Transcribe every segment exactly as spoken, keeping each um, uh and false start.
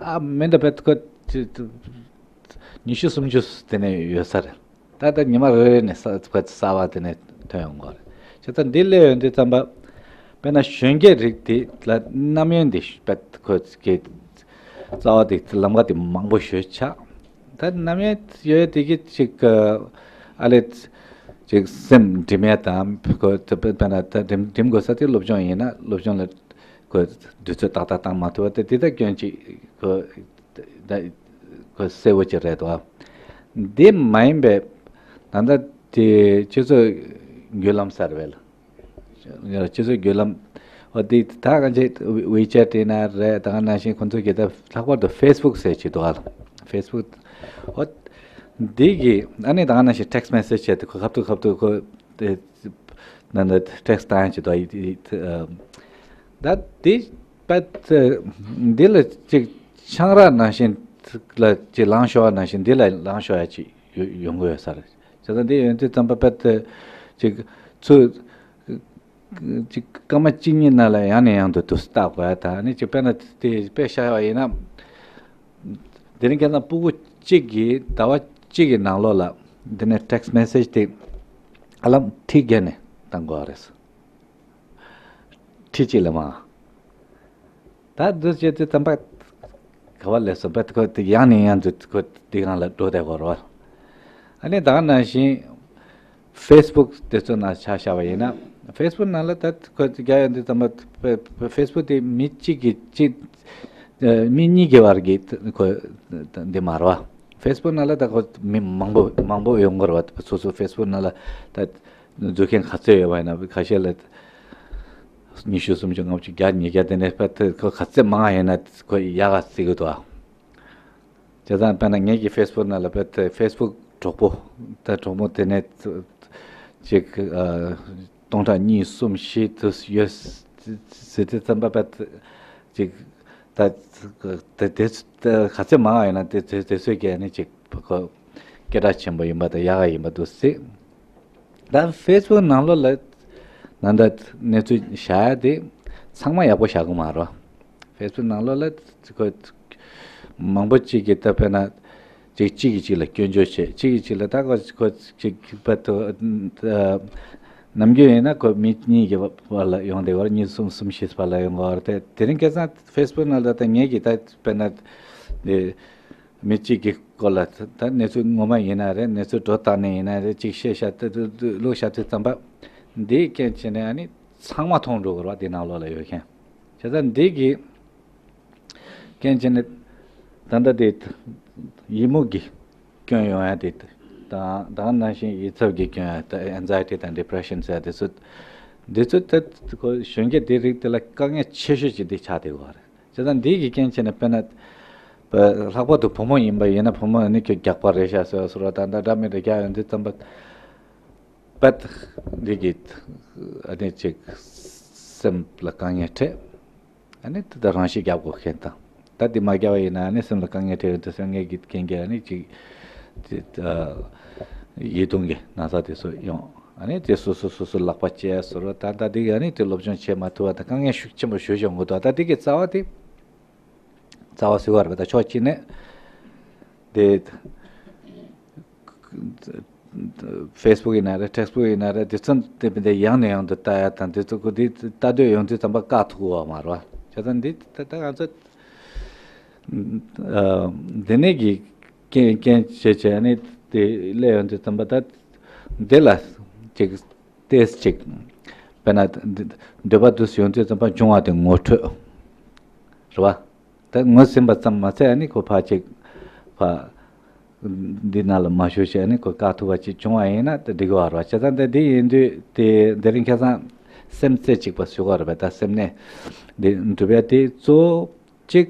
ཨ་མི་འདྲ་བའི་ཁོ་ཅི་ཉི་ཤུ་སུམ་ཅུ་དེ་ནས་ཡོད་ས་རེད། ད་ལྟ་ཉི་མ་རེ་རེ་ནས་ས་ཁོ་གསར་པ་དེ་ནས་ཐོན་ཡོང་གི་རེད། བྱས་ཙང་འདི་སླེབས་ཡོང་དུས་ཙམ་པ་དཔེར་ན་གཞོན་སྐྱེས་རིགས་དེ་ལ་རྣམ་གཡེང་འདི་དཔེ་ཁོ་གི་རྩ་བ་དེ་ལམ་ཁ་དེ་མང་པོ་ཞེ་ཆགས། ད་རྣམ་གཡེང་ཡོད་དེ་གི་ཅིག་ཨ་ལས་ཅིག་སེམས་འགྲིམ་ཡ་དང་ཁོ་དཔེར་ན་ད་འགྲིམ་འགྲིམ་དགོས་ས་དེ་སློབ་སྦྱོང་ཡིན་ན་སློབ་སྦྱོང་ལ་ཁོ་དུས་ཚོད་ཏག་ཏག་བཏང་མ་ཐུབ་པ་དེ་དེ་ད་སྐྱོན་ཅིག་ཁོ་ད་ཁོ་གསལ་བོ་ཅིག་རེད་དོ། འདི་མ་ཡིན་པའི་ད་ལྟ་དེ་སྤྱི་ཚོགས་བརྒྱུད་ལམ་གསར་བའི་ལ། སྤྱི་ཚོགས་བརྒྱུད་ལམ། འོ་དེ་ད་ག་ཅིག་ཝི་ཅེ་ཊི་ཡིན་ན་རེད། ད་ག་ནང་བཞིན་ཁོང་ཚོ་གི་ད་ལྷག་པར་དུ་ཕེ་སི་བུག་ཟེར་གྱི་འདུག་ཨ། ཕེ་སི་བུག་འོ་འདི་གི་ཨ་ནི་ད་ག་ནང་བཞིན་ཊེག་སི་མེ་སེ་ཇི་བྱས་ཏེ་ཁོ་ཁ་ཐུག་ཁ་ཐུག་ཁོ་དེ་ནང་ད་ཊེག་སི་བཏང་ཡ་ཅིག་འདུག་ཨ། ད་དེ་པད་འདི་ལ་ཅིག་ཆང་རག་ནང་བཞིན་ལ་ཅིག་ལངས་ཤོར་བ་ནང་བཞིན་འདི་ལ་ལངས་ཤོར་ཡ་ཅིག་ཡོང་གི་ཡོད་ས་རེད། བྱས་ཙང་འདི་ཡོང་དུས་ཙམ་པ་པད་ཅིག་ཚུར་ཅིག་སྐར་མ་གཅིག་གཉིས་ནང་ལ་ཡང་ནས་ཡང་དུ་དུས་སུ་བལྟ་དགོས་ཡ་དང་ནི་ཅིག་དཔེར་ན་དེ་དཔེ་བཞག་ཡ་ཡིན་ན། དེ་རིང་ཁ་སང་ཕྲུ་གུ་གཅིག་གིས་ཟླ་བ་གཅིག་གི་ནང་ལོགས་ལ་འདི་ནས་ཊེག་སི་མེ་སེ་ཇི་དེ་ཧ་ལམ་ཁྲི་བརྒྱད་ནས་བཏང་དགོས་རེད། ཁྲི་གཅིག་ལས་མང་། ད་འདི་བྱས་ཏེ་ཙམ་པ་ག་བ་ལས་སོང་པ་ཁོ་དེ་ཡང་ནས་ཡང་དུ་ཁོ་དེ་སྒང་ལ་འགྲོ་བསྡད་དགོས་རེད་བ། ཨ་ནི་ད་ག་ནང་བཞིན་ཕེ་སི་བུག་དེ་ཚོ་ནང་ཆ་བཞག་པ་ཡིན་ན་ཕེ་སི་བུག་ནང་ལ་ད་ཁོ་རྒྱ་ཡོད་འདི་ཙམ་པ་ཕེ་སི་བུག་དེ་མི་གཅིག་གིས་གཅིག་མི་གཉིས་ཀྱི་བར་གྱི་ཁོ་འདི་མ་རེད་བ། ཕེ་སི་བུག་ནང་ལ་ད་ཁོ་མི་མང་པོ་མང་པོ་ཡོང་གི་རེད་བ། སོ་སོ་ཕེ་སི་བུག་ནང་ལ་ད་འཛུལ་མཁན་ག་ཚོད་ཡོད་པ་ཡིན་ན་ཁ་ཤས་ལ་ཉི་ཤུ་སུམ་ཅུ་ལྔ་བཅུ་བརྒྱ་ཉིས་བརྒྱ་དེ་ནས་ཕར་ཁོ་ག་ཚད་མང་ཡིན་ན་ཁོ་ཡག་ག་བརྩི་གི་འདུག་ཨ། བྱས་ཙང་དཔེར་ན་ངེད་ཀྱི་ཕེ་སི་བུག་ནང་ལ་ཕར་ཕེ་སི་བུག་གྲོགས་པོ་ད་གྲོགས་མོ་དེ་ནས་ཅིག་སྟོང་ཕྲག་གཉིས་གསུམ་བཞི་དུ་ཡོད་ཟེར་དུས་ཙམ་པ་ཕར་ཅིག་ད་དེ་དེ་ག་ཚད་མང་ཡིན་ན་དེ་དེ་དེ་ཚོས་ཀྱིས་ནི་ཅིག་ཁོ་སྐད་གྲགས་ཆེན་པོ་ཡིན་པ་དང་ཡག་ག་ཡིན་པ་འདུག་ཟེར། ད་ཕེ་སི་བུག་ནང་ལོགས་ལ་ད་ལྟ་གནས་ཚུལ་བཞག་ཡ་དེ་ཚང་མ་ཡག་པོ་བཞག་གི་མ་རེད། ཕེ་སི་བུག་ནང་ལོགས་ལ་ཁོ་མང་པོ་གཅིག་གིས་ད་དཔེར་ན་གཅིག་གཅིག་གིས་གཅིག་ལ་སྐྱོན་བརྗོད་བྱེད། གཅིག་གིས་གཅིག་ལ་ད་ཁོ་ཁོ་གཅིག་པ་དུ་ནམ་རྒྱུན་ཡིན་ན་ཁོ་མི་གཉིས་ཀྱི་བར་ལ་ཡོང་བསྡད་པ་རེད། གཉིས་གསུམ་གསུམ་བཞི་བར་ལ་ཡོང་གི་རེད། དེ་དེ་རིང་ཁ་སང་ཕེ་སི་བུག་ནང་ལ་ད་ངེད་ཀྱིས་ད་དཔེར་ན་དེ། མི་གཅིག་གི་སྐོར་ལ་ད་གནས་ཚུལ་ངོ་མ་ཡིན་ན་རེད། གནས་ཚུལ་སྒྲོ་བཏགས་ནས་ཡིན་ན་རེད། གཅིག་བཤད་བཞག་ད་ད་ད་བླུགས་བཞག་དུས་ཙམ་པ་འདིའི་རྐྱེན་བྱས་ནས་ཨ་ནི་ཚང་མ་མཐོང་འགྲོ་གི་རེད་བ། དེ་ནང་ལོགས་ལ་ཡོད་མཁན། བྱས་ཙང་འདི་གི་རྐྱེན་བྱས་ནས་ད་ལྟ་དེ་ཡིད་མུག་གི་སྐྱོན་ཡོང་ཡ་དེ་དང་ད་ནང་བཞིན་ཡིད་འཚབ་ཀྱི་སྐྱོན་ཡ་ད་ཨེན་ཛའི་ཊི་དང་ཌི་པི་རེ་ཤན་ཟེར་ཡ་དེ་ཚོ་འདི་ཚོ་ད་ཁོ་གཞོན་སྐྱེས་དེ་རིགས་དེ་ལ་དཀའ་ངལ་ཆེ་ཤོས་ཅིག་འདི་ཆགས་བསྡད་ཡོད་རེད། བྱས་ཙང་འདི་གི་རྐྱེན་བྱས་ནས་དཔེར་ན། ལྷག་པར་དུ་བུ་མོ་ཡིན་པ་ཡིན་ན་བུ་མོ་ནི་ཁྱོད་རྒྱགས་པ་རེད་ཤག་ཟེར་བ་སོགས་ད་ལྟ་འདྲ་མི་འདྲ་རྒྱག་ཡོང་དུས་ཙམ་པ། པད། འདི་གི། ཨ་ནི་ཅིག་སེམས་ལ་དཀའ་ངལ་འཕྲད། ཨ་ནི་དེ་ལྟར་རང་ཤི་རྒྱག་དགོས་མཁན་དང་། ད་འདི་མ་རྒྱག་པ་ཡིན་ན་ཨ་ནི་སེམས་ལ་དཀའ་ངལ་འཕྲད་ཡོང་དུས་སེམས་ངལ་གྱི་རྐྱེན་གྱིས་ཨ་ནི་ཅིག་ཡིད་གདུང་གི་ན་ཚ་དེ་ཚོ་ཡོང་། ཨ་ནི་དེ་སོ་སོ་སོ་སོ་ལག་པ་བཅད་སོ་རོ་ད་ལྟ་འདི་གི་ཨ་ནི་དེ་སློབ་སྦྱོང་བྱེད་མ་ཐུབ་པ་དང་དཀའ་ངལ་ཤུགས་ཆེན་པོ་ཞེ་པོ་ཡོང་གི་འདུག་ད་འདི་གི་རྩ་བ་དེ། རྩ་བ་ཟེར་བ་རེད་པ། ད་ཕྱོགས་གཅིག་ནས་དེ་ཕེ་སི་བུག་ཡིན་ན་རེད། ཊེག་སི་བུག་ཡིན་ན་རེད། དེ་ཚོ་དེ་དེ་ཡང་ནས་ཡང་དུ་ལྟ་ཡ་དང་དེ་ཚོ་ཁོ་དེ་ལྟ་འདོད་ཡོང་དུས་ཙམ་པ་བཀག་ཐུབ་ཀྱི་ཡོད་མ་རེད་པ། བྱས་ཙང་འདི་ད་ད་ང་ཚོ་འདི་ནས་ཀྱི་རྐྱེན་རྐྱེན་བྱས་བྱས་ནས་དེ་སླེབས་ཡོང་དུས་ཙམ་པ་ད་འདི་ལ་ཅིག་ཏེས་ཅིག་དཔེར་ན་འདོད་པ་དུ་ཡོང་དུས་ཙམ་པ་འབྱུང་བ་དེ་ངོ་འཕྲོད། རེད་བ། ད་ངོས་ཟིན་པ་ཙམ་མ་ཚད་ཨ་ནི་ཁོ་ཕར་ཅིག་ཕར་འདི་ནང་ལ་མ་ཞུགས་བྱས་ཨ་ནི་ཁོ་བཀག་ཐུབ་པ་ཅིག་བྱུང་བ་ཡིན་ན་ད་འགྲིག་གི་རེད་བ། བྱས་ཙང་ད་འདི་ཡིན་དུས་དེ་དེ་རིང་ཁ་སང་སེམས་རྩེ་གཅིག་པ་ཞུ་གི་རེད་པས། ད་སེམས་ནས་འདི་འགྲུབ་ཡ་དེ་གཙོ་བོ་གཅིག་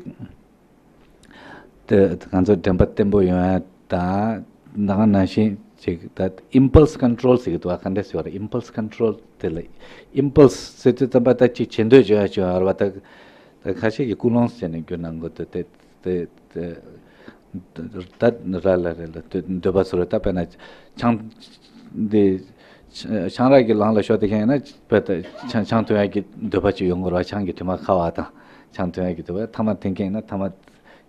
དེ་ང་ཚོ་དྲན་པ་བརྟན་པོ་ཡོང་ཡ་དང་ད་ག་ནང་བཞིན་ཅིག་ད་ཨིམ་པལ་སི་ཀོན་ཊོལ་ཟེར་གི་འདུག་ག་འདྲ་ཟེར་བ་རེད། ཨིམ་པལ་སི་ཀོན་ཊོལ་དེ་ལ་ཨིམ་པལ་སི་ཟེར་དུས་ཙམ་པ་ད་ཅིག་བྱེད་འདོད་བྱུང་ཡ་བྱུང་ཡ་རེད་བ། ད་ད་ཁ་ཤས་ཀྱིས་ཀུན་སློང་ཟེར་ནས་བསྒྱུར་གནང་གི་འདུག་དེ་དེ་དེ་ད་ར་ལ་རེད་ལ་དེ་འདོད་པ་ཚོ་རེད། ད་དཔེར་ན་ཆང་འདི་ཆང་རག་གི་ལམ་ལ་ཤོར་དེ་མཁན་ཡིན་ན་དཔེ་ད་ཆང་ཆང་འཐུང་ཡ་གི་འདོད་པ་ཅིག་ཡོང་གི་རེད་བ། ཆང་གི་དྲི་མ་ཁ་བ་དང་ཆང་འཐུང་ཡ་གི་འདོད་པ། ཐ་མག་འཐེན་མཁན་ཡིན་ན་ཐ་མག་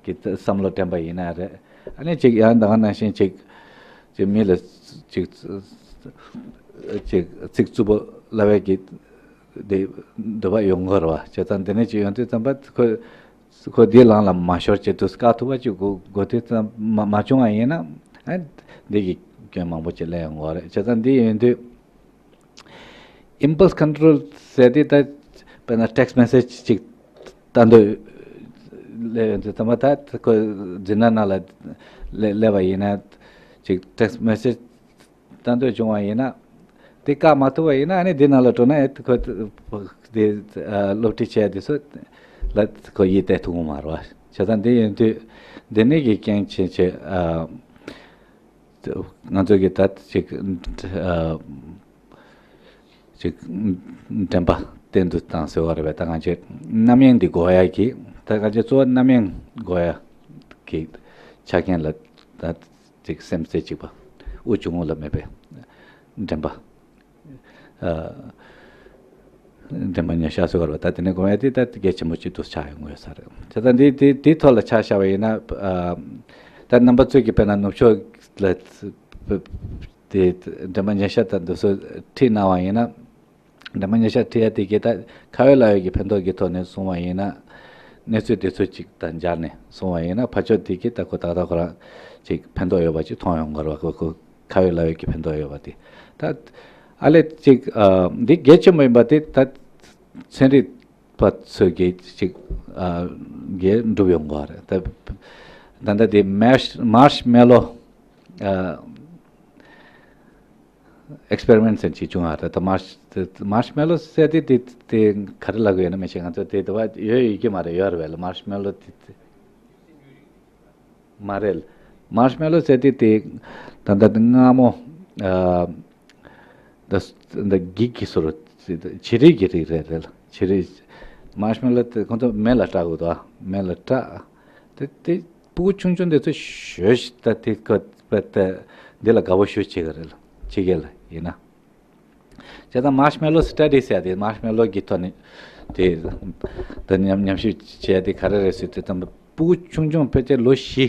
གི་བསམ་བློ་དྲན་པ་ཡིན་ན་རེད། ཨ་ནི་ཅིག་ཡང་ད་ག་ནང་བཞིན་ཅིག་ཅིག་མི་ལ་ཅིག་ཅིག་ཚིག་རྩུབ་པོ་ལབ་ཡས་ཀྱི་དེ་འདོད་པ་ཡོང་གི་རེད་བ། བྱས་ཙང་དེ་ནས་ཅིག་ཡོང་དུས་ཙམ་པ་ཁོ་ཁོ་དེའི་ལམ་ལ་མ་ཤོར་བྱས་དུས་དཀའ་ཐུབ་པ་ཅིག་དགོས་དགོས་དུས་ཙམ་མ་མ་བྱུང་བ་ཡིན་ན། ཨ་འདི་གི་སྐྱོན་མང་པོ་ཅིག་སླེབས་ཡོང་གི་རེད། བྱས་ཙང་འདི་ཡིན་དུས། Impulse control ཟེར་དེ་ད་དཔེར་ན་text message ཅིག་ལྟ་འདོད་ལས་ཡོང་དུས་ཙམ་པ། ད་ཁོ་འཛིན་གྲྭ་ནང་ལ་སླེབས་པ་ཡིན་ན་ཅིག་text message ལྟ་འདོད་བྱུང་བ་ཡིན་ན། དེ་བཀག་མ་ཐུབ་པ་ཡིན་ན། ཨ་ནི་དེ་ནང་ལ་འགྲོ་ན་ཨེ་ཁོ་དེ་སློབ་ཁྲིད་བྱས་དེ་ཚོ་ལ་ཁོ་ཡིད་གཏད་ཐུབ་ཀྱི་མ་རེད་བ། བྱས་ཙང་དེ་ཡིན་དུས་འདི་ནས་ཀྱི་རྐྱེན་བྱས་བྱས། ང་ཚོ་གི་ད་ཅིག་ཅིག་དྲན་པ་བརྟན་དུ་བཏང་ཟེར་བ་རེད་པས། ད་ང་ཚོས་རྣམ་གཡེང་འདི་འགོག་ཡ་གི། ད་ང་ཚོས་གཙོ་བོ་རྣམ་གཡེང་འགོག་ཡ་གི་ཆ་རྐྱེན་ལ་ད་ཅིག་སེམས་རྩེ་གཅིག་པ། དབུགས་ཆུང་ངུ་ལ་མེད་པའི་དྲན་པ། དྲན་པ་ཉེར་བཞག་ཟེར་བ་རེད་པས། ད་དེ་ནས་དགོངས་ཡ་དེ་ད་གལ་ཆེན་པོ་གཅིག་ཏུ་ཆགས་ཡོང་གི་ཡོད་ས་རེད། བྱས་ཙང་འདི་འདི་འདི་ཐོག་ལ་ཆ་བཞག་པ་ཡིན་ན། ད་རྣམ་པ་ཚོས་ཀྱི་དཔེར་ན་ནུབ་ཕྱོགས་ལ་དེ་དྲན་པ་ཉེར་བཞག་དང་འདི་ཚོ་ཁྲིད་གནང་བ་ཡིན་ན། དྲན་པ་ཉེར་བཞག་ཁྲིད་ཡ་དེ་གི་ད་ཁ་ཡོད་ལག་ཡོད་ཀྱི་ཕན་ཐོགས་ཀྱི་ཐོག་ནས་གསུང་བ་ཡིན་ན། གནས་ཚུལ་དེ་ཚོ་གཅིག་དང་སྦྱར་ནས་གསུང་བ་ཡིན་ན། ཕར་ཕྱོགས་དེ་གི་ད་ཁོ་ཏག་ཏག་ཁོ་རང་གཅིག་ཕན་ཐོགས་ཡོད་པ་གཅིག་མཐོང་ཡོང་གི་རེད་པ། ཁོ་ཁོ་ཁ་ཡོད་ལག་ཡོད་ཀྱི་ཕན་ཐོགས་ཡོད་པ་དེ། ད་ཨ་ལས་གཅིག་འདི་གལ་ཆེན་པོ་ཡིན་པ་དེ་ད་ཚན་རིག་པ་ཚོས་ཀྱིས་ཅིག་ཨ་གིས་འགྲུབ་ཡོང་གི་རེད། ད་ད་ལྟ་དེ་མར་ཤ་མར་ཤ་མེ་ལོ་ཨ་ཨེགས་པེ་རི་མེན་ཊི་ཟེར་ཅིག་བྱུང་བ་རེད། ད་མར་ཤ་མར་ཤ་མེ་ལོ་ཟེར་དེ་དེ་དེ་ག་རེ་ལབ་དགོས་ཡོད་ན་མི་ཤེས། ང་ཚོ་དེ་དེ་བ་ཡོད་ཡོད་ཀྱི་མ་རེད། ཡོད་རེད་པས་ལ། མར་ཤ་མེ་ལོ་དེ་དེ། མ་རེད། མར་ཤ་མེ་ལོ་ཟེར་དེ་དེ་ད་ལྟ་དེ་མངར་མོ། ཨ་ད་ད་འགྱིག་གི་བཟོ་འདྲ། བྱི་རིལ་གྱི་རིགས་རེད་རེད་ལ། བྱི་རིལ། མར་ཤ་མེ་ལོ་དེ་ཁོང་ཚོ་མེ་ལ་སྐྲག་གི་འདུག་ཨ། མེ་ལ་སྐྲག་དེ་དེ་སྤུ་གུ་ཆུང་ཆུང་དེ་ཚོ་ཞོ་ཞིག་ད་དེ་ཁོ་པད་དེ་འདི་ལ་དགའ་པོ་ཞེ་པོ་བྱེད་ཀྱི་རེད་ལ། ཕྱི་རྒྱལ་ལ་ཡིན་ན། བྱས་ཙང་མར་ཤ་མེ་ལོ་སི་ཊ་ཌི་ཟེར་ཡ་དེ། མར་ཤ་མེ་ལོ་གི་ཐོག་ནས་དེ་ད་ཉམས་ཉམས་ཞིབ་བྱས་ཡ་དེ་ག་རེ་རེད་ཟེར་དུས་ཙམ་པ། སྤུ་གུ་ཆུང་ཆུང་ཕལ་ཆེར་ལོ་བཞི་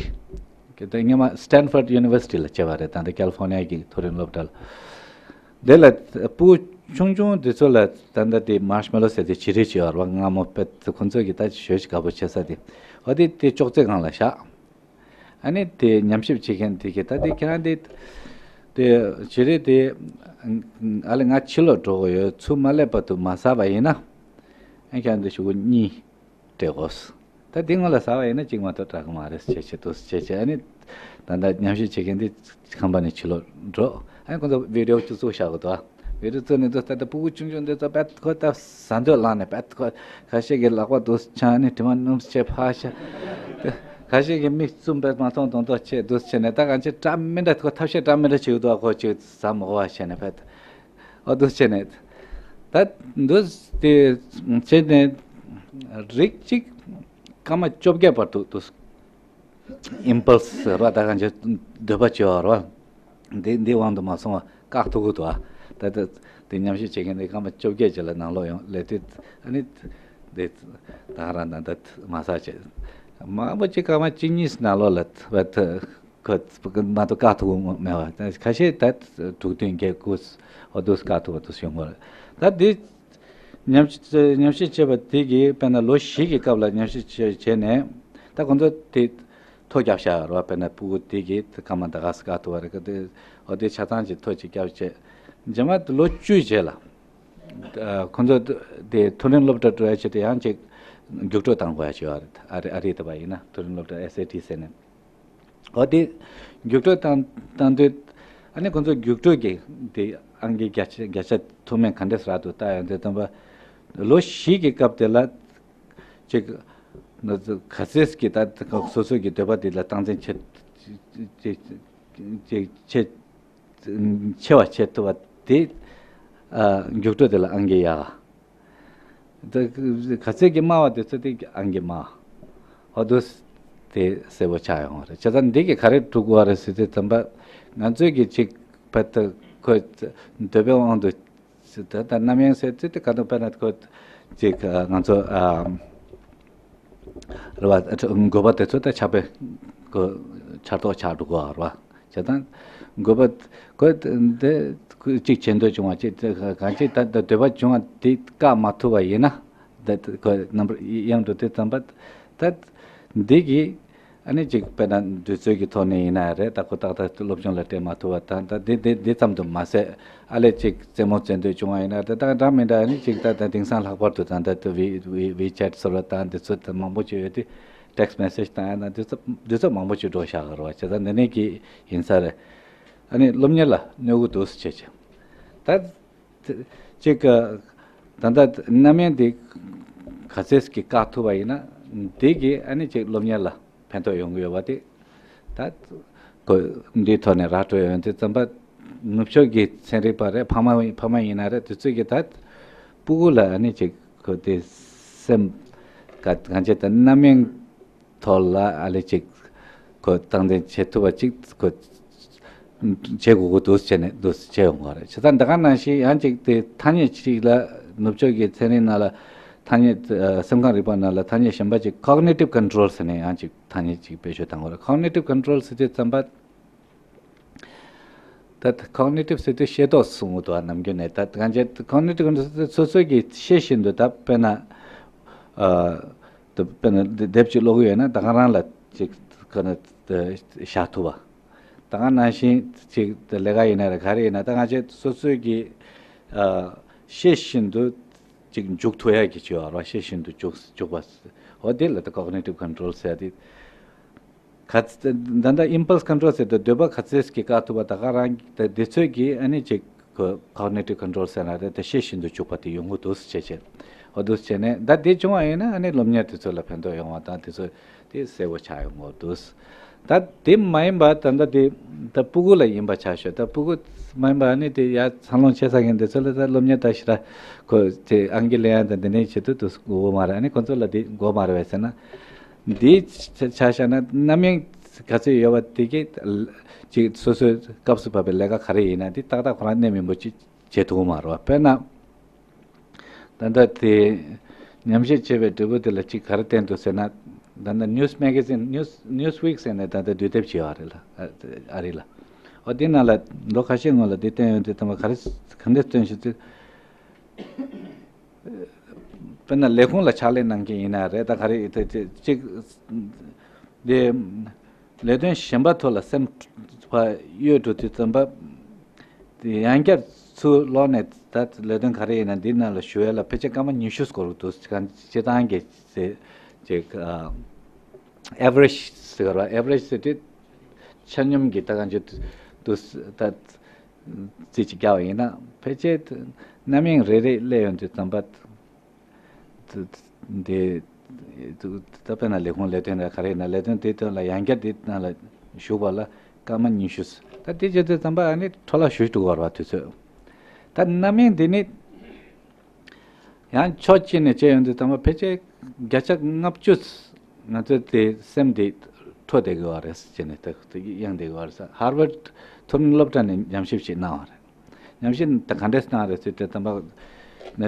གི། ད་སྔོན་མ་སི་ཊན་ཕོར་ཌི་ཡུ་ནི་ཝར་སི་ཊི་ལ་བྱས་པ་རེད། ད་ལྟ་ཀལ་ལི་ཧྥོར་ནི་ཡ་གི་མཐོ་རིམ་སློབ་གྲྭ་ལ། དེ་ལ་སྤུ་གུ་ཆུང་ཆུང་དེ་ཚོ་ལ་ད་ལྟ་དེ་མར་ཤ་མེ་ལོ་ཟེར་དེ་བྱི་རིལ་ཅིག་ཡོད་རེད་པ། མངར་མོ་དཔེ་དེ་ཁོང་ཚོས་ཀྱི་ད་ཞོ་ཞིག་དགའ་པོ་བྱེད་ས་དེ། འོ་དེ་དེ་ཅོག་ཙེ་སྒང་ལ་བཞག་ཨ་ནི་དེ་ཉམས་ཞིབ་བྱེད་མཁན་དེ་གིས་ད་དེ་ཁྱེད་རང་དེ་དེ་བྱི་རིལ་དེ་ཨ་ལས་ང་ཕྱི་ལོགས་འགྲོ་དགོས་ཡོད། ཚུར་མ་སླེབས་བར་དུ་མ་ཟ་བ་ཡིན་ན། ཨ་ཁྱེད་རང་དེ་ཞུ་གུ་གཉིས་སྤྲད་དགོས། ད་དེ་སྔོན་ལ་ཟ་བ་ཡིན་ན་གཅིག་མ་གཏོགས་དྲག་གི་མ་རེད་ཟེར་བྱས་དུས་བྱས་བྱས། ཨ་ནི་ད་ལྟ་ཉམས་ཞིབ་བྱེད་མཁན་དེ་ཁང་པ་ནས་ཕྱི་ལོགས་འགྲོ། ཨ་ནི་ཁོང་ཚོ་བི་ཌི་ཡོ་ཅིག་བཙུགས་བཞག་གི་འདུག་ཨ། བི་ཌི་ཡོ་བཙུགས་ནས་འདུག་ད་ལྟ་སྤུ་གུ་ཆུང་ཆུང་འདི་ཚོ་དཔེ་ཁོ་ད་ཟ་འདོད་ལངས་ནས་དཔེ་ཁོ་ཁ་ཤས་ཀྱི་ལག་པ་འདུག་འཆང་ནས་དྲི་མ་སྣུམ་ཆེ་ཕར་བཞག་ཁ་ཤས་ཀྱི་མིག་བཙུམ་པས་མ་མཐོང་མཐོང་མཐོང་བྱས་འདུག་བྱས་ནས། ད་གང་ཅི་འདྲ་མི་འདྲ་ཁོ་ཐབས་ཤེས་འདྲ་མི་འདྲ་བྱེད་ཀྱི་འདུག་ཁོ་ཅིག་ཟ་མི་དགོས་པ་བྱས་ནས་དཔེ། ཨོ་འདུག་བྱས་ནས། ད་འདུག་དེ་བྱས་ནས་རིགས་གཅིག་སྐར་མ་བཅོ་བརྒྱད་བར་དུ་འདུག་ཨིམ་པལ་སི་ཟེར་བ། ད་གང་ཅི་འདོད་པ་བྱེད་པ་རེད་པ། འདི་འདི་དབང་དུ་མ་སོང་བ་བཀག་ཐུབ་ཀྱི་འདུག་ཨ། ད་ལྟ་དེ་ཉམས་ཞིབ་བྱེད་མཁན་དེ་སྐར་མ་བཅོ་བརྒྱད་ཅིག་ལ་ནང་ལོགས་ཡོང་སླེབས་དུས། ཨ་ནི་དེ་ད་ག་རང་ད་ལྟ་མ་ཟ་བྱས། མང་པོ་ཅིག་སྐར་མ་གཅིག་གཉིས་མ་གཏོགས་ལ་བ་ད་ཁོ་མ་གཏོགས་བཀག་ཐུབ་ཀྱི་མེད་པ། ད་ཁ་ཤས་ད་དྲུག་བདུན་བརྒྱད་དགུ་འོ་འདུག་བཀག་ཐུབ་པ་འདུག་ཡོང་གི་རེད། ད་འདི་ཉམས་ཞིབ་ཉམས་ཞིབ་བྱས་པ་དེ་གིས་དཔེར་ན་ལོ་བཞི་གི་སྐབས་ལ་ཉམས་ཞིབ་བྱས་བྱས་ནས། ད་ཁོང་ཚོ་དེ་ཐོ་བརྒྱབ་བཞག་རེད་པ། དཔེར་ན་སྤུ་གུ་དེ་གིས་སྐར་མ་ད་ག་ཟེ་བཀག་ཐུབ་པ་རེད་ག། དེ་འོ་དེ་ཆ་ཚང་གི་ཐོ་ཅིག་བརྒྱབ་བྱས། རྗེས་མ་ལོ་བཅུའི་རྗེས་ལ་ཁོང་ཚོ་དེ་མཐོ་རིམ་སློབ་གྲྭ་འགྲོ་ཡ་ཆེད་དུ་ཡང་ཅིག་རྒྱུགས་སྤྲོད་བཏང་དགོས་ཡ་ཅིག་ཡོད་རེད། ཨ་རི་ཨ་རི་ལྟ་བ་ཡིན་ན་མཐོ་རིམ་སློབ་གྲྭ་ཨེས་ཨེ་ཊི་ཟེར་ནས། འོ་དེ་རྒྱུགས་སྤྲོད་བཏང་བཏང་དུས། ཨ་ནི་ཁོང་ཚོ་རྒྱུགས་སྤྲོད་ཀྱི་དེ་ཨང་ཀི་བརྒྱ་ཆ་བརྒྱ་ཆ་མཐོ་དམན་ག་འདྲས་རག་འདུག་ལྟ་ཡོང་དུས་ཙམ་པ། ལོ་བཞི་གི་སྐབས་དེ་ལ་ཅིག་ང་ཚོ་ག་ཚོད་ཀྱི་ད་སོ་སོ་གི་འདོད་པ་དེ་ལ་སྟངས་འཛིན་བྱེད་ཅིག་ཅིག་ཅིག་བྱེད་ཆེ་བ་བྱེད་ཐུབ་པ་དེ། ཨ་རྒྱུགས་སྤྲོད་དེ་ལ་ཨང་ཀི་ཡག་ག་ཚོད་ཀྱི་དམའ་བ་དེ་ཚོ་དེ་ཨང་ཀི་དམའ། འོ་འདུག་དེ་གསལ་པོ་ཆགས་ཡོང་བ་རེད། བྱས་ཙང་འདི་གིས་ག་རེ་སྒྲུབ་དགོས་པ་རེད་ཟེར་དུས་ཙམ་པ། ང་ཚོས་ཀྱི་ཅིག་བར་དུ་ཁོས་འདོད་པའི་དབང་དུ་ད་ལྟ་རྣམ་གཡེང་ཟེར་དུས་དེ་ག་དུས་དཔེར་ན་ཁོ་ཅིག་ང་ཚོ་ཨ། རེད་བ། དགོས་པ་དེ་ཚོ་ད་ཆགས་པའི་གོ་ཆགས་ཐོག་ཆགས་འགྲོ་གོ་རེད་བ། བྱས་ཙང་དགོས་པ་གོ་འདི་གཅིག་བྱེད་འདོད་བྱུང་བ་གཅིག་གང་ཅིག་ད་ད་འདོད་པ་བྱུང་བ་དེ་བཀག་མ་ཐུབ་པ་ཡིན་ན། ད་ཁོ་རྣམ་པར་གཡེང་འགྲོ་དུས་ཙམ་པ་ད་འདི་གི་ཨ་ནི་ཅིག་དཔེར་ན་དུས་ཚོད་ཀྱི་ཐོག་ནས་ཡིན་ན་རེད། ད་ཁོ་ཏག་ཏག་སློབ་སྦྱོང་ལ་སྤྲད་མ་ཐུབ་པ་དང་ད་འདི་འདི་འདི་ཙམ་དུ་མ་ཟད། ཨ་ལས་ཅིག་རྩེད་མོ་རྩེ་འདོད་བྱུང་བ་ཡིན་ན་ད་ད་འདྲ་མི་འདྲ་ཨ་ནི་ཅིག་ད་ད་དེང་སང་ལྷག་པར་དུ་ད་ད་ད་ཝི་ཝི་ཝི་ཆེ་ཊི་ཟེར་བ་དང་འདི་ཚོ་ད་མང་པོ་ཅིག་ཡོད་དུས་ཊེག་སི་མེ་སེ་ཇི་དང་ཡང་ན་འདི་ཚོ་འདི་ཚོ་མང་པོ་ཅིག་འགྲོ་བཞག་གི་རེད་བ། བྱས་ཙང་འདི་ནས་ཀྱི་ཡིན་ས་རེད། ཨ་ནི་སློབ་གཉེར་ལ་གནོད་གི་འདུག་ཟེར་བྱས་བྱས་ད། ཅིག་གི་ད་ལྟ་རྣམ་གཡེང་འདི་ག་ཚད་ཀྱིས་བཀག་ཐུབ་པ་ཡིན་ན་འདི་གིས་ཨ་ནི་ཅིག་སློབ་གཉེར་ལ་ཕན་ཐོགས་ཡོང་གི་ཡོད་པ་དེ་ད་གོ་འདིའི་ཐོག་ནས་ར་སྤྲོད་ཡོང་དུས་ཙམ་པ་ནུབ་ཕྱོགས་ཀྱི་ཚན་རིག་པ་རེད། ཕ་མ་ཕ་མ་ཡིན་ན་རེད། དེ་ཚོས་ཀྱི་ད་སྤུ་གུ་ལ་ཨ་ནི་ཅིག་གོ་དེ་སེམས་ག་གང་བྱས་ད་རྣམ་གཡེང་ཐོག་ལ་ཨ་ལེ་ཅིག་ཁོ་སྟངས་འཛིན་བྱེད་ཐུབ་པ་ཅིག་ཁོ་བྱེད་དགོས་ཀྱི་འདུག་བྱས་ནས་འདུག་བྱས་ཡོང་བ་རེད། བྱས་ཙང་འདི་ག་ནང་བཞིན་ཡང་ཅིག་དེ་ཐ་སྙད་ཅིག་ལ་ནུབ་ཕྱོགས་ཀྱི་ཚན་རིག་ནང་ལ་ཐ་སྙད་ཨ་སེམས་ཁམས་རིག་པ་ནང་ལ་ཐ་སྙད་གཞན་པ་ཅིག་cognitive control ཟེར་ནས་ཡང་ཅིག་ཐ་སྙད་ཅིག་བེད་སྤྱོད་བཏང་བ་རེད། Cognitive control ཟེར་དུས་ཙམ་པ། ད་cognitive ཟེར་དུས་ཤེས་རྟོགས་གསུང་གི་འདུག་ནམ་རྒྱུན་ནས་ད་གང་ཅི་cognitive ཟེར་དུས་སོ་སོ་གིས་ཤེས་བཞིན་དུ་ད་དཔེར་ན་ཨ་ད་དཔེར་ན་དེབ་ཅིག་ཀློག་གི་ཡོད་ན་ད་ག་རང་ལ་ཅིག་ཁོ་ན་བཞག་ཐུབ་པ། ད་ག་ནང་བཞིན་ཅིག་ལས་ཀ་ཡིན་ན་རེད། ག་རེ་ཡིན་ན་ད་གང་ཅི་སོ་སོ་གིས་ཨ་ཤེས་བཞིན་དུ་ཅིག་འཇུག་ཐུབ་ཡག་གི་ཅིག་ཡོད་རེད་བ། ཤེས་བཞིན་དུ་འཇུག་འཇུག་པ། འོ་དེ་ལ་ད་cognitive control ཟེར་ཡ་དེ། ག་ཚ་ད་ལྟ་impulse control ཟེར་དུས་འདོད་པ་ག་ཚོད་ཀྱིས་བཀག་ཐུབ་པ་ད་ག་རང་ད་དེ་ཚོད་ཀྱིས་ཨ་ནི་ཅིག་གོ་cognitive control ཟེར་ན་རེད། དེ་ཤེས་བཞིན་དུ་འཇུག་པ་དེ་ཡོང་གི་འདུག་ཟེར་བྱས་བྱས། འོ་འདུག་བྱས་ནས་ད་དེ་བྱུང་བ་ཡིན་ན་ཨ་ནི་སློབ་གཉེར་དེ་ཚོ་ལ་ཕན་ཐོགས་ཡོང་བ་དང་དེ་ཚོ་དེ་གསལ་པོ་ཆགས་ཡོང་གི་འདུག་ད་དེ་མ་ཡིན་པ་ད་ལྟ་དེ་ད་སྤུ་གུ་ལ་ཡིན་པ་ཆ་ཤོས། ད་སྤུ་གུ་མ་ཡིན་པ་ཨ་ནི་དེ་ཡར་འཚར་ལོངས་བྱེད་ས་མཁན་དེ་ཚོ་ལ་ད་སློབ་གཉེར་ད་ཞེ་དྲག་ཁོ་དེ་ཨང་ཀི་ལེན་ཡ་དང་དེ་འདྲའི་ཆེད་དུ་དུ་དགོས་མ་རེད། ཨ་ནི་ཁོ་ཚོ་ལ་དེ་དགོས་མ་རེད་བས་ཟེར་ན། འདིའི་ཆ་ཆ་བཞག་ན་རྣམ་གཡེང་ག་ཚོད་ཡོད་པ་དེ་གས་ཅིག་སོ་སོའི་སྐབས་སུ་བབས་པའི་ལས་ཀ་ག་རེ་ཡིན་ན་དེ་ཏག་ཏག་ཁོ་རང་གནད་མི་འབོར་ཅིག་བྱེད་ཐུབ་ཀྱི་མ་རེད་བ། དཔེར་ན་ད་ལྟ་དེ་ཉམས་ཞིབ་བྱས་པའི་འབྲས་བུ་དེ་ལ་ཅིག་ག་རེ་བསྟན་འདུག་ཟེར་ན། ད་ལྟ་news magazine news Newsweek ཟེར་ནས་ད་ལྟ་དུས་དེབ་ཅིག་ཡོད་རེད་ལ། ཨ་ཨ་རི་ལ། འོ་དེ་ནང་ལ་ལོ་ཁ་ཤས་སྔོན་ལ་དེ་བསྟན་ཡོང་དུས་ད་མ་ག་རེ་ག་འདྲས་བསྟན་ཞུ་དུས། དཔེར་ན་ལས་ཁུངས་ལ་ཕྱག་ལས་གནང་མཁན་ཡིན་ན་རེད། ད་ག་རེ་ཡིན་ད་ཅིག་དེ་ལས་དོན་གཞན་པ་ཐོག་ལ་སེམས་པ་གཡོས་འགྲོ་དུས་ཙམ་པ། དེ་ཡང་བསྐྱར་ཚུར་ལོག་ནས་ད་ལས་དོན་ག་རེ་ཡིན་ན་འདི་ནང་ལ་ཞུགས་ཡ་ལ་ཕལ་ཆེར་སྐར་མ་ཉི་ཤུ་འགོར་གི་འདུག་གང་སྤྱིར་བཏང་གི་ཟེར་ཅིག་ཨ་average ཟེར་བ་average ཟེར་དུས་ཆ་སྙོམས་ཀྱི་ད་གང་ཅི་འདུག་ད། རྩིས་ཅིག་བརྒྱབ་པ་ཡིན་ན་ཕལ་ཆེར་རྣམ་གཡེང་རེ་རེ་སླེབས་ཡོང་དུས་ཙམ་པ། འདི་ད་དཔེར་ན་ལས་ཁུངས་ལས་དོན་ར་ག་རེ་ཡིན་ན་ལས་དོན་དེ་དོན་ལ་ཡང་བསྐྱར་དེ་ནང་ལ་ཞུགས་པ་ལ་སྐར་མ་ཉི་ཤུ། ད་དེ་བྱེད་དུས་ཙམ་པ་ཨ་ནི་འཕྲོ་བརླག་ཞུ་འགྲོ་བར་བ་དུས་ཚོད། ད་རྣམ་གཡེང་འདི་ནི། ཡང་ཕྱོགས་གཅིག་ནས་བྱས་ཡོང་དུས་ཙམ་པ་ཕལ་ཆེར་བརྒྱ་ཆ་ལྔ་བཅུ། ང་ཚོའི་དེ་སེམས་དེ་འཕྲོ་བསྡད་དགོས་པ་རེད་ཟེར་ནས་ད་གཡེང་བསྡད་དགོས་པ་རེད་ཟེར། ཧར་ཝར་མཐོ་རིམ་སློབ་གྲྭ་ནས་ཉམས་ཞིབ་ཅིག་གནང་བ་རེད། ཉམས་ཞིབ་ད་ག་འདྲས་གནང་རེད་ཟེར་དུས་ཙམ་པ་ན་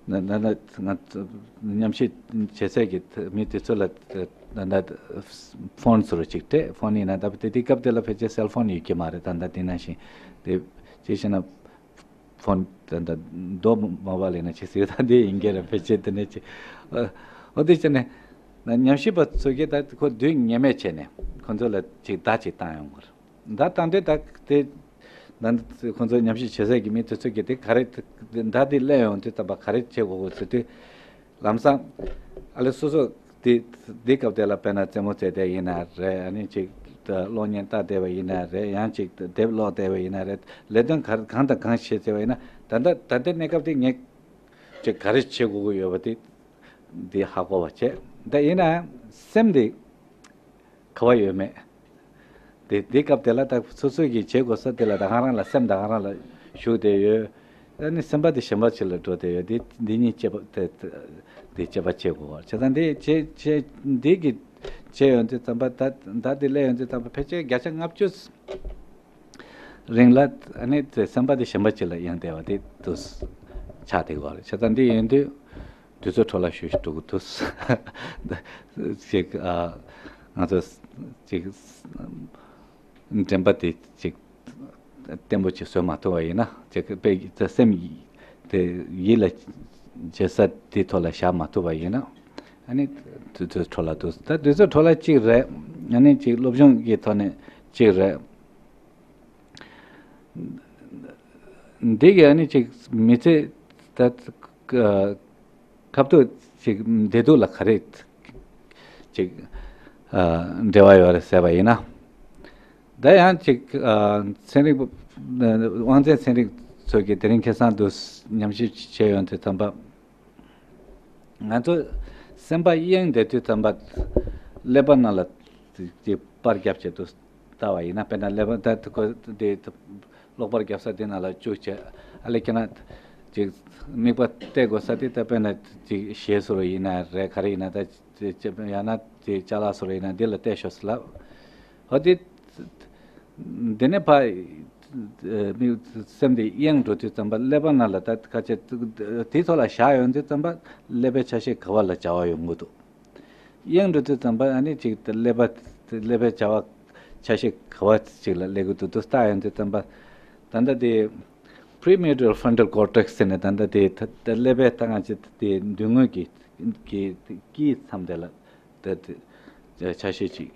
ན་ན་ང་ཚོ་ཉམས་ཞིབ་བྱེད་སའི་གི་མི་དེ་ཚོ་ལ་ད་ད་ཕོན་ཟེར་བ་ཅིག་སྤྲད། ཕོན་ཡིན་ན་ད་དེ་དུས་སྐབས་དེ་ལ་ཕལ་ཆེར་སེལ་ཕོན་ཡོད་ཀྱི་མ་རེད། ད་ད་དེ་ནང་བཞིན་དེ་ཅི་བྱས་ན། ཕོན་ད་ད་རྡོ་མ་པ་ལས་ན་ཆི་ཟིག་ད་འདི་ཡིན་གྱི་རེད། ཕལ་ཆེར་དེ་ནས་ཅི། ཨ་འོ་དེ་ཅི་ནས་ན་ཉམས་ཞིབ་པ་ཚོ་གིས་ད་ཁོ་དུས་ངེས་མེད་བྱས་ནས་ཁོ་ཚོ་ལ་ཅིག་བརྡ་ཅིག་བཏང་ཡོང་གི་རེད། བརྡ་བཏང་དུས་ད་དེ་ད་ཁོ་ཚོ་ཉམས་ཞིབ་བྱེད་སའི་གི་མི་དེ་ཚོ་གིས་དེ་ག་རེ་བརྡ་དེ་སླེབས་ཡོང་དུས་ད་པ་ག་རེ་བྱེད་དགོས་དགོས་ཟེར་དུས། ལམ་སང་ཨ་ལེ་སོ་སོ་དེ་དེ་སྐབས་དེ་ལ་དཔེར་ན་རྩེད་མོ་རྩེ་བསྡད་ཡིན་ན་རེད། ཨ་ནི་ཅིག་གློག་བརྙན་ལྟ་བསྡད་པ་ཡིན་ན་རེད། ཡང་ཅིག་དེབ་ཀློག་བསྡད་པ་ཡིན་ན་རེད། ལས་དོན་ག་གང་དང་གང་བྱེད་བྱས་པ་ཡིན་ན་ད་ལྟ་ད་ལྟའི་གནས་སྐབས་དེ་ངས་ཅིག་ག་རེ་བྱེད་དགོས་ཀྱི་ཡོད་པ་དེ་འདི་ཧ་གོ་བ་བྱས། ད་ཡིན་ན་སེམས་དེ་ག་བ་ཡོད་མེད། དེ་དེ་སྐབས་དེ་ལ་ད་སོ་སོ་གིས་བྱེད་དགོས་ས་དེ་ལ་ད་ག་རང་ལ་སེམས་ད་ག་རང་ལ་ཞུགས་བསྡད་ཡོད། ཨ་ནི་སེམས་པ་དེ་གཞན་པ་ཅིག་ལ་འགྲོ་བསྡད་ཡོད། དེ་འདི་གཉིས་དཔྱད་པ་དེ་དེ་དཔྱད་པ་བྱེད་དགོས་པ་བྱས་ཙང་དེ་བྱེད་བྱེད་འདི་གི་བྱེད་ཡོང་དུས་ཙམ་པ་ད་ད་དེ་སླེབས་ཡོང་དུས་ཙམ་པ་ཕལ་ཆེར་བརྒྱ་ཆ་ལྔ་བཅུ་རིང་ལ་ཨ་ནི་དེ་སེམས་པ་དེ་གཞན་པ་ཅིག་ལ་གཡེང་བསྡད་པ་དེ་དུ་ཆགས་བསྡད་ཡོད་རེད། བྱས་ཙང་འདི་ཡིན་དུས། དུས་ཚོད་འཕྲོ་བརླག་ཞུ་ཞུ་འགྲོ་གི་འདུག་ཅིག་ཨ། ང་ཚོ་ཅིག་དྲན་པ་དེ་ཅིག་བརྟན་པོ་ཅིག་བཟོ་མ་ཐུབ་པ་ཡིན་ན། ཅིག་དཔེ་སེམས་དེ་ཡིད་ལ་བྱེད་ས་དེ་ཐོག་ལ་བཞག་མ་ཐུབ་པ་ཡིན་ན། ཨ་ནི་དུས་ཚོད་འཕྲོ་བརླག་འདུག་ད་དུས་ཚོད་འཕྲོ་བརླག་གཅིག་རེད། ཨ་ནི་ཅིག་སློབ་སྦྱོང་གི་ཐོག་ནས་གཅིག་རེད། འདི་གི་ཨ་ནི་ཅིག་མི་ཚེ་ད་ཁ་ཐུག་ཅིག་བདེ་སྡུག་ལ་ག་རེ་ཅིག་འབྲེལ་བ་ཡོད་རེད་ཟེར་བ་ཡིན་ན། ད་ཡང་ཅིག་ཚན་རིག་པ། དབང་འཛིན་ཚན་རིག་ཚོ་གིས་དེ་རིང་ཁ་སང་དུ་ཉམས་ཞིབ་བྱས་ཡོང་དུས་ཙམ་པ། ང་ཚོ་སེམས་པ་གཡེང་བསྡད་དུས་ཙམ་པ་ཀླད་པ་ནང་ལ་དེ་པར་རྒྱབ་བྱས་དུ་ལྟ་བ་ཡིན་ན། དཔེར་ན་ཀླད་པ་ད་ཁོ་དེ་གློག་པར་རྒྱབ་ས་དེ་ནང་ལ་བཅུག་བྱས། ཨ་ལས་ཁྱེད་རང་ཅིག་དམིགས་པ་གཏད་དགོས་ས་དེ་ད་དཔེར་ན་ཅིག་གཞས་བཟོ་རུ་ཡིན་ན་རེད། ག་རེ་ཡིན་ན། ད་ཅི་ཅི་ཡང་ན་ཅིག་ཅ་ལག་བཟོ་རུ་ཡིན་ན་འདི་ལ་གཏད་ཤོག་ཟེར་ལབ། ཧོ་དེ། དེ་ནས་ཕ། མི་སེམས་དེ་གཡེང་འགྲོ་དུས་ཙམ་པ་ཀླད་པ་ནང་ལ་ད་ཁ་ཆེ་དེའི་ཐོག་ལ་བཞག་ཡོང་དུས་ཙམ་པ་ཀླད་པའི་ཆ་ཤས་ག་བ་ལ་བྱ་བ་ཡོང་གི་འདུག་གཡེང་འགྲོ་དུས་ཙམ་པ་ཨ་ནི་ཅིག་ཀླད་པ་ཀླད་པའི་བྱ་བ་ཆ་ཤས་ག་བ་ཅིག་ལ་སླེབས་ཀྱི་འདུག་དུ་ལྟ་ཡོང་དུས་ཙམ་པ། ད་ལྟ་དེ་premortal frontal cortex ཟེར་ནས་ད་ལྟ་དེ་ད་ཀླད་པའི་ད་ང་ཅིག་དེ་མདུན་ངོས་ཀྱི་ཀྱི་དཀྱིལ་མཚམས་དེ་ལ། ད་དེ་ཆ་ཤས་ཅིག་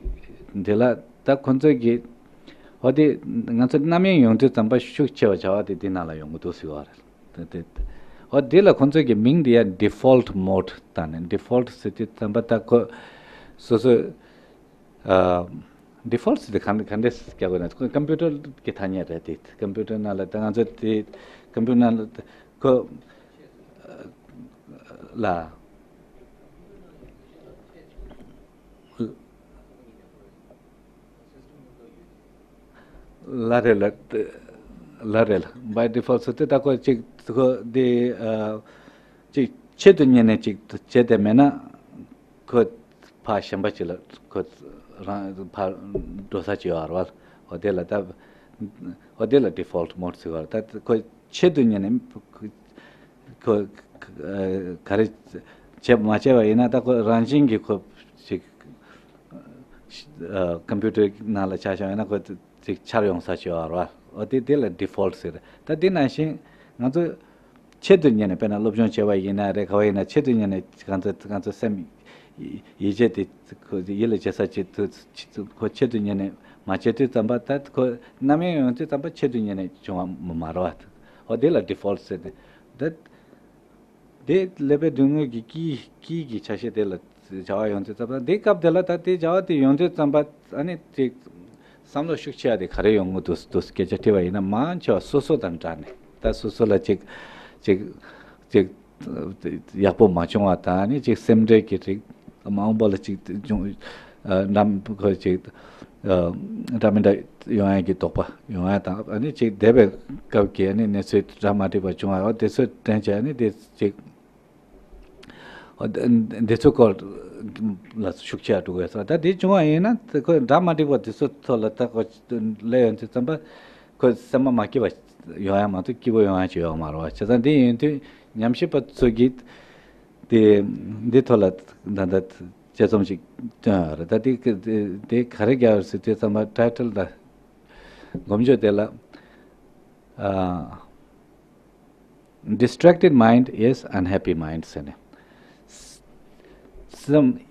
འདི་ལ་ད་ཁོ་ཚོས་ཀྱི། འོ་དེ་ང་ཚོ་རྣམ་གཡེང་ཡོང་དུས་ཙམ་པ་ཤུགས་ཆེ་བ་བྱ་བ་དེ་འདི་ནང་ལ་ཡོང་གི་འདུག་ཟེར་བ་རེད། ད་དེ་འོ་དེ་ལ་ཁོ་ཚོས་ཀྱི་མིང་འདི་ཡ་default mode བཏགས་ནས། default ཟེར་དུས་ཙམ་པ་ད་ཁོ་སོ་སོ་ཨ། default ཟེར་དེ་ག་ག་འདྲས་རྒྱག་དགོས་ན། ཁོ་computer གི་ཐ་སྙད་རེད་དེ། computer ནང་ལ་ད་ང་ཚོ་དེ་computer ནང་ལ་ཁོ་ལ། ལ་རེད་ལ། ལ་རེད་ལ། by default ཟེར་དེ་ད་ཁོ་ཅིག་ཁོ་དེ་ཨ། ཅིག་ཆེད་དུ་གཉེར་ནས་ཅིག་བྱས་ཏེ་མེད་ན། ཁོ་ཕ་གཞན་པ་ཅིག་ལ་ཁོ་རང་ཕར་འགྲོ་ས་ཅིག་ཡོད་རེད་བ། འོ་དེ་ལ་ད། འོ་དེ་ལ་default mode ཟེར་བ་རེད། ད་ཁོ་ཆེད་དུ་གཉེར་ནས་ཁོ་ག་རེ་བྱེད་མ་བྱས་པ་ཡིན་ན། ད་ཁོ་རང་བཞིན་གྱིས་ཁོ་ཅིག་computer ནང་ལ་ཆ་བཞག་ཡིན་ན་ཁོ་ཅིག་འཆར་ཡོང་ས་ཅིག་ཡོད་རེད་བ། འོ་དེ་དེ་ལ་default ཟེར། ད་དེ་ནང་བཞིན་ང་ཚོ་ཆེད་དུ་གཉེར་ནས། དཔེར་ན་སློབ་སྦྱོང་བྱས་པ་ཡིན་ན་རེད། ག་བ་ཡིན་ན་ཆེད་དུ་གཉེར་ནས་ང་ཚོ་ང་ཚོ་སེམས་ཡིད་ཆེས་དེ་ཁོ་ཡིད་ལ་བྱེད་ས་ཅིག་ཏུ་ཁོ་ཆེད་དུ་གཉེར་ནས་མ་བྱེད་དུས་ཙམ་པ། ད་ཁོ་རྣམ་གཡེང་ཡོང་དུས་ཙམ་པ་ཆེད་དུ་གཉེར་ནས་བྱུང་བ་མ་རེད་བ། འོ་དེ་ལ་default ཟེར་ཏེ། ད་དེ་ཀླད་པའི་མདུན་ངོས་ཀྱི་དཀྱིལ་དཀྱིལ་གྱི་ཆ་ཤས་དེ་ལ་བྱ་བ་ཡོང་དུས་ཙམ་པ། དེ་སྐབས་དེ་ལ་ད་དེ་བྱ་བ་དེ་ཡོང་དུས་ཙམ་པ་ཨ་ནི་དེ་བསམ་བློ་ཤུགས་ཆེ་བ་དེ་ག་རེ་ཡོང་གི་འདུག་འདུག་སྐད་ཆ་དྲིས་པ་ཡིན་ན། མང་ཆེ་བ་སོ་སོ་དང་འདྲ་ནས། ད་སོ་སོ་ལ་ཅིག་ཅིག་ཅིག་ཡག་པོ་མ་བྱུང་བ་དང་། ཨ་ནི་ཅིག་སེམས་ཁྲལ་གྱི་རིགས། མ་འོངས་པ་ལ་ཅིག་འབྱུང་ཨ་འདྲ་ཁོ་ཅིག་ཨ་འདྲ་མི་འདྲ་ཡོང་ཡ་གི་དོགས་པ་ཡོང་ཡ་དང་། ཨ་ནི་ཅིག་འདས་པའི་སྐབས་ཀྱི་ཨ་ནི་གནས་ཚུལ་འདྲ་མ་འགྲིག་པ་བྱུང་བ། འོ་དེ་ཚོ་དྲན་བྱས། ཨ་ནི་དེ་ཅིག་འོ་དེ་འདི་ཚོའི་སྐོར་ལ་ཤུགས་ཆེ་འགྲོ་དགོས་སོ། ད་དེ་བྱུང་བ་ཡིན་ན་ཁོ་འདྲ་མ་འགྲིག་པ་དེ་ཚོ་ཐོག་ལ་ད་ཁོ་སླེབས་ཡོང་དུས་ཙམ་པ་ཁོ་སེམས་པ་མ་སྐྱིད་པ་ཡོང་ཡ་མ་གཏོགས་སྐྱིད་པོ་ཡོང་ཡ་ཅིག་ཡོད་མ་རེད་བ། བྱས་ཙང་དེ་ཡིན་དུས་ཉམས་ཞིབ་པ་ཚོ་གིས་དེ་འདི་ཐོག་ལ་ད་ལྟ་དཔྱད་རྩོམ་ཞིག་བཏོན་ཡོད་རེད། ད་དེ་དེ་ག་རེ་རྒྱག་ཡོད་ཟེར་དུས་ཙམ་པ་ཊའི་ཊལ་དང་མགོ་བརྗོད་དེ་ལ་ཨ། Distracted mind is unhappy mind ཟེར་ནས། སེམས་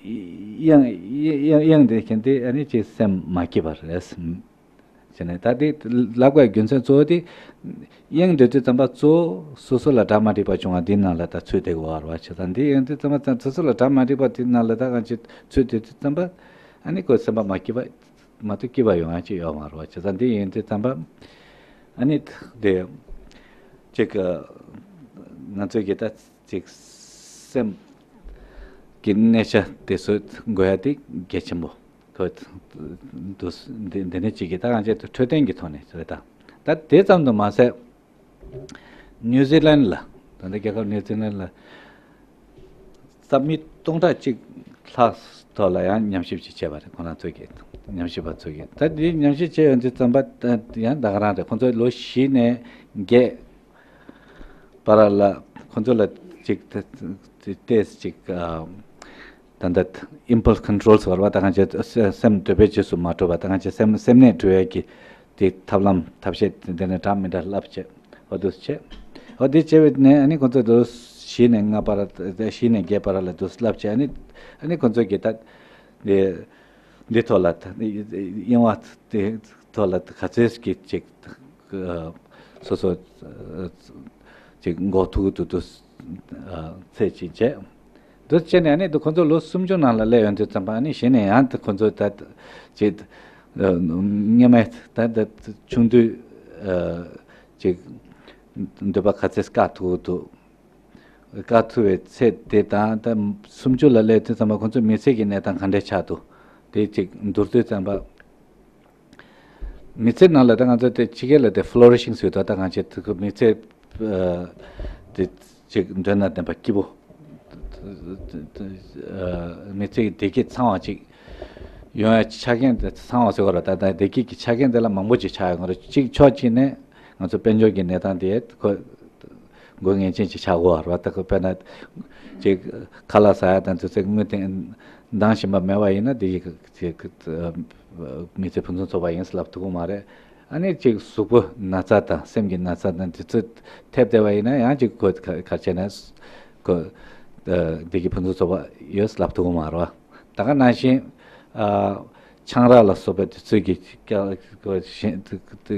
གཡེང་གཡེང་གཡེང་བསྡད་མཁན་དེ་ཨ་ནི་ཅིག་སེམས་མ་སྐྱིད་པ་རེད་ཟེར་ནས། ད་དེ་ལབ་དགོས་རྒྱུ་མཚན་གཙོ་བོ་དེ། གཡེང་བསྡད་དུས་ཙམ་པ་གཙོ་བོ་སོ་སོ་ལ་འདྲ་མ་འགྲིག་པ་བྱུང་བ་འདི་ནང་ལ་ད་ཚུད་བསྡད་དགོས་པ་རེད་བ། བྱས་ཙང་འདི་ཡིན་དུས་ཙམ་པ་སོ་སོ་ལ་འདྲ་མ་འགྲིག་པ་འདི་ནང་ལ་ད་གང་ཅི་ཚུད་བསྡད་དུས་ཙམ་པ་ཨ་ནི་ཁོ་སེམས་པ་མ་སྐྱིད་པ། མ་གཏོགས་སྐྱིད་པ་ཡོང་ཡ་ཅིག་ཡོད་མ་རེད་བ། བྱས་ཙང་འདི་ཡིན་དུས་ཙམ་པ་ཨ་ནི་དེ་ཅིག་ང་ཚོས་ཀྱི་ད་ཅིག་སེམས་ཀྱི་གནས་ཆ་དེ་ཚོ་འགོད་ཡ་དེ་གལ་ཆེན་པོ་ཁོ་འདུག་འདི་འདི་ནས་ཅིག་གི་ད་གང་ཅི་འཕྲོད་བསྟེན་གྱི་ཐོག་ནས་རེད། ད་ད་དེ་ཙམ་དུ་མ་ཟད། ནིའུ་ཛི་ལན་ལ། ད་ལྟ་རྒྱལ་ཁབ་ནིའུ་ཛི་ལན་ལ་ས་མིག་སྟོང་ཕྲག་གཅིག་ལྷག་ཐོག་ལ་ཡང་ཉམས་ཞིབ་ཅིག་བྱས་པ་རེད། ཁོ་རང་ཚོ་གིས་ཉམས་ཞིབ་པ་ཚོ་གིས། ད་དེ་ཉམས་ཞིབ་བྱས་ཡོང་དུས་ཙམ་པ་ད་ཡང་ད་ག་རང་རེད། ཁོ་ཚོ་ལོ་བཞི་ནས་བརྒྱད་བར་ལ་ཁོ་ཚོ་ལ་ ཅིག་ཏེས་ཅིག་ད་ལྟ་impulse control ཟེར་བ་ད་གང་ཅི་སེམས་འདོད་པའི་རྗེས་སུ་མ་འགྲོ་བ་ད་གང་ཅི་སེམས་སེམས་ནད་འགྲོ་ཡས་ཀྱི་དེ་ཐབས་ལམ་ཐབས་ཤེས་དེ་ནས་འདྲ་མི་འདྲ་བསླབ་བྱས་འོ་དུ་བྱས། འོ་དེ་བྱས་པའི་ནས་ཨ་ནི་ཁོ་ཚོ་དུ་བཞི་ནས་ལྔ་བར་བཞི་ནས་བརྒྱད་བར་ལ་དུ་བསླབ་བྱས་ཨ་ནི་ཨ་ནི་ཁོ་ཚོ་གི་ད་དེ་འདི་ཐོག་ལ་ད་གཡེང་བ་དེ་ཐོག་ལ་ག་ཚོད་ཀྱི་ཅིག་སོ་སོ་ཅིག་འགོག་ཐུབ་ཀྱི་འདུག་འདུག་ཚད་ཅིག་བྱས། འདུག་བྱས་ནས་ཨ་ནི་འདི་ཁོ་ཚོ་ལོ་སུམ་ཅུ་ནང་ལ་སླེབས་ཡོང་དུས་ཙམ་པ་ཨ་ནི་གཞི་ནས་ཡང་དེ་ཁོ་ཚོ་ད་ཅིག་སྔོན་མའི་ད་ད་ཆུང་དུས་ཅིག་འདོད་པ་ག་ཚོད་བཀག་ཐུབ་ཀྱི་འདུག་བཀག་ཐུབ་པའི་ཚད་དེ་དང་ད་སུམ་ཅུ་ལ་སླེབས་དུས་ཙམ་པ་ཁོ་ཚོ་མི་ཚེ་གི་གནས་སྟངས་ག་འདྲས་ཆགས་འདུག་དེ་ཅིག་མདོར་བསྡུས་ཙམ་པ། མི་ཚེ་ནང་ལ་ད་ང་ཚོ་དེ་ཕྱི་རྒྱལ་ལ་དེ་flourishing ཟེར་དུས་ད་གང་བྱེད་ཐུབ་ཀྱི་མི་ཚེ་དེ་ཅིག་འདོད་ན་ལྡན་པ་སྐྱིད་པོ། མི་ཚེ་གི་བདེ་སྐྱིད་ཚང་བ་ཅིག་ཡོང་ཡ་ཆ་རྐྱེན་དེ་ཚང་བ་ཟེར་བ་ལ་ད་ད་བདེ་སྐྱིད་ཀྱི་ཆ་རྐྱེན་དེ་ལ་མང་པོ་ཅིག་ཆགས་ཡོང་གི་རེད། གཅིག་ཕྱོགས་གཅིག་ནས་ང་ཚོ་དཔལ་འབྱོར་གྱི་གནས་སྟངས་དེ་ཁོ། དགོས་ངེས་ཅན་ཅིག་ཆགས་དགོས་པ་རེད་བ། ད་ཁོ་དཔེར་ན་ཅིག་ཁ་ལག་ཟ་ཡ་དང་དུས་ཚོད་དངུལ་དེ་འདང་བཞིན་པ་མེད་པ་ཡིན་ན་དེ་ཡི་ཅིག་མི་ཚེ་ཕུན་སུམ་ཚོགས་པ་ཡིན་ཟེར་ལབ་ཐུབ་ཀྱི་མ་རེད། ཨ་ནི་ཅིག་གཟུགས་པོ་ན་ཚ་དང་སེམས་ཀྱི་ན་ཚ་དང་དུས་ཚོད་ཐེབས་བསྡད་པ་ཡིན་ན་ཡང་ཅིག་ཁོ་ག་ག་རེ་བྱས་ན་ཁོ་བདེ་སྐྱིད་ཕུན་སུམ་ཚོགས་པ་ཡོད་ཟེར་ལབ་ཐུབ་ཀྱི་མ་རེད་བ། ད་ག་ནང་བཞིན་ཨ། ཆང་རག་ལ་སོགས་པའི་དུས་ཚོད་ཀྱི་རྐྱང་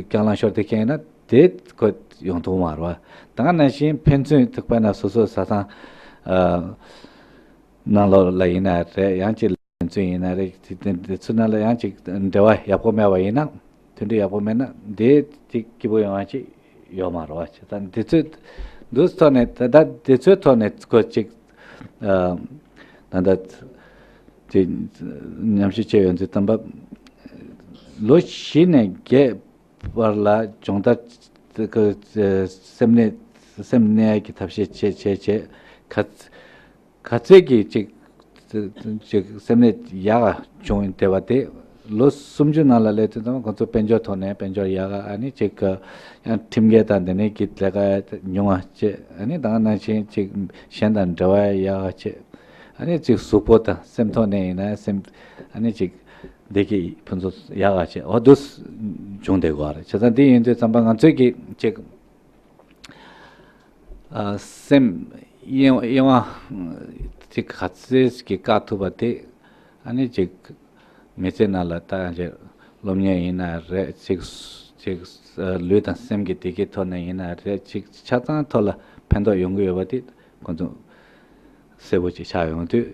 རྐྱང་ལངས་ཤོར་དེ་ཁེལ་ན་དེ་ཁོ་ཡོང་ཐུབ་མ་རེད་བ། ད་ག་ནང་བཞིན་ཕན་ཚུན་ཐུག་པ་ན་སོ་སོ་ཟ་ཚང་ནང་ལོགས་ལ་ཡིན་ན་རེད། ཡང་ཅིག་ཕན་ཚུན་ཡིན་ན་རེད། དེ་དེ་དེ་ཚོ་ནང་ལ་ཡང་ཅིག་འབྲེལ་བ་ཡག་པོ་མེད་པ་ཡིན་ན་མཐུན་སྒྲིལ་ཡག་པོ་མེད་ན་དེ་ཅིག་སྐྱིད་པོ་ཡོང་བ་ཅིག་ཡོད་མ་རེད་བ། བྱས་ཙང་དེ་ཚོའི་འདུག་ཐོག་ནས་ད་ལྟ་དེ་ཚོའི་ཐོག་ནས་ཁོ་ཅིག་ད་ལྟ་དེ་ཉམས་ཞིབ་བྱས་ཡོང་དུས་ཙམ་པ་ལོ་བཞི་ནས་བརྒྱད་བར་ལ་སྦྱོང་བརྡར་སེམས་ནད་སེམས་ནད་ཀྱི་ཐབས་ཤེས་བྱས་བྱས་བྱས་ག་ག་ཚད་ཀྱི་ཅིག་ཅིག་སེམས་ནད་ཡག་ག་བྱུང་བསྡད་པ་དེ་ལོ་སུམ་ཅུ་ནང་ལ་སླེབས་དུས་ཙམ་ཁོང་ཚོ་དཔལ་འབྱོར་ཐོག་ནས་དཔལ་འབྱོར་ཡག་ག་ཨ་ནི་ཅིག་ཡང་ཁྲིམས་འགལ་དང་དེ་ནས་ཀྱི་ལས་ཀ་ཉུང་བ་བྱས་ཨ་ནི་ད་ག་ནང་བཞིན་ཅིག་གཞན་དང་འབྲེལ་བ་ཡག་ག་བྱས་ཨ་ནི་ཅིག་གཟུགས་པོ་དང་སེམས་ཐོག་ནས་ཡིན་ན་སེམས་ཨ་ནི་ཅིག་བདེ་སྐྱིད་ཕུན་སུམ་ཡག་ག་བྱས་འོ་འདུག་བྱུང་བསྡད་ཀྱི་ཡོད་རེད། བྱས་ཙང་འདི་ཡིན་དུས་ཙམ་པ་ང་ཚོས་ཀྱི་ཅིག་ཨ་སེམས་གཡེང་གཡེང་བ་ཅིག་ག་ཚོད་ཅིག་བཀག་ཐུབ་པ་དེ་ཨ་ནི་ཅིག་མི་ཚེ་ནང་ལ་ད་ཅིག་སློབ་གཉེར་ཡིན་ན་རེད། ཅིག་ཅིག་ལུས་དང་སེམས་ཀྱི་བདེ་སྐྱིད་ཐོག་ནས་ཡིན་ན་རེད། ཅིག་ཆ་ཚང་ཐོག་ལ་ཕན་ཐོགས་ཡོང་གི་ཡོད་པ་དེ་ཁོང་ཚོ་གསལ་པོ་ཅིག་ཆགས་ཡོང་དུས་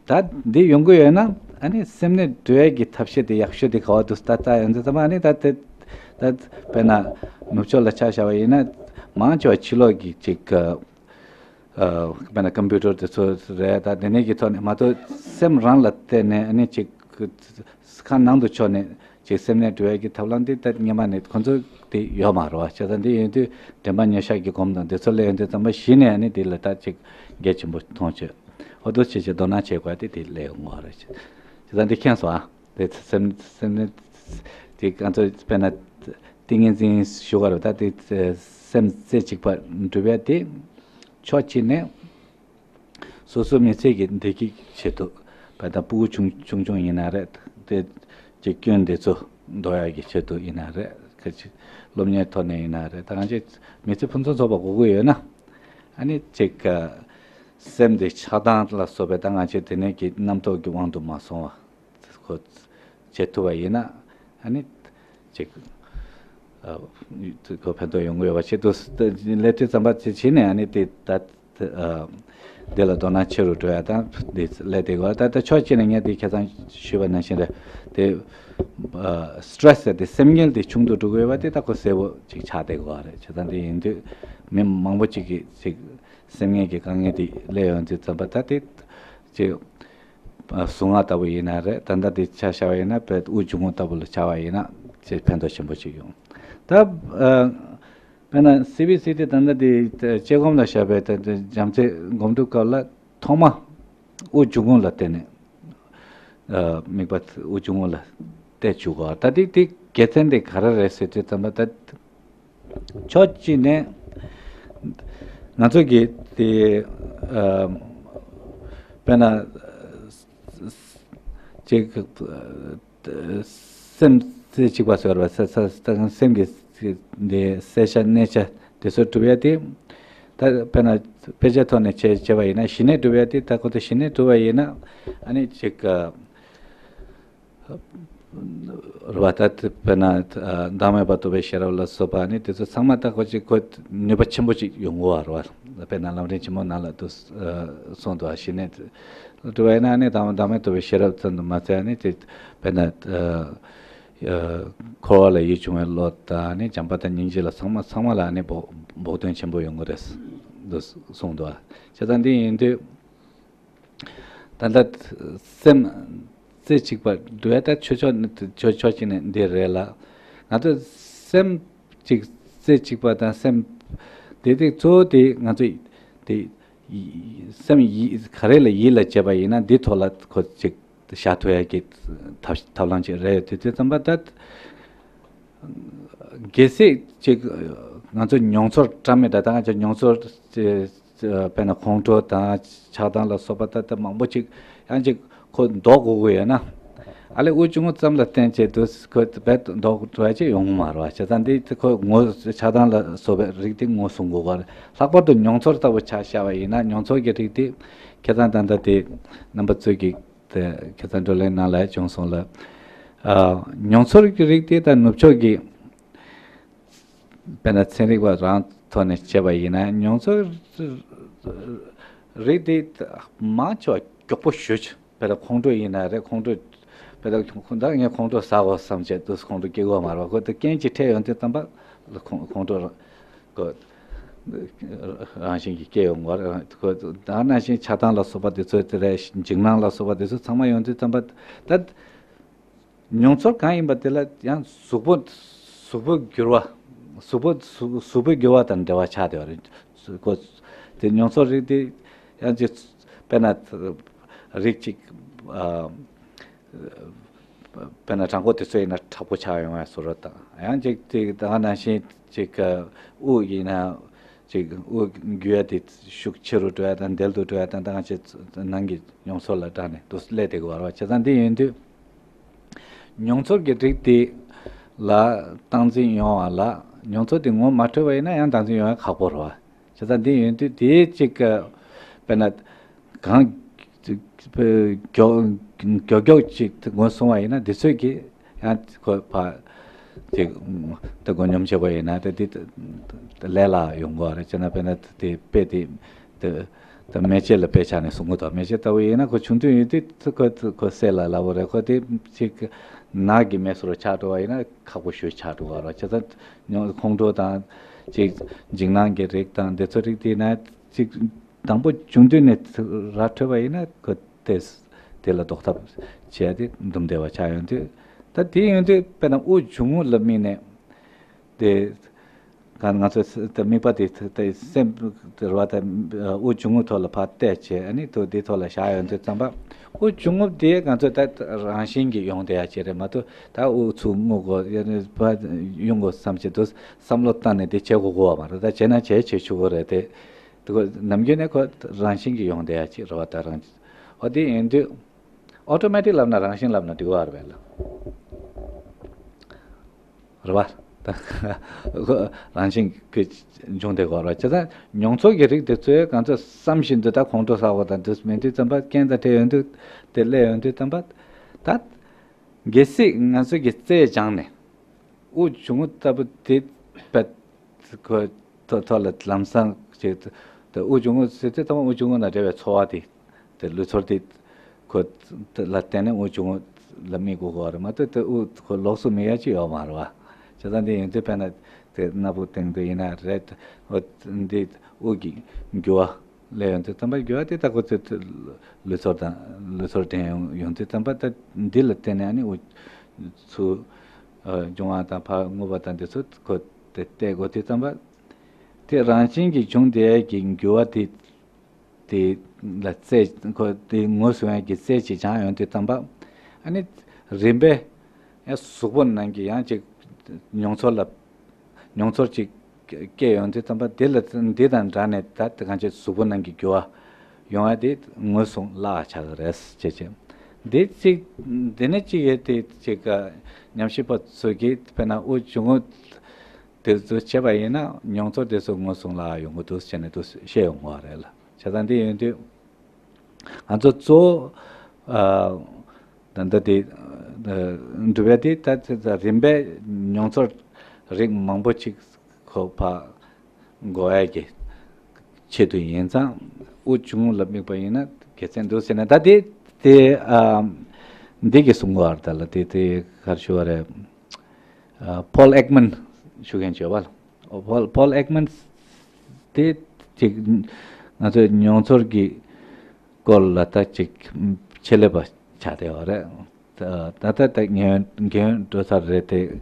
ད་འདི་ཡོང་གི་ཡོད་ན་ཨ་ནི་སེམས་ནད་འགྲོ་ཡས་ཀྱི་ཐབས་ཤེས་དེ་ཡག་ཤོས་དེ་ག་བ་འདུག་ད་ལྟ་ཡོང་དུས་ཙམ་པ་ཨ་ནི་ད་དེ་ད་དཔེར་ན་ནུབ་ཕྱོགས་ལ་ཆ་བཞག་པ་ཡིན་ན་མང་ཆེ་བ་ཕྱི་ལོགས་ཀྱི་ཅིག་ཨ་དཔེར་ན་ཀམ་པུ་ཊར་དེ་ཚོ་རེད། ད་དེ་ནས་ཀྱི་ཐོག་ནས་མ་གཏོགས་སེམས་རང་ལ་བརྟེན་ནས་ཨ་ནི་ཅིག་ཁ་ནང་དུ་ཕྱོགས་ནས་ཅིག་སེམས་ནད་འགྲོ་ཡས་ཀྱི་ཐབས་ལམ་འདི་ད་སྔོན་མ་ནས་ཁོང་ཚོ་དེ་ཡོད་མ་རེད་བ། བྱས་ཙང་འདི་ཡིན་དུས་དྲན་པ་ཉེར་བཞག་གི་སྒོམ་དང་འདི་ཚོ་ལས་ཡོང་དུས་ཙམ་པ་གཞི་ནས་ཨ་ནི་འདི་ལ་ད་ཅིག་གལ་ཆེན་པོ་མཐོང་བྱས་འོ་དོ་བྱས་བྱས་དོ་སྣང་བྱེད་དགོས་དེ་དེ་ལས་ཡོང་བ་རེད། བྱས་ཙང་འདི་མཁྱེན་སོང་ཨ། དེ་སེམས་སེམས་ནད་དེ་ང་ཚོ་དཔེར་ན་ཏིང་ངེ་འཛིན་ཞུ་བ་རེད། ད་དེ་སེམས་རྩེ་གཅིག་པ་འགྲུབ་ཡ་དེ་ཕྱོགས་གཅིག་ནས་སོ་སོ་མི་ཚེ་གི་བདེ་སྐྱིད་ཆེད་དུ་བ་དང་ཕྲུ་གུ་ཆུང་ཆུང་ཆུང་ཡིན་ན་རེད། དེ་ཅིག་སྐྱོན་དེ་ཚོ་འདོར་ཡ་གི་ཆེད་དུ་ཡིན་ན་རེད། ཁ་ཅིག་སློབ་གཉེར་ཐོག་ནས་ཡིན་ན་རེད། ད་གང་ཅིག་མི་ཚེ་ཕུན་སུམ་ཚོགས་པ་དགོས་ཀྱི་ཡོད་ན་ཨ་ནི་ཅིག་སེམས་དེ་ཆགས་སྡང་ལ་སོགས་པའི་ད་གང་ཅིག་དེ་ནས་ཀྱི་རྣམ་རྟོག་གི་དབང་དུ་མ་སོང་བ། ཁོ་བྱེད་ཐུབ་པ་ཡིན་ན་ཨ་ནི་ཅིག་ཨ་ཁོ་ཕན་ཐོགས་ཡོང་གི་ཡོད་པ་ཆེད་དུ་ལས་དུས་ཙམ་པ་ཅིག་བྱས་ནས་ཨ་ནི་དེ་ད་ཨ་འདི་ལ་དོ་སྣང་ཆེ་རུ་འགྲོ་ཡ་དང་འདི་ལས་དེ་གོ་ད་ལྟ་ཕྱོགས་གཅིག་ནས་ངས་འདི་ཁ་སང་ཞུས་པ་ནང་བཞིན་རེད། དེ་ཨ་སི་ཊེ་རེ་སི་ཟེར་དེ་སེམས་ངལ་དེ་ཆུང་དུ་འགྲོ་གི་ཡོད་པ་དེ་ད་ཁོ་གསལ་པོ་ཅིག་ཆགས་བསྡད་གོ་རེད། བྱས་ཙང་དེ་ཡིན་དུས་མི་མང་པོ་ཅིག་གིས་ཅིག་སེམས་ངལ་གྱི་དཀའ་ངལ་དེ་སླེབས་ཡོང་དུས་ཙམ་པ་ད་དེ་ཅིག་ཨ་གཟུངས་སྔགས་ལྟ་བུ་ཡིན་ན་རེད། ད་ལྟ་དེ་ཆ་བཞག་པ་ཡིན་ན་དཔེ་དབུགས་འབྱུང་རྔུབ་ལྟ་བུ་ལ་བྱ་བ་ཡིན་ན་ཅིག་ཕན་ཐོགས་ཆེན་པོ་ཅིག་ཡོང་། ད་ཨ་དཔེར་ན་སི་བི་སི་དེ་ད་ལྟ་དེ་དཔྱད་སྒོམ་ལ་བཞག་པའི་ད་ལྟ་བྱམས་བརྩེ་སྒོམ་སྒྲུབ་སྐབས་ལ་ཐོག་མ་དབུགས་འབྱུང་རྔུབ་ལ་བརྟེན་ནས་ཨ་དམིགས་པ་དབུགས་འབྱུང་རྔུབ་ལ་གཏད་བཅུག་གོ་ད་དེ་དེ་དགེ་མཚན་དེ་ག་རེ་རེད་ཟེར་དུས་ཙམ་པ་ད། ཕྱོགས་གཅིག་ནས་ ང་ཚོ་གི་དེ་ཨ་དཔེར་ན་ཅིག་སེམས་རྩེ་གཅིག་པ་ཟེར་བ་ས་ས་ས་སེམས་ཀྱི་འདི་གསལ་ཆ་གནས་ཆ་དེ་ཚོ་སྒྲུབ་ཡ་དེ། ད་དཔེར་ན་དཔེ་ཆའི་ཐོག་ནས་བྱས་བྱས་པ་ཡིན་ན་ཞི་གནས་སྒྲུབ་ཡ་དེ། ད་ཁོ་ཚོ་ཞི་གནས་སྒྲུབ་པ་ཡིན་ན་ཨ་ནི་ཅིག་ཨ། རེད་བ། ད་དཔེར་ན་ཨ་བདག་མེད་པ་རྟོགས་པའི་ཤེས་རབ་ལ་སོགས་པ་ནི་དེ་ཚོ་ཚང་མ་ད་ཁོ་ཅིག་ཁོ་ནུས་པ་ཆེན་པོ་ཅིག་ཡོང་གི་ཡོད་རེད་བ། དཔེར་ན་ལམ་རིམ་ཆེན་མོ་ནང་ལ་དུ་གསུངས་འདུག་བ། ཞི་གནས་སྒྲུབ་པ་ཡིན་ན་ནི་བདག་བདག་མེད་རྟོགས་པའི་ཤེས་རབ་ཙམ་དུ་མ་ཟད་ནི་དེ་དཔེར་ན་ཨ་འཁོར་བ་ལ་ཡིད་བྱུང་བའི་བློ་དང་ནི་བྱམས་པ་དང་སྙིང་རྗེ་ལ་ཚང་མ་ཚང་མ་ལ་ནི་བོགས་བོགས་འདོན་ཆེན་པོ་ཡོང་གི་རེད་དུ་གསུངས་འདུག་བ། བྱས་ཙང་འདི་ཡིན་དུས། ད་ལྟ་སེམས་རྩེ་གཅིག་པ་འདུལ་བ་ད་ཆོས་ཕྱོགས་ནི་ཆོས་ཕྱོགས་གཅིག་ནས་འདི་རེད་ལ། ང་ཚོ་སེམས་གཅིག་རྩེ་གཅིག་པ་དང་སེམས་དེ་དེ་གཙོ་བོ་དེ་ང་ཚོ་དེ་སེམས་ཡིད་ག་རེ་ལ་ཡིད་ལ་བྱེད་པ་ཡིན་ན་འདི་ཐོག་ལ་ཁོ་ཅིག་བཞག་ཐུབ་ཡ་གི་ཐབས་ཐབས་ལམ་ཅིག་རེད། དེ་དུས་ཙམ་པ་ད། གལ་སྲིད་ཅིག་ང་ཚོ་མྱོང་ཚོར་བཀྲ་མེད་འདྲ་དང་ཅིག་མྱོང་ཚོར་ཅིག་དཔེར་ན་ཁོང་ཁྲོ་དང་ཆགས་སྡང་ལ་སོགས་པ་ད་ལྟ་མང་པོ་ཅིག་ཡང་ཅིག་ཁོ་ལྡོག་དགོས་ཀྱི་ཡོད་ན། ཨ་ལས་དབུགས་ཆུང་ངུ་ཙམ་ལ་བརྟེན་བྱས་དུས་ཁོ་རྦད་ལྡོག་འགྲོ་ཡ་ཅིག་ཡོང་གི་མ་རེད་བ། བྱས་ཙང་འདི་ཁོ་ངོ་ཆགས་སྡང་ལ་སོགས་པའི་རིགས་དེ་ངོས་བཟུང་དགོས་པ་རེད། ལྷག་པར་དུ་མྱོང་ཚོར་ལྟ་བུ་ཆ་བཞག་པ་ཡིན་ན་མྱོང་ཚོར་གྱི་རིགས་དེ་ཁ་སང་ད་ལྟ་དེ་རྣམ་པ་ཚོས་ཀྱིས། དེ་ཁ་སང་བགྲོ་གླེང་ནང་ལ་བྱུང་སོང་ལ། ཨ་མྱོང་ཚོར་གྱི་རིགས་དེ་ད་ནུབ་ཕྱོགས་ཀྱི་དཔེར་ན་ཚན་རིག་པ་རང་ཐོག་ནས་བྱས་པ་ཡིན་ན་མྱོང་ཚོར་རིགས་དེ་མང་ཆེ་བ་མགྱོགས་པོ་ཞེ་པོ་ཅིག་དཔེར་ན་ཁོང་ཁྲོ་ཡིན་ན་རེད། ཁོང་ཁྲོ་དཔེར་ན་ད་ངས་ཁོང་ཁྲོ་ཟ་དགོས་བསམ་བྱས་དུས་ཁོང་ཁྲོ་སྐྱེ་གི་ཡོད་མ་རེད་བ། ཁོ་དེ་རྐྱེན་ཅིག་འཕྲད་ཡོང་དུས་ཙམ་པ་ཁོང་ཁོང་ཁྲོ་ཁོ་རང་བཞིན་གྱིས་སྐྱེ་ཡོང་གི་རེད། ཁོ་ད་ནང་བཞིན་ཆགས་སྡང་ལ་སོགས་པ་དེ་ཚོ་དེ་རེད། འཇིགས་སྣང་ལ་སོགས་པ་དེ་ཚོ་ཚང་མ་ཡོང་དུས་ཙམ་པ་ད། མྱོང་ཚོར་གང་ཡིན་པ་དེ་ལ་ཡང་གཟུགས་པོ་གཟུགས་པོ་འགྱུར་བ། གཟུགས་པོ་གཟུགས་གཟུགས་པོའི་འགྱུར་བ་དང་འབྲེལ་བ་ཆགས་བསྡད་པ་རེད། ཁོ་དེ་མྱོང་ཚོར་རིགས་དེ་ཡང་ཅིག་དཔེར་ན་རིགས་གཅིག་ཨ་དཔེར་ན་བྲང་ཁོག་དེ་ཚོ་ཡིན་ན་དྲག་པོ་ཆགས་ཡོང་བའི་བཟོ་འདྲ་དང་ཡང་ཅིག་དེ་ད་ག་ནང་བཞིན་ཅིག་དབུགས་ཡིན་ན་ཅིག་དབུགས་རྒྱུ་བ་དེ་ཤུགས་ཆེ་རུ་འགྲོ་ཡ་དང་དལ་དུ་འགྲོ་ཡ་དང་ད་ག་ཅིག་ནང་གི་མྱོང་ཚོར་ལ་བརྟེན་ནས་དུ་སླེབས་བསྡད་ཀྱི་ཡོད་རེད་བ། བྱས་ཙང་འདི་ཡིན་དུས། མྱོང་ཚོར་གྱི་རིགས་དེ་ལ་སྟངས་འཛིན་ཡོང་བ་ལ་མྱོང་ཚོར་དེ་ངོ་མ་འཕྲོད་པ་ཡིན་ན་ཡང་སྟངས་འཛིན་ཡོང་ཡ་ཁག་པོ་རེད་བ། བྱས་ཙང་འདི་ཡིན་དུས་དེའི་གཅིག་གི་དཔེར་ན་གང་མགྱོགས་མགྱོགས་མགྱོགས་ཅིག་ངོས་བཟུང་བ་ཡིན་ན་འདི་ཚོས་ཀྱི་ཡང་ཁོ་ཕ་དེ་ད་མགོ་སྙོམས་བྱེད་པ་ཡིན་ན་ད་འདི་ལས་སླ་ཡོང་གི་རེད། བྱས་ན་དཔེར་ན་དེ་དཔེ་དེ་དེ། ད་མེ་ལྕེ་ལ་དཔེ་ཆ་ནས་གསུང་གི་འདུག་མེ་ལྕེ་ལྟ་བུ་ཡིན་ན་ཁོ་ཆུང་དུས་ཡིན་དུས་ཁོ་ཁོ་བསད་ལ་སླ་པོ་རེད། ཁོ་དེ་ཅིག་ནགས་ཀྱི་མེ་སོར་ཆགས་འགྲོ་བ་ཡིན་ན་ཁག་པོ་ཞེ་ཆགས་འགྲོ་བ་རེད། བྱས་ཙང་ཁོང་ཁྲོ་དང་ཅིག་འཇིགས་སྣང་གི་རིགས་དང་དེ་ཚོ་རིགས་དེ་ན་ཅིག་དང་པོ་ཆུང་དུས་ནས་ར་འཕྲོད་པ་ཡིན་ན་ཁོ་དེ་དེ་ལ་ཟློག་ཐབས་བྱས་ཏེ་འདུམ་བདེ་བ་ཆགས་ཡོང་དུས། ད་དེ་ཡོང་དུས་དཔེར་ན་དབུགས་ཆུང་ངུ་ལ་དམིགས་ནས། དེ་ག་ང་ཚོ་ད་དམིགས་པ་དེ་དེ་སེམས་རེད་བ། ད་དབུགས་ཆུང་ངུ་ཐོག་ལ་ཕར་བལྟས་བྱས་ཨ་ནི་དུ་དེ་ཐོག་ལ་བཞག་ཡོང་དུས་ཙམ་པ་དབུགས་ཆུང་ངུ་དེ་ང་ཚོ་ད་རང་བཞིན་གྱིས་ཡོང་བསྡད་ཡ་ཅིག་རེད་མ་གཏོགས་ད་དབུགས་ཚུར་རྔུབ་དགོས་ཡ་ནི་ཕར་ཡོང་དགོས་བསམ་བྱས་དུ་བསམ་བློ་བཏང་ནས་དེ་བྱེད་དགོས་དགོས་བ་མ་རེད། ད་བྱས་ན་བྱས་བྱེད་ཆོག་གི་རེད་དེ། དེ་ཁོ་ནམ་རྒྱུན་ནས་ཁོ་རང་བཞིན་གྱིས་ཡོང་བསྡད་ཡ་ཅིག་རེད་བ། ད་རང་ཨོ་དེ་ཡིན་དུས་ཨོ་ཊོ་མེ་ཊིག་ལབ་ན་རང་བཞིན་ལབ་ན་འགྲིག་གི་རེད་བས་ལ། རེད་བ། ད་རང་བཞིན་གྱིས་འབྱུང་བསྡད་ཀྱི་ཡོད་རེད་བ། བྱས་ཙང་མྱོང་ཚོར་གྱི་རིགས་དེ་ཚོས་ང་ཚོས་བསམ་བཞིན་དུ་ད་ཁོང་ཁྲོ་ཟ་དགོས་དང་དུས་མིན་དུས་ཙམ་པ་རྐྱེན་དང་འཕྲད་ཡོང་དུས་དེ་སླེབས་ཡོང་དུས་ཙམ་པ་ད་གལ་སྲིད་ང་ཚོ་གི་རྩལ་སྦྱངས་ནས་དབུགས་ཆུང་ངུ་ལྟ་བུ་དེ་བས་ཁོ་ཐོག་ཐོག་ལ་ལམ་སང་ཅིག་ད་དབུགས་ཆུང་ངུ་ཟེར་དུས་ད་དབུགས་ཆུང་ངུ་ན་འབྲེལ་བའི་ཚོར་བ་དེ། དེ་ལུས་ཚོར་དེ་ཁོ་ལ་བརྟེན་ནས་དབུགས་ཆུང་ངུ་ལ་དམིགས་དགོས་ཀྱི་ཡོད་རེད་མ་གཏོགས་དེ་དབུགས་ཁོ་ལོགས་སུ་དམིགས་ཡ་ཅིག་ཡོད་མ་རེད་བ། བྱས་ཙང་དེ་ཡིན་དུས་དཔེར་ན་དེ་སྣ་བུག་སྟེང་དུ་ཡིན་ན་རེད། འོ་འདི་དབུགས་ཀྱི་རྒྱུ་བ་སླེབས་ཡོང་དུས་ཙམ་པ་རྒྱུ་བ་དེ་ད་ཁོ་ཚོས་ལུས་ཚོར་དང་ལུས་ཚོར་འདྲེན་ཡོང་ཡོང་དུས་ཙམ་པ་ད་འདི་ལ་བརྟེན་ནས་ཨ་ནི་དབུགས་ཚུར་འབྱུང་བ་དང་ཕར་རྔུབ་པ་དང་འདི་ཚོ་ཁོ་དེ་བལྟས་དགོས་དུས་ཙམ་པ། དེ་རང་བཞིན་གྱིས་བྱུང་བསྡད་ཀྱི་འགྱུར་བ་དེ་དེ་ལ་རྩལ་ཁོ་དེ་ངོས་བཟུང་ཡག་གི་རྩལ་ཅིག་སྦྱངས་ཡོང་དུས་ཙམ་པ། ཨ་ནི་རིམ་པས་ཡང་གཟུགས་པོ་ནང་གི་ཡང་ཅིག་མྱོང་ཚོར་ལ་མྱོང་ཚོར་ཅིག་ སྐྱེ་ཡོང་དུས་ཙམ་པ་དེ་ལ་འདི་དང་འདྲ་ནས་ད་དེ་གང་ཅི་གཟུགས་པོ་ནང་གི་འགྱུར་བ་ཡོང་བ་དེ་ངོས་བཟུང་བརླག་ཆགས་ཀྱི་རེད་ཅེས་བྱས། འདི་གཅིག་འདི་ནས་གཅིག་ཡོད་དེ་གཅིག་ཉམས་ཞིབ་པ་ཚོས་ཀྱིས་དཔེར་ན་དབུགས་ཆུང་ངུ་དེ་ཚོ་བྱས་པ་ཡིན་ན་མྱོང་ཚོར་དེ་ཚོ་ངོས་བཟུང་བརླག་ཡོང་གི་འདུག་ཟེར་ནས་འདུག་བཤད་ཡོང་གི་རེད་ལ། བྱས་ཙང་འདི་ཡིན་དུས་ང་ཚོ་གཙོ་བོ་ཨ། ད་ལྟ་དེ་ཨ་འགྲུབ་ཡ་དེ་ད་ད་རིམ་པས་མྱོང་ཚོར་རིགས་མང་པོ་ཅིག་ཁོ་ཕར་འགོ་ཡ་གི་ཆེད་དུ་ཡིན་ཙང་དབུགས་ཆུང་ངུ་ལ་དམིགས་པ་ཡིན་ན་དགེ་མཚན་འདུག་ཟེར་ནས། ད་དེ་དེ་ཨ་འདི་གི་གསུང་གི་ཡོད་རེད། ད་ལ་དེ་དེ་ག་རེ་ཞུ་བ་རེད། ཨ་Paul Ekman ཞུ་མཁན་བྱོས་པ། Paul Paul Ekman དེ་ཅིག་ང་ཚོའི་མྱོང་ཚོར་གྱི་སྐོར་ལ་ད་ཅིག་ཆེད་ལས་པ་ཆགས་བསྡད་ཡོད་རེད། ད་ད་ལྟ་རྒན་རྒན་འགྲོ་ཚར་རེད་དེ།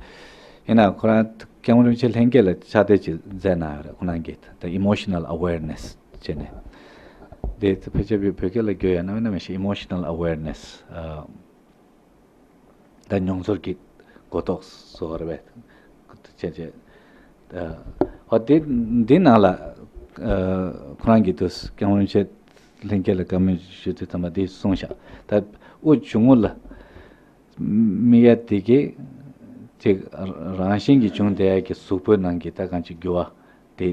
ཡིན་ནའང་ཁོ་རང་སྐྱབས་མགོན་རིན་པོ་ཆེ་ལྷན་རྒྱས་ལ་ཕྱག་དེབ་ཅིག་མཛད་གནང་ཡོད་རེད། ཁོ་རང་གིས་ད་Emotional Awareness བྱས་ནས། དེ་ཕལ་ཆེར་བོད་སྐད་ལ་བསྒྱུར་ཡ་ན་མིན་ན་མི་ཤེས། Emotional Awareness ཨ། ད་མྱོང་ཚོར་གྱི་གོ་རྟོགས་སོགས་རེད་པས། བྱས་རྗེས་ཨ་འོ་དེ་འདི་ནང་ལ་ཨ་ཁོ་རང་གིས་དུས་སྐྱབས་མགོན་རིན་པོ་ཆེ་ལྷན་རྒྱས་ལ་བཀའ་མོལ་ཞུ་དུས་ཙམ་པ་འདི་གསུངས་ཤག་ད་དབུགས་ཆུང་ངུ་ལ་དམིགས་ཡ་དེ་གིས་ཅིག་རང་བཞིན་གྱིས་བྱུང་བསྡད་ཡ་གི་གཟུགས་པོའི་ནང་གི་ད་གང་ཅིག་འགྱུར་བ་དེ་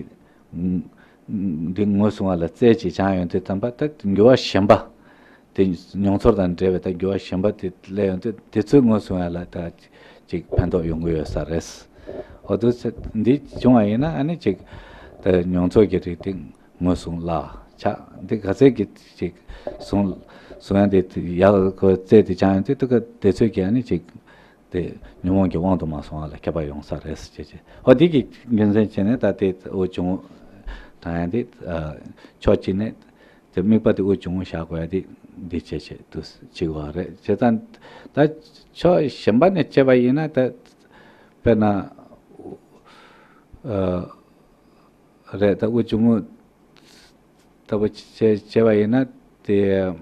འདི་ངོས་བཟུང་བ་ལ་རྩལ་ཅིག་སྦྱངས་ཡོང་དུས་ཙམ་པ་ད་འགྱུར་བ་གཞན་པ་དེ་མྱོང་ཚོར་དང་འབྲེལ་བའི་ད་འགྱུར་བ་གཞན་པ་དེ་སླེབས་ཡོང་དུས་དེ་ཚོའི་ངོས་བཟུང་ཡ་ལ་ད་ཅིག་ཕན་ཐོགས་ཡོང་གི་ཡོད་ས་རེད། འོ་དུས་ཚོད་འདི་བྱུང་བ་ཡིན་ན་ཨ་ནི་ཅིག་ད་མྱོང་ཚོར་གྱི་རིགས་དེ་ངོས་བཟུང་བརླག་ཆགས། འདི་ག་ཚད་ཀྱི་ཅིག་བཟུང་བཟུང་ཡ་དེ་ཡག་གོ་རྩལ་དེ་སྦྱངས་ཡོང་དུས་ད་ག་དེ་ཚོད་ཀྱི་ཨ་ནི་ཅིག་དེ་ཉོན་མོངས་ཀྱི་དབང་དུ་མ་སོང་བ་ལ་ཁྱབ་པ་ཡོང་ས་རེད་ཅེས་བྱས། ཨོ་འདི་གི་རྒྱུ་མཚན་བྱས་ནས་ད་དེ་དབུགས་ཆུང་ངུ་དྲང་ཡ་འདི་ཕྱོགས་གཅིག་ནས་དེ་དམིགས་པ་དེ་དབུགས་ཆུང་ངུ་བཞག་དགོས་ཡ་དེ་འདི་བྱས་བྱས་དུ་བྱེད་དགོས་པ་རེད། བྱས་ཙང་ད་ཕྱོགས་གཞན་པ་ནས་བྱས་པ་ཡིན་ན་ད་དཔེར་ན་ཨ་རེད། ད་དབུགས་ཆུང་ངུ་ལྟ་བུ་བྱས་བྱས་པ་ཡིན་ན་དེ།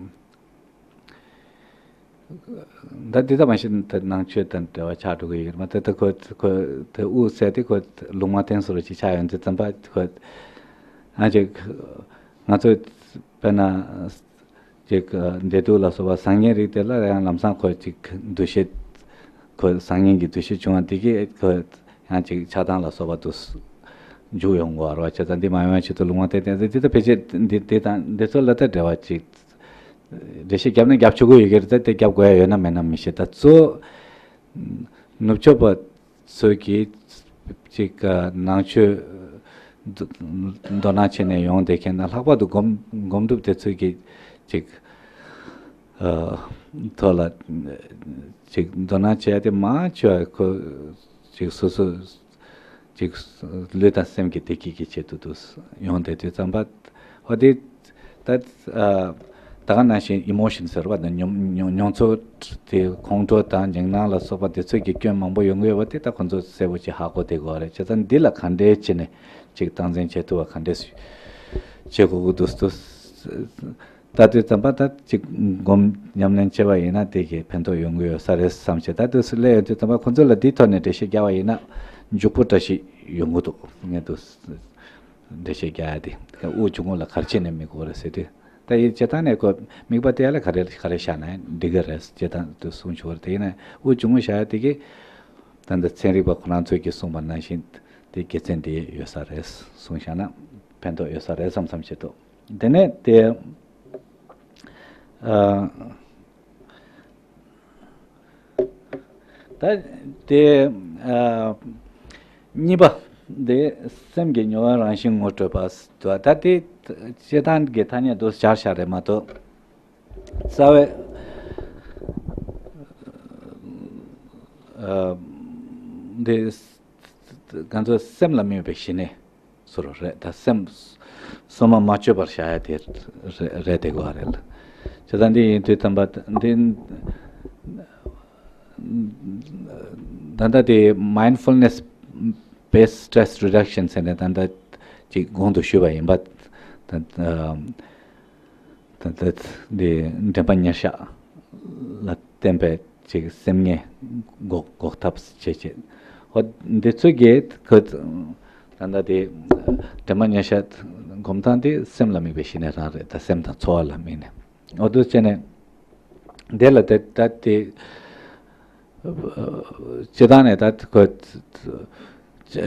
ད་འདི་ལྟ་མ་གཞི་ད་ནང་ཆོས་དང་འབྲེལ་བ་ཆགས་འགྲོ་གི་ཡོད་མ་རེད། ད་ཁོ་ཁོ་དེ་དབུགས་ཟེར་དེ་ཁོ་ལུང་མ་བསྟན་བཟོ་ཅིག་ཆགས་ཡོང་དུས་ཙམ་པ་ཁོ་ཨ་ཅིག་ང་ཚོ་དཔེར་ན་ཅིག་བདེ་སྡུག་ལ་སོགས་པ་བཟང་ངན་རིགས་དེ་ལ་ཡང་ལམ་སང་ཁོ་ཅིག་འདུ་ཤེས་ཁོ་བཟང་ངན་གྱི་འདུ་ཤེས་བྱུང་བ་དེ་གིས་ཁོ་ཡང་ཅིག་ཆགས་སྡང་ལ་སོགས་པ་དུ་འཇུག་ཡོང་གི་ཡོད་རེད་བ། བྱས་ཙང་འདི་མ་ཡོང་བའི་ཆེད་དུ་ལུང་མ་བསྟན་ཏེ་འདི་ལྟ་ཕལ་ཆེར་འདི་འདི་དང་འདི་ཚོ་ལ་ད་འབྲེལ་བ་ཅིག་འགྲེལ་བཤད་བརྒྱབ་ན་རྒྱབ་ཆོག་གི་ཡོད་ཀྱི་རེད། ད་དེ་རྒྱབ་དགོས་ཡ་ཡོད་ན་མེད་ན་མི་ཤེས། ད་གཙོ་ནུབ་ཕྱོགས་པ་ཚོས་ཀྱིས་ཅིག་ནང་ཆོས་དོ་སྣང་བྱས་ནས་ཡོང་བསྡད་མཁན་དང་ལྷག་པར་དུ་སྒོམ་སྒོམ་སྒྲུབ་དེ་ཚོས་ཀྱིས་ཅིག་ཐོག་ལ་ཅིག་དོ་སྣང་བྱས་ཏེ་མང་ཆེ་བ་ཁོ་ཅིག་སོ་སོ་ཅིག་ལུས་དང་སེམས་ཀྱི་བདེ་སྐྱིད་ཀྱི་ཆེད་དུ་དུ་ཡོང་བསྡད་དུས་ཙམ་པ། ཧོ་དེ་ད་ད་ག་ནང་བཞིན་emotion ཟེར་བ་དང་མྱོང་མྱོང་མྱོང་ཚོར་དེ་ཁོང་ཁྲོ་དང་སྙིང་ནག་ལ་སོགས་པ་དེ་ཚོ་གི་སྐྱོན་མང་པོ་ཡོང་གི་ཡོད་པ་དེ་ད་ཁོ་ཚོ་གསལ་པོ་ཅིག་ཧ་གོ་བསྡད་དགོས་རེད། བྱས་ཙང་འདི་ལ་ག་འདྲས་བྱས་ནས་ཅིག་སྟངས་འཛིན་བྱེད་ཐུབ་པ་ག་འདྲས་བྱེད་དགོས་ཀྱི་འདུག་འདུག་ད་དུས་ཙམ་པ་ད་ཅིག་སྒོམ་ཉམས་ལེན་བྱས་པ་ཡིན་ན་དེ་གི་ཕན་ཐོགས་ཡོང་གི་ཡོད་ས་རེད་བསམ་བྱས། ད་དུས་སུ་སླེབས་ཡོང་དུས་ཙམ་པ་ཁོ་ཚོ་ལ་འདིའི་ཐོག་ནས་འགྲེལ་བཤད་རྒྱག་པ་ཡིན་ན་མགྱོགས་པོ་བཀྲ་ཤིས་ཡོང་གི་འདུག་ངས་དུས་འགྲེལ་བཤད་རྒྱག་ཡ་དེ་དབུགས་ཆུང་ངུ་ལ་ག་རེ་བྱས་ནས་དམིགས་དགོས་རེད་ཟེར་དུས། ད་ཡིན་བྱེད་སྟངས་ནས་ཁོ་དམིགས་པ་དེ་ཡ་ལ་ག་རེ་ག་རེ་བཞག་ན་འགྲིག་གི་རེད་ཅེས་ད་དུ་གསུངས་ཆོག་རེད། དེ་ཡིན་ན་དབུགས་ཆུང་ངུ་བཞག་ཡ་དེ་གི་ད་ལྟ་ཚན་རིག་པ་ཁོ་རང་ཚོས་ཀྱིས་གསུངས་པ་ནང་བཞིན་དེ་དགེ་མཚན་དེ་ཡོད་ས་རེད། གསུངས་བཞག་ན་ཕན་ཐོགས་ཡོད་ས་རེད་བསམ་བསམ་བྱེད་དོ། དེ་ནས་དེ་ཨ་ད་དེ་ཨ་གཉིས་པ་དེ་སེམས་ཀྱི་མྱོང་བའི་རང་བཞིན་ངོ་སྤྲོད་པ་ཟེར་བ། ད་དེ་སྤྱིར་བཏང་གི་ཐ་སྙད་དུ་སྦྱར་བཞག་རེད་མ་གཏོགས་རྩ་བའི་ཨ་དེ་ང་ཚོ་སེམས་ལ་དམིགས་པའི་ཞི་གནས་ཟེར་བ་རེད། ད་སེམས་གསོ་མ་མ་བཅོས་པར་བཞག་ཡ་དེ་རེད་རེད་དེ་གོ་བ་རེད་ལ། བྱས་ཙང་འདི་ཡིན་དུས་ཙམ་པ་འདི་ད་ལྟ་དེ་mindfulness based stress reduction ཟེར་ནས་ད་ལྟ་ཅིག་གོང་དུ་ཞུས་པ་ཡིན་པ། ད་ད་ལྟ་འདི་དྲན་པ་ཉེར་བཞག་ལ་བརྟེན་པའི་ཅིག་སེམས་ངལ་འགོག་འགོག་ཐབས་བྱེད་བྱེད། ཨོ་འདི་ཚོ་གི་ཁོ་ ད་ལྟ་དེ་དྲན་པ་ཉེར་ཤར་སྒོམ་སྟངས་དེ་སེམས་ལ་དམིགས་པའི་ཞི་གནས་རང་རེད། ད་སེམས་དང་ཚོར་བ་ལ་དམིགས་ནས། འོ་འདུག་བྱས་ནས་དེ་ལ་དེ་ད་དེ་སྤྱི་བཏང་ནས་ད་ཁོ་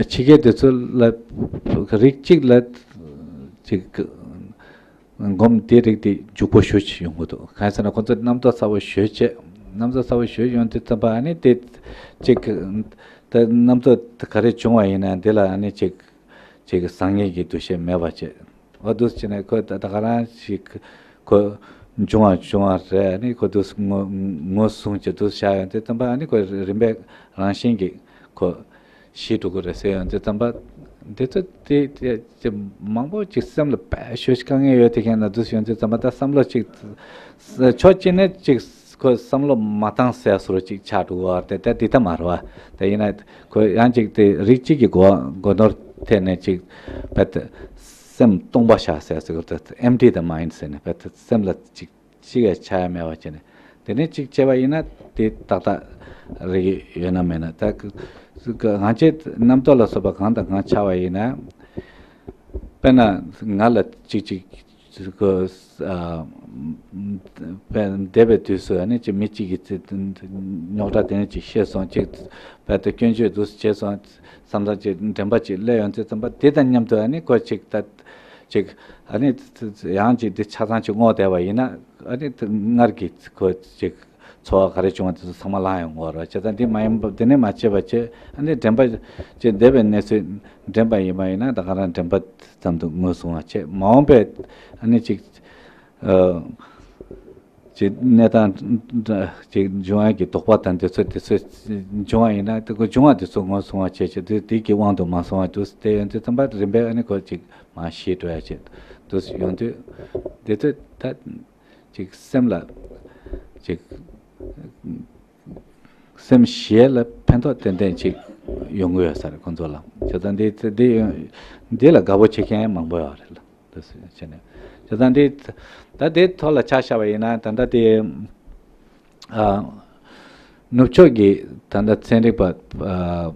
ཕྱི་རྒྱལ་དེ་ཚོ་ལ་རིགས་གཅིག་ལ་ཅིག་སྒོམ་དེ་རིགས་དེ་འཇུག་པོ་ཞུ་ཅིག་ཡོང་གི་འདུག་གང་ཡིན་ཟེར་ན་ཁོ་ཚོ་རྣམ་རྟོག་ཚ་བོ་ཞུ་བྱས། རྣམ་རྟོག་ཚ་བོ་ཞུ་ཡོང་དུས་ཙམ་པ་ཨ་ནི་དེ་ཅིག་ད་རྣམ་རྟོག་ག་རེ་བྱུང་བ་ཡིན་ན་དེ་ལ་ཨ་ནི་ཅིག་ཅིག་བཟང་ངན་གྱི་འདུ་ཤེས་མེད་པ་བྱས། འོ་འདུག་བྱས་ནས་ཁོ་ད་ད་ག་རང་ཞིག་ཁོ་འབྱུང་བ་འབྱུང་བ་རེད། ཨ་ནི་ཁོ་འདུག་ངོ་ངོས་བཟུང་བྱས་འདུག་བཞག་ཡོང་དུས་ཙམ་པ་ཨ་ནི་ཁོ་རིམ་པས་རང་བཞིན་གྱིས་ཁོ་ཞི་འགྲོ་གི་རེད་ཟེར་ཡོང་དུས་ཙམ་པ། འདི་ཚོ་དེ་དེ་དེ་མང་པོ་ཅིག་སེམས་ལ་བས་ཤོད་དཀའ་ངལ་ཡོད་དེ་མཁན་ན་འདུག་ཡོང་དུས་ཙམ་པ་ད་བསམ་བློ་ཅིག་ཕྱོགས་གཅིག་ནས་ཅིག་ཁོ་བསམ་བློ་མ་བཏང་ཟེར་སོར་ཅིག་ཆགས་འགྲོ་གི་བར་དེ་ད་འདི་ལྟ་མ་རེད་བ། དེ་ཡིན་ན་ཁོ་ཡང་ཅིག་དེ་རིགས་གཅིག་གི་གོ་གོ་ནོར་ཐད་ནས་ཅིག་བས་ད་སེམས་སྟོང་པ་བཞག་ཟེར་ཟེར་གི་འདུག empty the mind ཟེར་ནས་བས་ད་སེམས་ལ་ཅིག་གཅིག་ཡང་ཆ་ཡ་མེད་པ་བྱས་ནས། དེ་ནས་གཅིག་བྱས་པ་ཡིན་ན་དེ་ཏག་ཏག་རེད་ཡོད་ན་མེད་ན། ད་ང་ཚོའི་རྣམ་རྟོག་ལ་སོགས་པ་གང་དང་གང་འཆར་བ་ཡིན་ན། དཔེར་ན་ང་ལ་གཅིག་གཅིག་ཁོ་ཨ་དཔེ་འདས་པའི་དུས་སུ་ཨ་ནི་ཅིག་མི་གཅིག་གིས་རྙོག་དྲ་དེ་ནས་ཅིག་བཤད་སོང་། ཅིག་དཔེ་དེ་སྐྱོན་བརྗོད་འདུག་བྱས་སོང་བསམ་ཙང་ཅིག་དྲན་པ་ཅིག་སླེབས་ཡོང་དུས་ཙམ་པ་དེ་དང་མཉམ་དུ་ཨ་ནི་ཁོ་ཅིག་ད་ཅིག་ཨ་ནི་ཡང་ཅིག་དེ་ཆ་ཚང་ཅིག་བསྔོག་བསྡད་པ་ཡིན་ན། ཨ་ནི་སྔར་གྱི་ཁོ་ཅིག་ཚོར་བ་ག་རེ་བྱུང་བ་དེ་ཚོ་ཚང་མ་ལྷང་ཡོང་གི་རེད། བྱས་ཙང་འདི་མ་ཡིན་པ་དེ་ནས་མ་བྱས་པ་བྱས། ཨ་ནི་དྲན་པ་ཅིག་འདས་པའི་གནས་ཚུལ་དྲན་པ་ཡིན་པ་ཡིན་ན་ད་ག་རང་དྲན་པ་ཙམ་དུ་ངོས་བཟུང་བ་བྱས། མ་འོངས་པའི་ཨ་ནི་ཅིག་ཨ་ཅིག་གནས་སྟངས་ཅིག་འབྱུང་བ་གི་དོགས་པ་དང་དེ་ཚོ་དེ་ཚོ་འབྱུང་བ་ཡིན་ན་དེ་ཁོ་འབྱུང་བ་དེ་ཚོ་ངོས་བཟུང་བ་བྱས་བྱས། དེ་དེ་གི་དབང་དུ་མ་སོང་བ་དུ་དེ་ཡོང་དུས་ཙམ་པ་རིམ་པས་ཨ་ནི་ཁོ་ཅིག་མར་ཞི་འགྲོ་ཡ་བྱས་དུ་ཡོང་དུས་དེ་ཚོ་ད། ཅིག་སེམས་ལ་ཅིག་སེམས་ཞི་ལ་ཕན་ཐོགས་ཏན་ཏན་ཅིག་ཡོང་གི་ཡོད་ས་རེད་ཁོང་ཚོ་ལ། བྱས་ཙང་འདི་འདི་འདི་ལ་དགའ་པོ་བྱེད་མཁན་མང་པོ་ཡོད་རེད་ལ། འདི་བྱས་ནས་བྱས་ཙང་འདི་ད་འདི་ཐོག་ལ་ཆ་བཞག་པ་ཡིན་ན་ད་ལྟ་དེ་ཨ་ནུབ་ཕྱོགས་ཀྱི་ད་ལྟ་ཚན་རིག་པ་ཨ་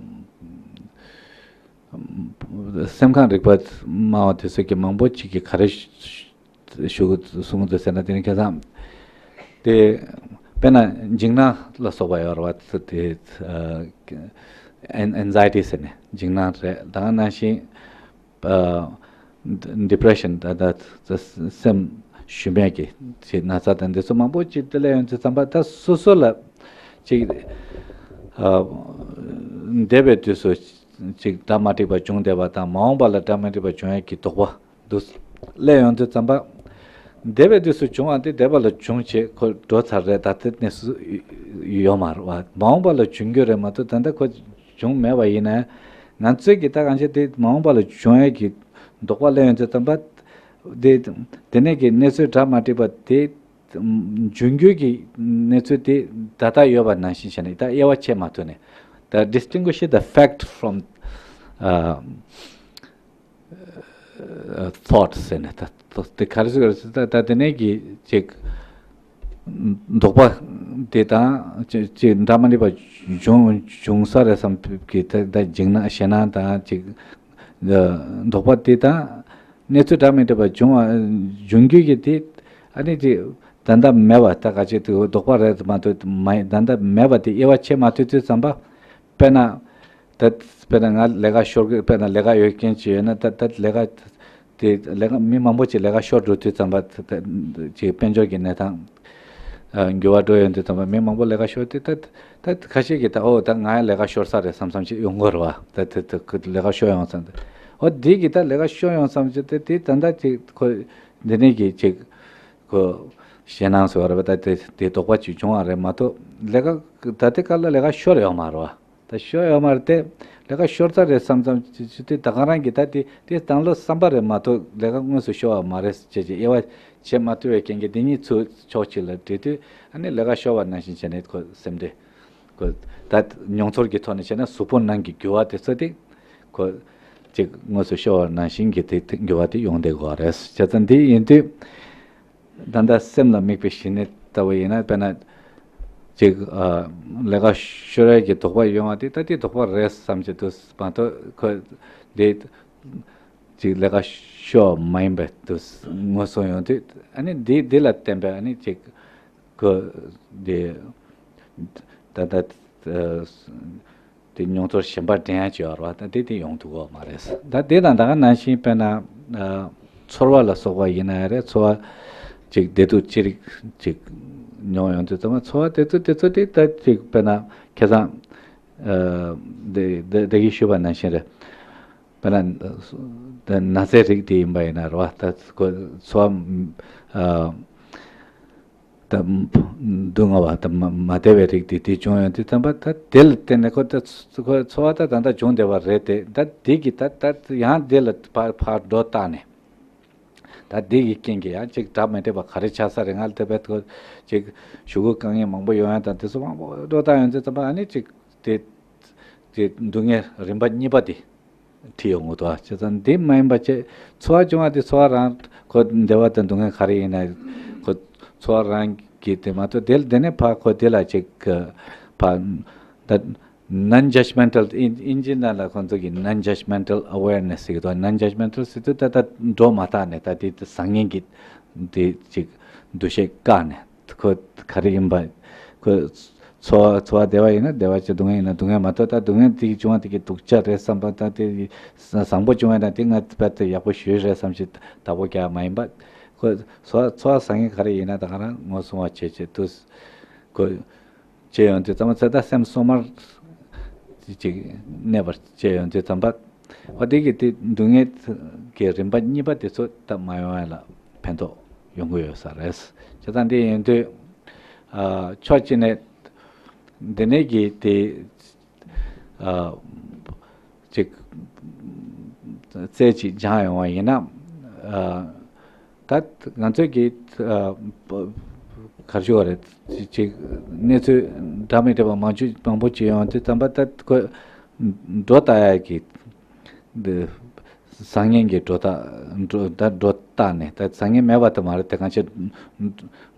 སེམས་ཁམས་རིག་པ་སྨྲ་བ་དེ་ཚོ་གི་མང་པོ་ཅིག་གིས་ག་རེ་ཞུ་གསུང་གི་འདུག་ཟེར་ན། དེ་ནི་ཁ་སང་དེ་དཔེར་ན་འཇིགས་སྣང་ལ་སོགས་པ་ཡོད་རེད་བ། དེ་ཨེན་ཨེན་ཛའི་ཊི་ཟེར་ནས་འཇིགས་སྣང་རེད། ད་ག་ནང་བཞིན་ཨ་ཌི་པི་རེ་ཤན། ད་ད་སེམས་ཞུམ་མེད་ཀྱི་ཅིག་ན་ཚ་དང་འདི་ཚོ་མང་པོ་ཅིག་དེ་ལ་ཡོང་དུས་ཙམ་པ་ད་སོ་སོ་ལ་ཅིག་ཨ་འདས་པའི་དུས་སུ་ཅིག་སྒྲ་མ་འགྲིག་པ་བྱུང་བསྡད་པ་དང་མ་འོངས་པ་ལ་སྒྲ་མ་འགྲིག་པ་འབྱུང་ཡས་ཀྱི་དོགས་པ་འདུག་སླེབས་ཡོང་དུས་ཙམ་པ། འདས་པའི་དུས་སུ་བྱུང་བ་འདི་འདས་པ་ལ་བྱུང་བྱས་ཁོ་འགྲོ་ཚར་རེད། ད་ལྟའི་གནས་སུ་ཡོད་མ་རེད་བ། མ་འོངས་པ་ལ་འབྱུང་རྒྱུ་རེད་མ་གཏོགས་ད་ལྟ་ཁོ་བྱུང་མེད་པ་ཡིན་ན། ང་ཚོས་ཀྱི་ད་གང་ཅི་དེ་མ་འོངས་པ་ལ་འབྱུང་ཡས་ཀྱི་དོགས་པ་སླེབས་ཡོང་དུས་ཙམ་པ། དེ་དེ་ནས་ཀྱི་གནས་ཚུལ་སྒྲ་མ་འགྲིག་པ་དེ་འབྱུང་རྒྱུ་གི་གནས་ཚུལ་དེ་ད་ལྟ་ཡོད་པ་ནང་བཞིན་བྱས་ནས་ད་དབྱེ་བ་ཕྱེ་མ་ཐུབ་ནས། ད་distinguish the fact from ཨ་thought ཟེར་ནས། ད་དེ་ག་རེ་ཟེར་ད་ད་དེ་ནས་ཀྱི་ཅིག་དོགས་པ་དེ་དང་ཅིག་ཅིག་འདྲ་མ་འདྲ་བ་བྱུང་བྱུང་ས་རེད་བསམ་གྱི། ད་ད་འཇིགས་སྣང་ཞེད་སྣང་དང་ཅིག་དོགས་པ་དེ་དང་གནས་ཚུལ་འདྲ་མི་འདྲ་བ་བྱུང་བ་འབྱུང་རྒྱུ་གི་དེ་ཨ་ནི་ཅིག་ད་ལྟ་མེད་པ། ད་ག་ཅིག་དེ་དོགས་པ་རེད་མ་གཏོགས་མ་ད་ལྟ་མེད་པ་དེ་དབྱེ་བ་ཕྱེ་མ་ཐུབ་དུས་ཙམ་པ། དཔེར་ན། ད་དཔེར་ན་ང་ལས་ཀ་ཤོར་གི། དཔེར་ན་ལས་ཀ་ཡོད་མཁན་ཅིག་ཡོད་ན། ད་ད་ལས་ཀ་དེ་ལས་ཀ་མི་མང་པོ་ཅིག་ལས་ཀ་ཤོར་འགྲོ་དུས་ཙམ་པ། ད་ད་ཅིག་དཔལ་འབྱོར་གྱི་གནས་སྟངས་ཨ་འགྱུར་བ་འགྲོ་ཡོང་དུས་ཙམ་པ་མི་མང་པོ་ལས་ཀ་ཤོར་དུས། ད་ད་ཁ་ཤས་ཀྱིས་ད་ཨོ་ད་ང་ཡང་ལས་ཀ་ཤོར་ས་རེད་བསམ་བསམ་ཅིག་ཡོང་གི་རེད་བ། ད་ད་ད་ཁོ་ལས་ཀ་ཤོར་ཡོང་བསམ་སྟེ། ཨོ་འདི་གི་ད་ལས་ཀ་ཤོར་ཡོང་བསམ་ཅིག་དེ་དེ་ད་ད་ཅིག་ཁོ་འདི་ནས་ཀྱི་ཅིག་ཁོ་ཞེད་སྣང་ཟེར་བ་རེད་བ། ད་དེ་དེ་དོགས་པ་ཅིག་བྱུང་བ་རེད་མ་གཏོགས་ལས་ཀ་ད་ལྟའི་སྐབས་ལ་ལས་ཀ་ཤོར་ཡོད་མ་རེད་བ། ད་ཤོར་ཡོད་མ་རེད་དེ། ལས་ཀ་ཤོར་ཚར་རེད་བསམ་བསམ་ཅིག་ཅིག་དེ་ད་ག་རང་གི་ད་དེ་དེ་དང་བློ་བསམ་པ་རེད་མ་གཏོགས་ལས་ཀ་དངོས་སུ་ཤོར་བ་མ་རེད་ཅེས་ཀྱི་དབྱེ་བ་ཕྱེ་མ་ཐུབ་པའི་རྐྱེན་གྱིས། དེ་གཉིས་ཚུར་ཕྱོགས་གཅིག་ལ་སྒྲིལ་དུས་ཨ་ནི་ལས་ཀ་ཤོར་བ་ནང་བཞིན་བྱས་ནས་ཁོ་སེམས་བདེ། ཁོ་ད་མྱོང་ཚོར་གྱི་ཐོག་ནས་བྱས་ན་གཟུགས་པོ་ནང་གི་འགྱུར་བ་དེ་ཚོ་དེ་ཁོ་ཅིག་དངོས་སུ་ཤོར་བ་ནང་བཞིན་གྱི་དེ་དེ་འགྱུར་བ་དེ་ཡོང་བསྡད་དགོས་པ་རེད། བྱས་ཙང་འདི་ཡིན་དུས་ད་ལྟ་སེམས་ལ་དམིགས་པའི་ཞི་གནས་ལྟ་བུ་ཡིན་ན། དཔེར་ན་ ཅིག་ཨ་ལས་ཀ་ཤོར་ཡས་ཀྱི་དོགས་པ་ཡོང་བ་དེ་ད་དེ་དོགས་པ་རེད་བསམ་གྱི་འདུག་མ་གཏོགས་ཁོ་འདི་ཅིག་ལས་ཀ་ཤོར་མ་ཡིན་པའི་འདུག་ངོས་བཟུང་ཡོང་དུས། ཨ་ནི་འདི་འདི་ལ་བརྟེན་པའི་ཨ་ནི་ཅིག་ཁོ་འདི་ད་ལྟ་ཨ་དེ་མྱོང་ཚོར་གཞན་པ་འདྲེན་ཡ་ཅིག་ཡོད་རེད་བ། ད་དེ་དེ་ཡོང་ཐུབ་ཀྱི་ཡོད་མ་རེད། ད་དེ་དང་ད་ག་ནང་བཞིན་དཔེར་ན་ཨ་ཚོར་བ་ལ་སོགས་པ་ཡིན་ན་ཡང་རེད། ཚོར་བ་ཅིག་བདེ་སྡུག་ཅི་རིགས་ཅིག་མྱོང་ཡོང་དུས་ཙམ་པ་ཚོར་བ་དེ་ཚོ་དེ་ཚོ་དེ་ད་ཅིག་དཔེར་ན་ཁ་སང་ཨ་དེ་དེ་དེ་གིས་ཞུས་པ་ནང་བཞིན་རེད། དཔེར་ན་ཨ་ན་ཚའི་རིགས་དེ་ཡིན་པ་ཡིན་ན་རེད་བ། ད་ཁོ་ཚོར་བ་ཨ། ད་སྡུག་བསྔལ་བ་ད་མ་མ་བདེ་བའི་རིགས་དེ་དེ་བྱུང་ཡོང་དུས་ཙམ་པ། ད་དེ་ལ་བརྟེན་ནས་ཁོ་ད་ཁོའི་ཚོར་བ་ད་ད་ལྟ་བྱུང་བསྡད་པ་རེད་དེ། ད་དེ་གི་ད་ད་ཡང་དེ་ལ་ཕར་ཕར་སྒྲོ་བཏགས་ནས། ད་དེ་གི་རྐྱེན་གྱིས་ཡང་ཅིག་སྒྲ་མི་འདྲ་བ་ག་རེ་ཆགས་ས་རེད། ང་ལ་དེ་བས་ཁོ་ཅིག་གཞུག་གུ་དཀའ་ངལ་མང་པོ་ཡོང་ཡ་དང་དེ་ཚོ་མང་པོ་སྒྲོ་བཏགས་ཡོང་དུས་ཙམ་པ། ཨ་ནི་ཅིག་དེ་དེ་སྡུག་བསྔལ་རིམ་པ་གཉིས་པ་དེ་ཁྲིད་ཡོང་གི་འདུག་ཨ། བྱས་ཙང་འདི་མ་ཡིན་པ་བྱས། ཚོར་བ་བྱུང་བ་དེ་ཚོར་བ་རང་ཁོ་བདེ་བ་དང་སྡུག་བསྔལ་ག་རེ་ཡིན་ན་ཁོ་ཚོར་བ་རང་གིས་དེ་མ་གཏོགས། དེ་དེ་ནས་ཕར་ཁོ་དེ་ལ་ཅིག་ཕར་ད་non-judgmental། ཨིན་ཨིན་ཇི་ནང་ལ་ཁོང་ཚོ་གིས་non-judgmental awareness ཟེར་གྱི་འདུག non-judgmental ཟེར་དུས་ད་ལྟ་སྒྲོ་མ་བཏགས་ནས། ད་དེ་བཟང་ངན་གྱི་དེ་ཅིག་འདུ་ཤེས་བཀག་ནས། ཁོ་ག་རེ་ཡིན་པ། ཁོ་ཚོར་བ་ཚོར་བ་བདེ་བ་ཡིན་ན་བདེ་བ་བྱས། སྡུག་བསྔལ་ཡིན་ན་སྡུག་བསྔལ། མ་གཏོགས་ད་སྡུག་བསྔལ་དེ་བྱུང་བ་དེ་གི་སྡུག་ཅག་རེད་བསམ་པ། ད་དེ་བཟང་པོ་བྱུང་བ་ཡིན་ན་དེ་ང་དཔེ་དེ་ཡག་པོ་ཞེ་པོ་རེད་བསམ་བྱས་བདག་པོ་རྒྱག་མ་ཡིན་པ། ཁོ་ཚོར་བ་ཚོར་བ་བཟང་ངན་ག་རེ་ཡིན་ན་ད་ག་རང་ངོ་སྲུང་བ་བྱེད་བྱེད་དུས། ཁོ་བྱས་ཡོང་དུས་ཙམ་པ་ཚེ་ད་སེམས་གསོ་མར་ཅིག་གནས་པར་བྱས་ཡོང་དུས་ཙམ་པ། འོ་དེ་གི་དེ་སྡུག་བསྔལ་གྱི་རིམ་པ་གཉིས་པ་དེ་ཚོ་ད་མ་ཡོང་བ་ལ་ཕན་ཐོགས་ཡོང་གི་ཡོད་ས་རེད། བྱས་ཙང་དེ་ཡིན་དུས་ཨ་ཕྱོགས་གཅིག་ནས་འདི་ནས་ཀྱི་དེ་ཨ་ཅིག་རྩལ་ཅིག་སྦྱངས་ཡོང་བ་ཡིན་ན། ཨ་ད་ང་ཚོས་ཀྱི་ཨ་ག་རེ་ཞུ་བ་རེད། ཅིག་གནས་ཚུལ་འདྲ་མི་འདྲ་བ་མང་ཆུ་མང་པོ་ཅིག་ཡོང་དུས་ཙམ་པ། ད་ཁོས་སྒྲོ་བཏགས་ཡ་གི་འདི་བཟང་ངན་གྱི་སྒྲོ་བཏགས་སྒྲོ་ད་སྒྲོ་བཏགས་ནས། ད་བཟང་ངན་མེད་པ་དེ་མ་རེད་དེ། གང་ཕྱིར་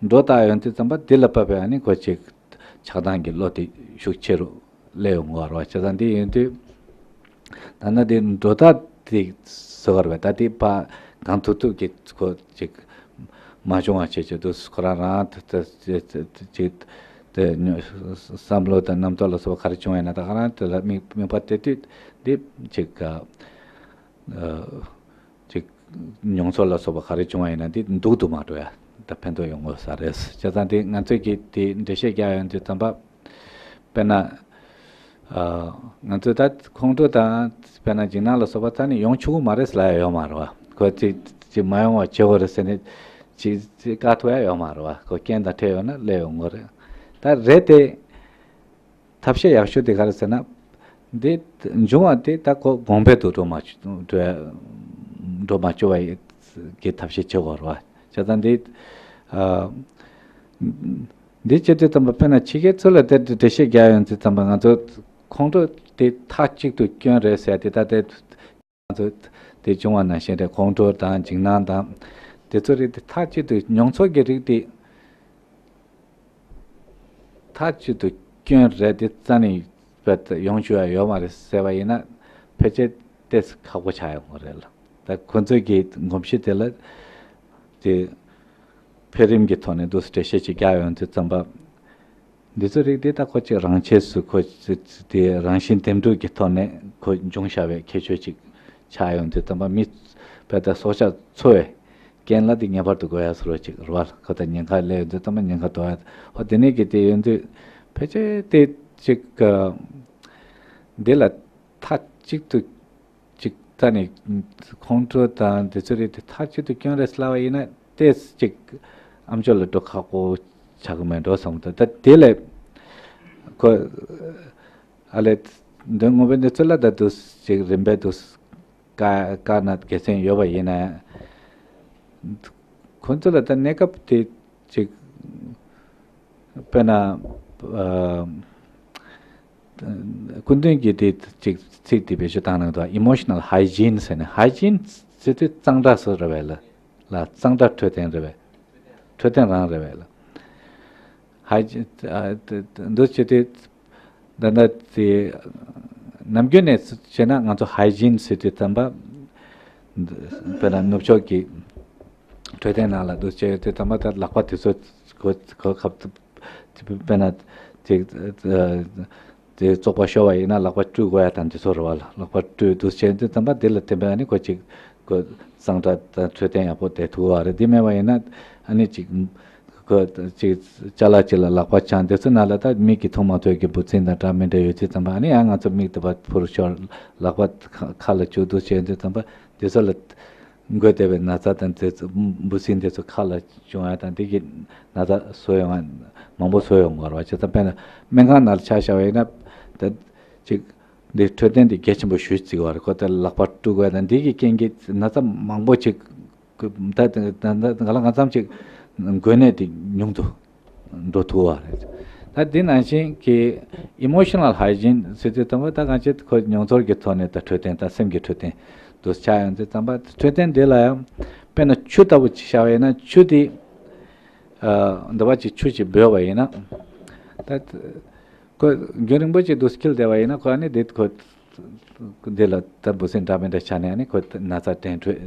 སྒྲོ་བཏགས་ཡོང་དུས་ཙམ་པ་འདི་ལ་བབས་པའི་ཨ་ནི་ཁོ་ཅིག་ཆགས་སྡང་གི་བློ་དེ་ཤུགས་ཆེ་རུ་སླེབས་ཡོང་གི་ཡོད་རེད་བ། བྱས་ཙང་འདི་ཡིན་དུས་ད་ནི་འདི་སྒྲོ་བཏགས་དེ་ཟེར་བ་རེད་བ། ད་དེ་ཕར་གང་ཐུབ་ཐུབ་ཀྱིས་ཁོ་ཅིག་མ་བྱུང་བ་བྱེད་ཆེད་དུ། ཁོ་རང་རང་དེ་དེ་ཅིག་དེ་བསམ་བློ་དང་རྣམ་རྟོག་ལ་སོགས་པ་ག་རེ་བྱུང་བ་ཡིན་ན་ད་ག་རང་དེ་ལ་དམིགས་དམིགས་པ་གཏད་དུས་འདི་ཅིག་ག་ཅིག་མྱོང་ཚོར་ལ་སོགས་པ་ག་རེ་བྱུང་བ་ཡིན་ན་དེ་སྡུག་ཏུ་མ་འགྲོ་ཡ་ད་ཕན་ཐོགས་ཡོང་གི་ཡོད་ས་རེད། བྱས་ཙང་དེ་ང་ཚོས་ཀྱིས་དེ་འགྲེལ་བཤད་རྒྱག་ཡོང་དུས་ཙམ་པ། དཔེར་ན་ཨ་ང་ཚོས་ད་ཁོང་ཁྲོ་དང་དཔེར་ན་འཇིགས་སྣང་ལ་སོགས་པ་རྩ་ནས་ཡོང་ཆོག་གི་མ་རེད་ཟེར་ལབ་ཡ་ཡོད་མ་རེད་བ། ཁོ་ཅིག་ཅིག་མ་ཡོང་བ་བྱེད་དགོས་རེད་ཟེར་ནས་ཅིག་ཅིག་བཀག་ཐུབ་ཡ་ཡོད་མ་རེད་བ། ཁོ་རྐྱེན་དང་འཕྲད་ཡོད་ན་སླེབས་ཡོང་གི་རེད། ད་རེད་དེ། ཐབས་ཤེས་ཡག་ཤོས་དེ་ག་རེ་ཟེར་ན། འདི་འབྱུང་བ་དེ་ད་ཁོ་གོང་འཕེལ་དུ་འགྲོ་མ་བཅུག་འགྲོ་འགྲོ་མ་བཅུག་པ་གི་ཐབས་ཤེས་བྱེད་དགོས་རེད་བ། བྱས་ཙང་འདི་ཨ་འདི་བྱེད་དུས་ཙམ་པ་དཔེར་ན་ཕྱི་རྒྱལ་ཚོ་ལ་དེ་འགྲེལ་བཤད་རྒྱག་ཡོང་དུས་ཙམ་པ་ང་ཚོ་ཁོང་ཁྲོ་དེ་མཐའ་གཅིག་ཏུ་སྐྱོན་རེད་ཟེར་དེ། ད་དེ་ང་ཚོ་དེ་བྱུང་བ་ནང་བཞིན་རེད། ཁོང་ཁྲོ་དང་འཇིགས་སྣང་དང་དེ་ཚོ་རིགས་དེ་མཐའ་གཅིག་ཏུ་མྱོང་ཚོར་གྱི་རིགས་དེ། མཐའ་གཅིག་ཏུ་སྐྱོན་རེད་དེ་རྩ་ནས་ཡོང་ཆོག་ཡ་ཡོད་མ་རེད་ཟེར་བ་ཡིན་ན། ཕལ་ཆེར་ཏོག་ཙམ་ཁག་པོ་ཆགས་ཡོང་གི་རེད་ལ། ད་ཁོ་ཚོས་ཀྱི་གོམས་གཤིས་དེ་ལ་དེ་འཕེལ་རིམ་གྱི་ཐོག་ནས་འདུག་སེ་འགྲེལ་བཤད་ཅིག་རྒྱག་ཡོང་དུས་ཙམ་པ། འདི་ཚོ་རིགས་དེ་ད་ཁོ་ཅིག་རང་ཆས་སུ་ཁོ་དེ་རང་བཞིན་འདེམས་སྒྲུག་གི་ཐོག་ནས་ཁོ་འབྱུང་བཞག་པའི་ཁྱད་ཆོས་ཅིག་ཆགས་ཡོང་དུས་ཙམ་པ། མི་དཔེ་ད་སྲོག་ཆགས་འཚོ་བའི་རྐྱེན་ལ་དེ་ངེས་པར་དུ་དགོས་ཡ་ཟེར་བ་ཅིག་རེད་བ། ཁོ་ད་ཉེན་ཁ་སླེབས་ཡོང་དུས་ཙམ་པ་ཉེན་ཁ་ཟློག་ཡ། ཨོ་དེ་ནས་ཀྱི་དེ་ཡོང་དུས་ཕལ་ཆེར་དེ་ཅིག་འདི་ལ་མཐའ་གཅིག་ཏུ་ཅིག་རྩ་ནས་ཁོང་ཁྲོ་དང་དེ་ཚོ་རིགས་དེ་མཐའ་གཅིག་ཏུ་སྐྱོན་རེད་ལབ་པ་ཡིན་ན་ཏོག་ཙམ་ཅིག་ཨ་མཆོག་ལ་འགྲོ་ཁག་པོ་ཆགས་ཀྱི་མེད་འགྲོ་བསམ་གྱི་འདུག་ད་དེ་ལས་ཁོ་ཨ་ལས་འདི་ངོ་བོ་འདི་ཚོ་ལ་ད་དུ་ཅིག་རིམ་པས་དུ་བཀག་བཀག་ན་དགེ་མཚན་ཡོད་པ་ཡིན་ན། ཁོ་ཚོ་ལ་ད་གནས་སྐབས་དེ་ཅིག་དཔེར་ན་ཨ་སྐུ་མདུན་གྱིས་དེ་ཅིག་ཚིག་དེ་བེད་སྤྱོད་བཏང་གནང་འདུག emotional hygiene ཟེར་ནས། hygiene ཟེར་དུས་གཙང་སྦྲ་སུ་རེད་བས་ལ། ལ་གཙང་སྦྲ་འཕྲོད་བསྟེན་རེད་བས། འཕྲོད་བསྟེན་རང་རེད་བས་ལ། ཧའི་ཇིན་ཨ་དེ་དེ་འདུ་བྱེད་དེ། ད་ལྟ་དེ་ནམ་རྒྱུན་ནས་བྱས་ན་ང་ཚོ་ཧའི་ཇིན་ཟེར་དུས་ཙམ་པ། དཔེར་ན་ནུབ་ཕྱོགས་ཀྱི་འཕྲོད་བསྟེན་ནང་ལ་འདུ་བྱེད་དུས་ཙམ་པ། ད་ལག་པ་དེ་ཚོ་གོ་གོ་སྐབས་དཔེར་ན་དེ་དེ་བཙོག་པ་ཤོར་བ་ཡིན་ན་ལག་པ་བཀྲུ་དགོས་ཡ་དང་དེ་ཚོ་རེད་བ། ལག་པ་བཀྲུ་འདུ་བྱེད་དུས་ཙམ་པ་དེ་ལ་བརྟེན་པའི་ཨ་ནི་ཁོ་ཅིག་གོ་གཙང་སྦྲ་དང་འཕྲོད་བསྟེན་ཡག་པོ་བསྡད་ཐུབ་པ་རེད། དེ་མེད་པ་ཡིན་ན་ཨ་ནི་ཅིག་གོ་ཅིག་ཅ་ལག་ཅིག་ལ་ལག་པ་འཆང་དེ་ཚོ་ནང་ལ་ད་མིག་གིས་མཐོང་མ་ཐུབ་ཀྱི་འབུ་སྲིན་དང་འདྲ་མི་འདྲ་ཡོད་དུས་ཙམ་པ། ཨ་ནི་ཡང་ང་ཚོ་མིག་དེ་པར་འཕུར་ཤོར། ལག་པ་ཁ་ཁ་ལ་བཅུག་འདུ་བྱེད་དུས་ཙམ་པ་དེ་ཚོ་ལ་འགོས་བསྡད་པའི་ན་ཚ་དང་དེ་ཚོ་འབུ་སྲིན་དེ་ཚོ་ཁ་ལ་བྱུང་ཡ་དང་དེ་གི་ན་ཚ་བཟོ་ཡོང་བ་མང་པོ་བཟོ་ཡོང་གི་ཡོད་རེད་བ། བྱས་ཙང་དཔེར་ན་སྨན་ཁང་ནང་ལ་ཆ་བཞག་པ་ཡིན་ན་ད་ཅིག་འདི་འཕྲོད་བསྟེན་འདི་གལ་ཆེན་པོ་ཞེ་པོ་བརྩི་གི་ཡོད་རེད། ཁོ་ད་ལག་པ་བཀྲུ་དགོས་དང་འདི་གི་རྐྱེན་གྱིས་ན་ཚ་མང་པོ་ཅིག་ད་ད་ད་ང་ལ་ང་ཙམ་ཅིག་འགོས་ནད་འདི་ཉུང་དུ་འགྲོ་ཐུབ་པ་རེད། ད་འདི་ནང་བཞིན་གྱི་ཨི་མོ་ཤི་ནལ་ཧའི་ཇིན་ཟེར་དུས་ཙམ་པ་ད་གང་ཅི་ཁོ་མྱོང་ཚོར་གྱི་ཐོག་ནས་ད་འཕྲོད་བསྟེན་ད་སེམས་ཀྱི་འཕྲོད་བསྟེན་དུ་ཆགས་ཡོང་དུས་ཙམ་པ། འཕྲོད་བསྟེན་འདི་ལ་ཡང་དཔེར་ན་ཆུ་ལྟ་བུ་ཅིག་བཞག་པ་ཡིན་ན་ཆུ་འདི་ཨ་འདི་བ་ཅིག་ཆུ་ཅིག་འབོལ་བ་ཡིན་ན་ད། ཁོ་རྒྱུན་རིང་པོ་ཅིག་ཏུ་འཁྱིལ་བསྡད་པ་ཡིན་ན་ཁོ་ཨ་ནི་དེ་ཁོ་འདི་ལ་ད་འབུ་སྲིན་འདྲ་མི་འདྲ་ཆགས་ནས་ཨ་ནི་ཁོ་ན་ཚ་འདྲེན་འཕྲོད་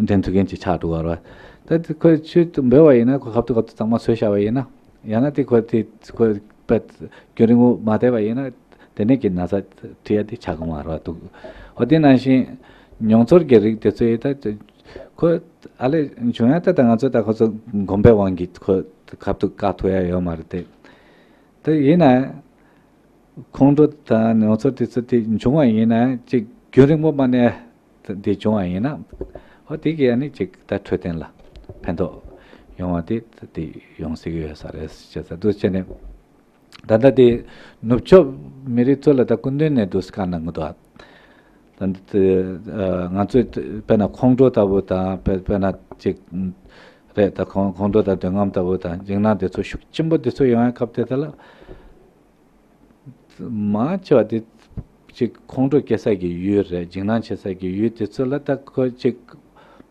འདྲེན་ཐུབ་མཁན་ཅིག་ཆགས་འགྲོ་བ་རེད་བ། ད་ཁོ་ཆུ་འབོལ་བ་ཡིན་ན་ཁོ་ཁ་ཐུག་ཁ་ཐུག་གཙང་མ་བཟོས་བཞག་པ་ཡིན་ན། ཡང་ན་དེ་ཁོ་དེ་ཁོ་པད་རྒྱུན་རིང་པོ་མ་བསྡད་པ་ཡིན་ན་དེ་ནས་ཀྱི་ན་ཚ་ཁྲིད་ཡ་དེ་ཆགས་ཀྱི་མ་རེད་བ་འདུག་འོ་དེ་ནང་བཞིན་མྱོང་ཚོར་གྱི་རིགས་དེ་ཚོ་ཡིན་ད་ཁོ་ཨ་ལས་བྱུང་ཡ་ད་ད་ང་ཚོ་ད་ཁོ་ཚོ་གོམས་པའི་དབང་གིས་ཁོ་ཁ་ཐུག་བཀག་ཐུབ་ཡ་ཡོད་མ་རེད་དེ། དེ་ཡིན་ན། ཁོང་ཁྲོ་དང་མྱོང་ཚོར་དེ་ཚོ་དེ་བྱུང་བ་ཡིན་ན་ཅིག་རྒྱུན་རིང་པོ་མ་གནས་དེ་བྱུང་བ་ཡིན་ན། ཧོ་དེ་གི་ཨ་ནི་ཅིག་ད་འཕྲོད་བསྟེན་ལ་ཕན་ཐོགས་ཡོང་བ་དེ་དེ་ཡོང་སྲིད་ཀྱི་ཡོད་ས་རེད་ཅེས་ཟེར་འདུག་བྱས་ནས། ད་ལྟ་དེ་ནུབ་ཕྱོགས་མི་རིགས་ཚོ་ལ་ད་སྐུ་མདུན་ནས་འདུག་བཀའ་གནང་གི་འདུག་ད་ལྟ་དེ་ང་ཚོས་དཔེར་ན་ཁོང་ཁྲོ་ལྟ་བུ་དང་དཔེར་དཔེར་ན་ཅིག་རེད། ད་ཁོང་ཁོང་ཁྲོ་དང་འདོད་རྔམ་ལྟ་བུ་དང་འཇིགས་སྣང་དེ་ཚོ་ཤུགས་ཆེན་པོ་དེ་ཚོ་ཡོང་ཡ་སྐབས་དེ་དག་ལ། མང་ཆེ་བ་དེ་ཅིག་ཁོང་ཁྲོ་སྐྱེ་ས་གི་ཡུལ་རེད། འཇིགས་སྣང་སྐྱེ་ས་གི་ཡུལ་དེ་ཚོ་ལ་ད་ཁོ་ཅིག་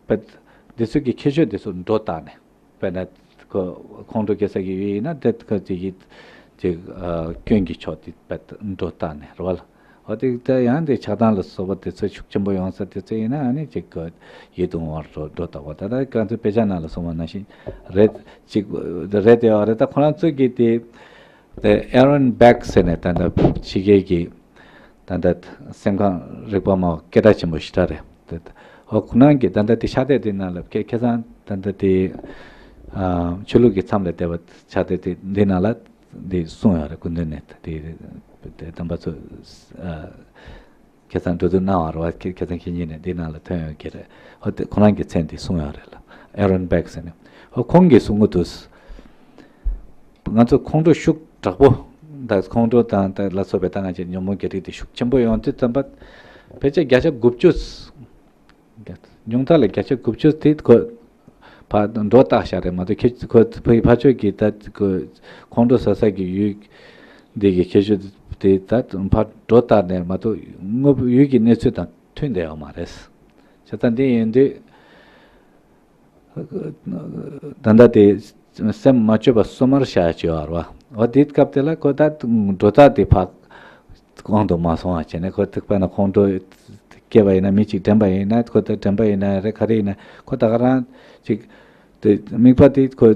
པད་དེ་ཚོ་གི་ཁྱད་ཆོས་དེ་ཚོ་སྒྲོ་བཏགས་ནས་དཔེར་ན་ཁོ་ཁོང་ཁྲོ་སྐྱེ་ས་གི་ཡུལ་ཡིན་ན་དེ་ཁོ་ཅིག་གི་ཅིག་སྐྱོན་གྱི་ཕྱོགས་དེ་པད་སྒྲོ་བཏགས་ནས་རེད་བ་ལ། འོ་དེ་ད་ཡང་དེ་ཆགས་སྡང་ལ་སོགས་པ་དེ་ཚོ་ཤུགས་ཆེན་པོ་ཡོང་ས་དེ་ཚོ་ཡིན་ན་ཨ་ནི་ཅིག་གི་ཡིད་དུ་འོང་བར་སྒྲོ་སྒྲོ་བཏགས་པ། ད་ལྟ་ང་ཚོའི་དཔེ་ཆ་ནང་ལ་གསུངས་པ་ནང་བཞིན་རེད་ཅིག་རེད་དེ་བ་རེད། ད་ཁོ་རང་ཚོ་གི་དེ། དེ་ཨེ་རོན་བྷེག་ཟེར་ནས་ད་ལྟ་ཕྱི་རྒྱལ་གྱི་ད་ལྟ་སེམས་ཁམས་རིག་པ་སྨྲ་བ་སྐད་གྲགས་ཆེན་པོ་ཞིག་རེད། དེ་ཨོ་ཁོ་རང་གིས་ད་ལྟ་དེ་ཕྱག་དེབ་དེ་ནང་ལ་ཁྱེད་ཁྱེད་ཚང་ད་ལྟ་དེ་ཨ་ཆོས་ལུགས་ཀྱི་མཚམས་ལས་འདས་པ་ཕྱག་དེབ་དེ་འདི་ནང་ལ་དེ་གསུངས་ཡོད་རེད། སྐུ་མདུན་ནས་དེ་དེ་དམ་པ་ཚོ་ཨ། ཁ་སང་འགྲོ་དུས་གནང་བ་རེད་བ། ཁ་ཁ་སང་ཁྱེད་གཉིས་ནས་འདི་ནང་ལ་ཐོན་ཡོད་ཀྱི་རེད། ཧོ་དེ་ཁོ་རང་གི་མཚན་དེ་གསུངས་ཡོད་རེད་ལ། ཨེ་རོན་བྷེག་ཟེར་ནས། ཧོ་ཁོང་གིས་གསུང་གི་འདུག་ང་ཚོ་ཁོང་ཁྲོ་ཤུགས་དྲག་པོ་དང་ཁོང་ཁྲོ་དང་དེ་ལ་སོགས་པའི་ད་ང་ཚོའི་ཉོན་མོངས་ཀྱི་རིགས་དེ་ཤུགས་ཆེན་པོ་ཡོང་དུས་ཙམ་པ། ཕལ་ཆེར་བརྒྱ་ཆ་དགུ་བཅུ། ཉུང་མཐའ་ལ་བརྒྱ་ཆ་དགུ་བཅུ་དེ་ཁོ་ཕར་སྒྲོ་བཏགས་བཞག་རེད་མ་གཏོགས་ཁྱེད་ཁོ་ཕ་ཕར་ཕྱོགས་ཀྱི་ད་ཁོ་ཁོང་ཁྲོ་ཟ་ས་གི་ཡུལ་འདི་གི་ཁྱད་ཆོས་དེ་ད་ཕར་སྒྲོ་བཏགས་ནས་མ་གཏོགས་དངོས་པོ་ཡུལ་གྱི་གནས་ཚུལ་དང་མཐུན་བསྡད་ཡོད་མ་རེད། བྱས་ཙང་འདི་ཡིན་དུས་ད་ལྟ་དེ་སེམས་མ་བཅོས་པ་སོ་མར་བཞག་ཅེས་ཡོད་རེད་བ། འོ་དེའི་སྐབས་དེ་ལ་ཁོ་ད་སྒྲོ་བཏགས་དེ་ཕར་དབང་དུ་མ་སོང་བ་བྱས་ནས་ཁོ་ཐུག་པ་ན་ཁོང་ཁྲོ་སྐྱེས་པ་ཡིན་ན་མི་གཅིག་དྲན་པ་ཡིན་ན་ཁོ་ད་དྲན་པ་ཡིན་ན་རེད་ག་རེ་ཡིན་ན་ཁོ་ད་ག་རང་ཅིག་དེ་དམིགས་པ་དེ་ཁོ་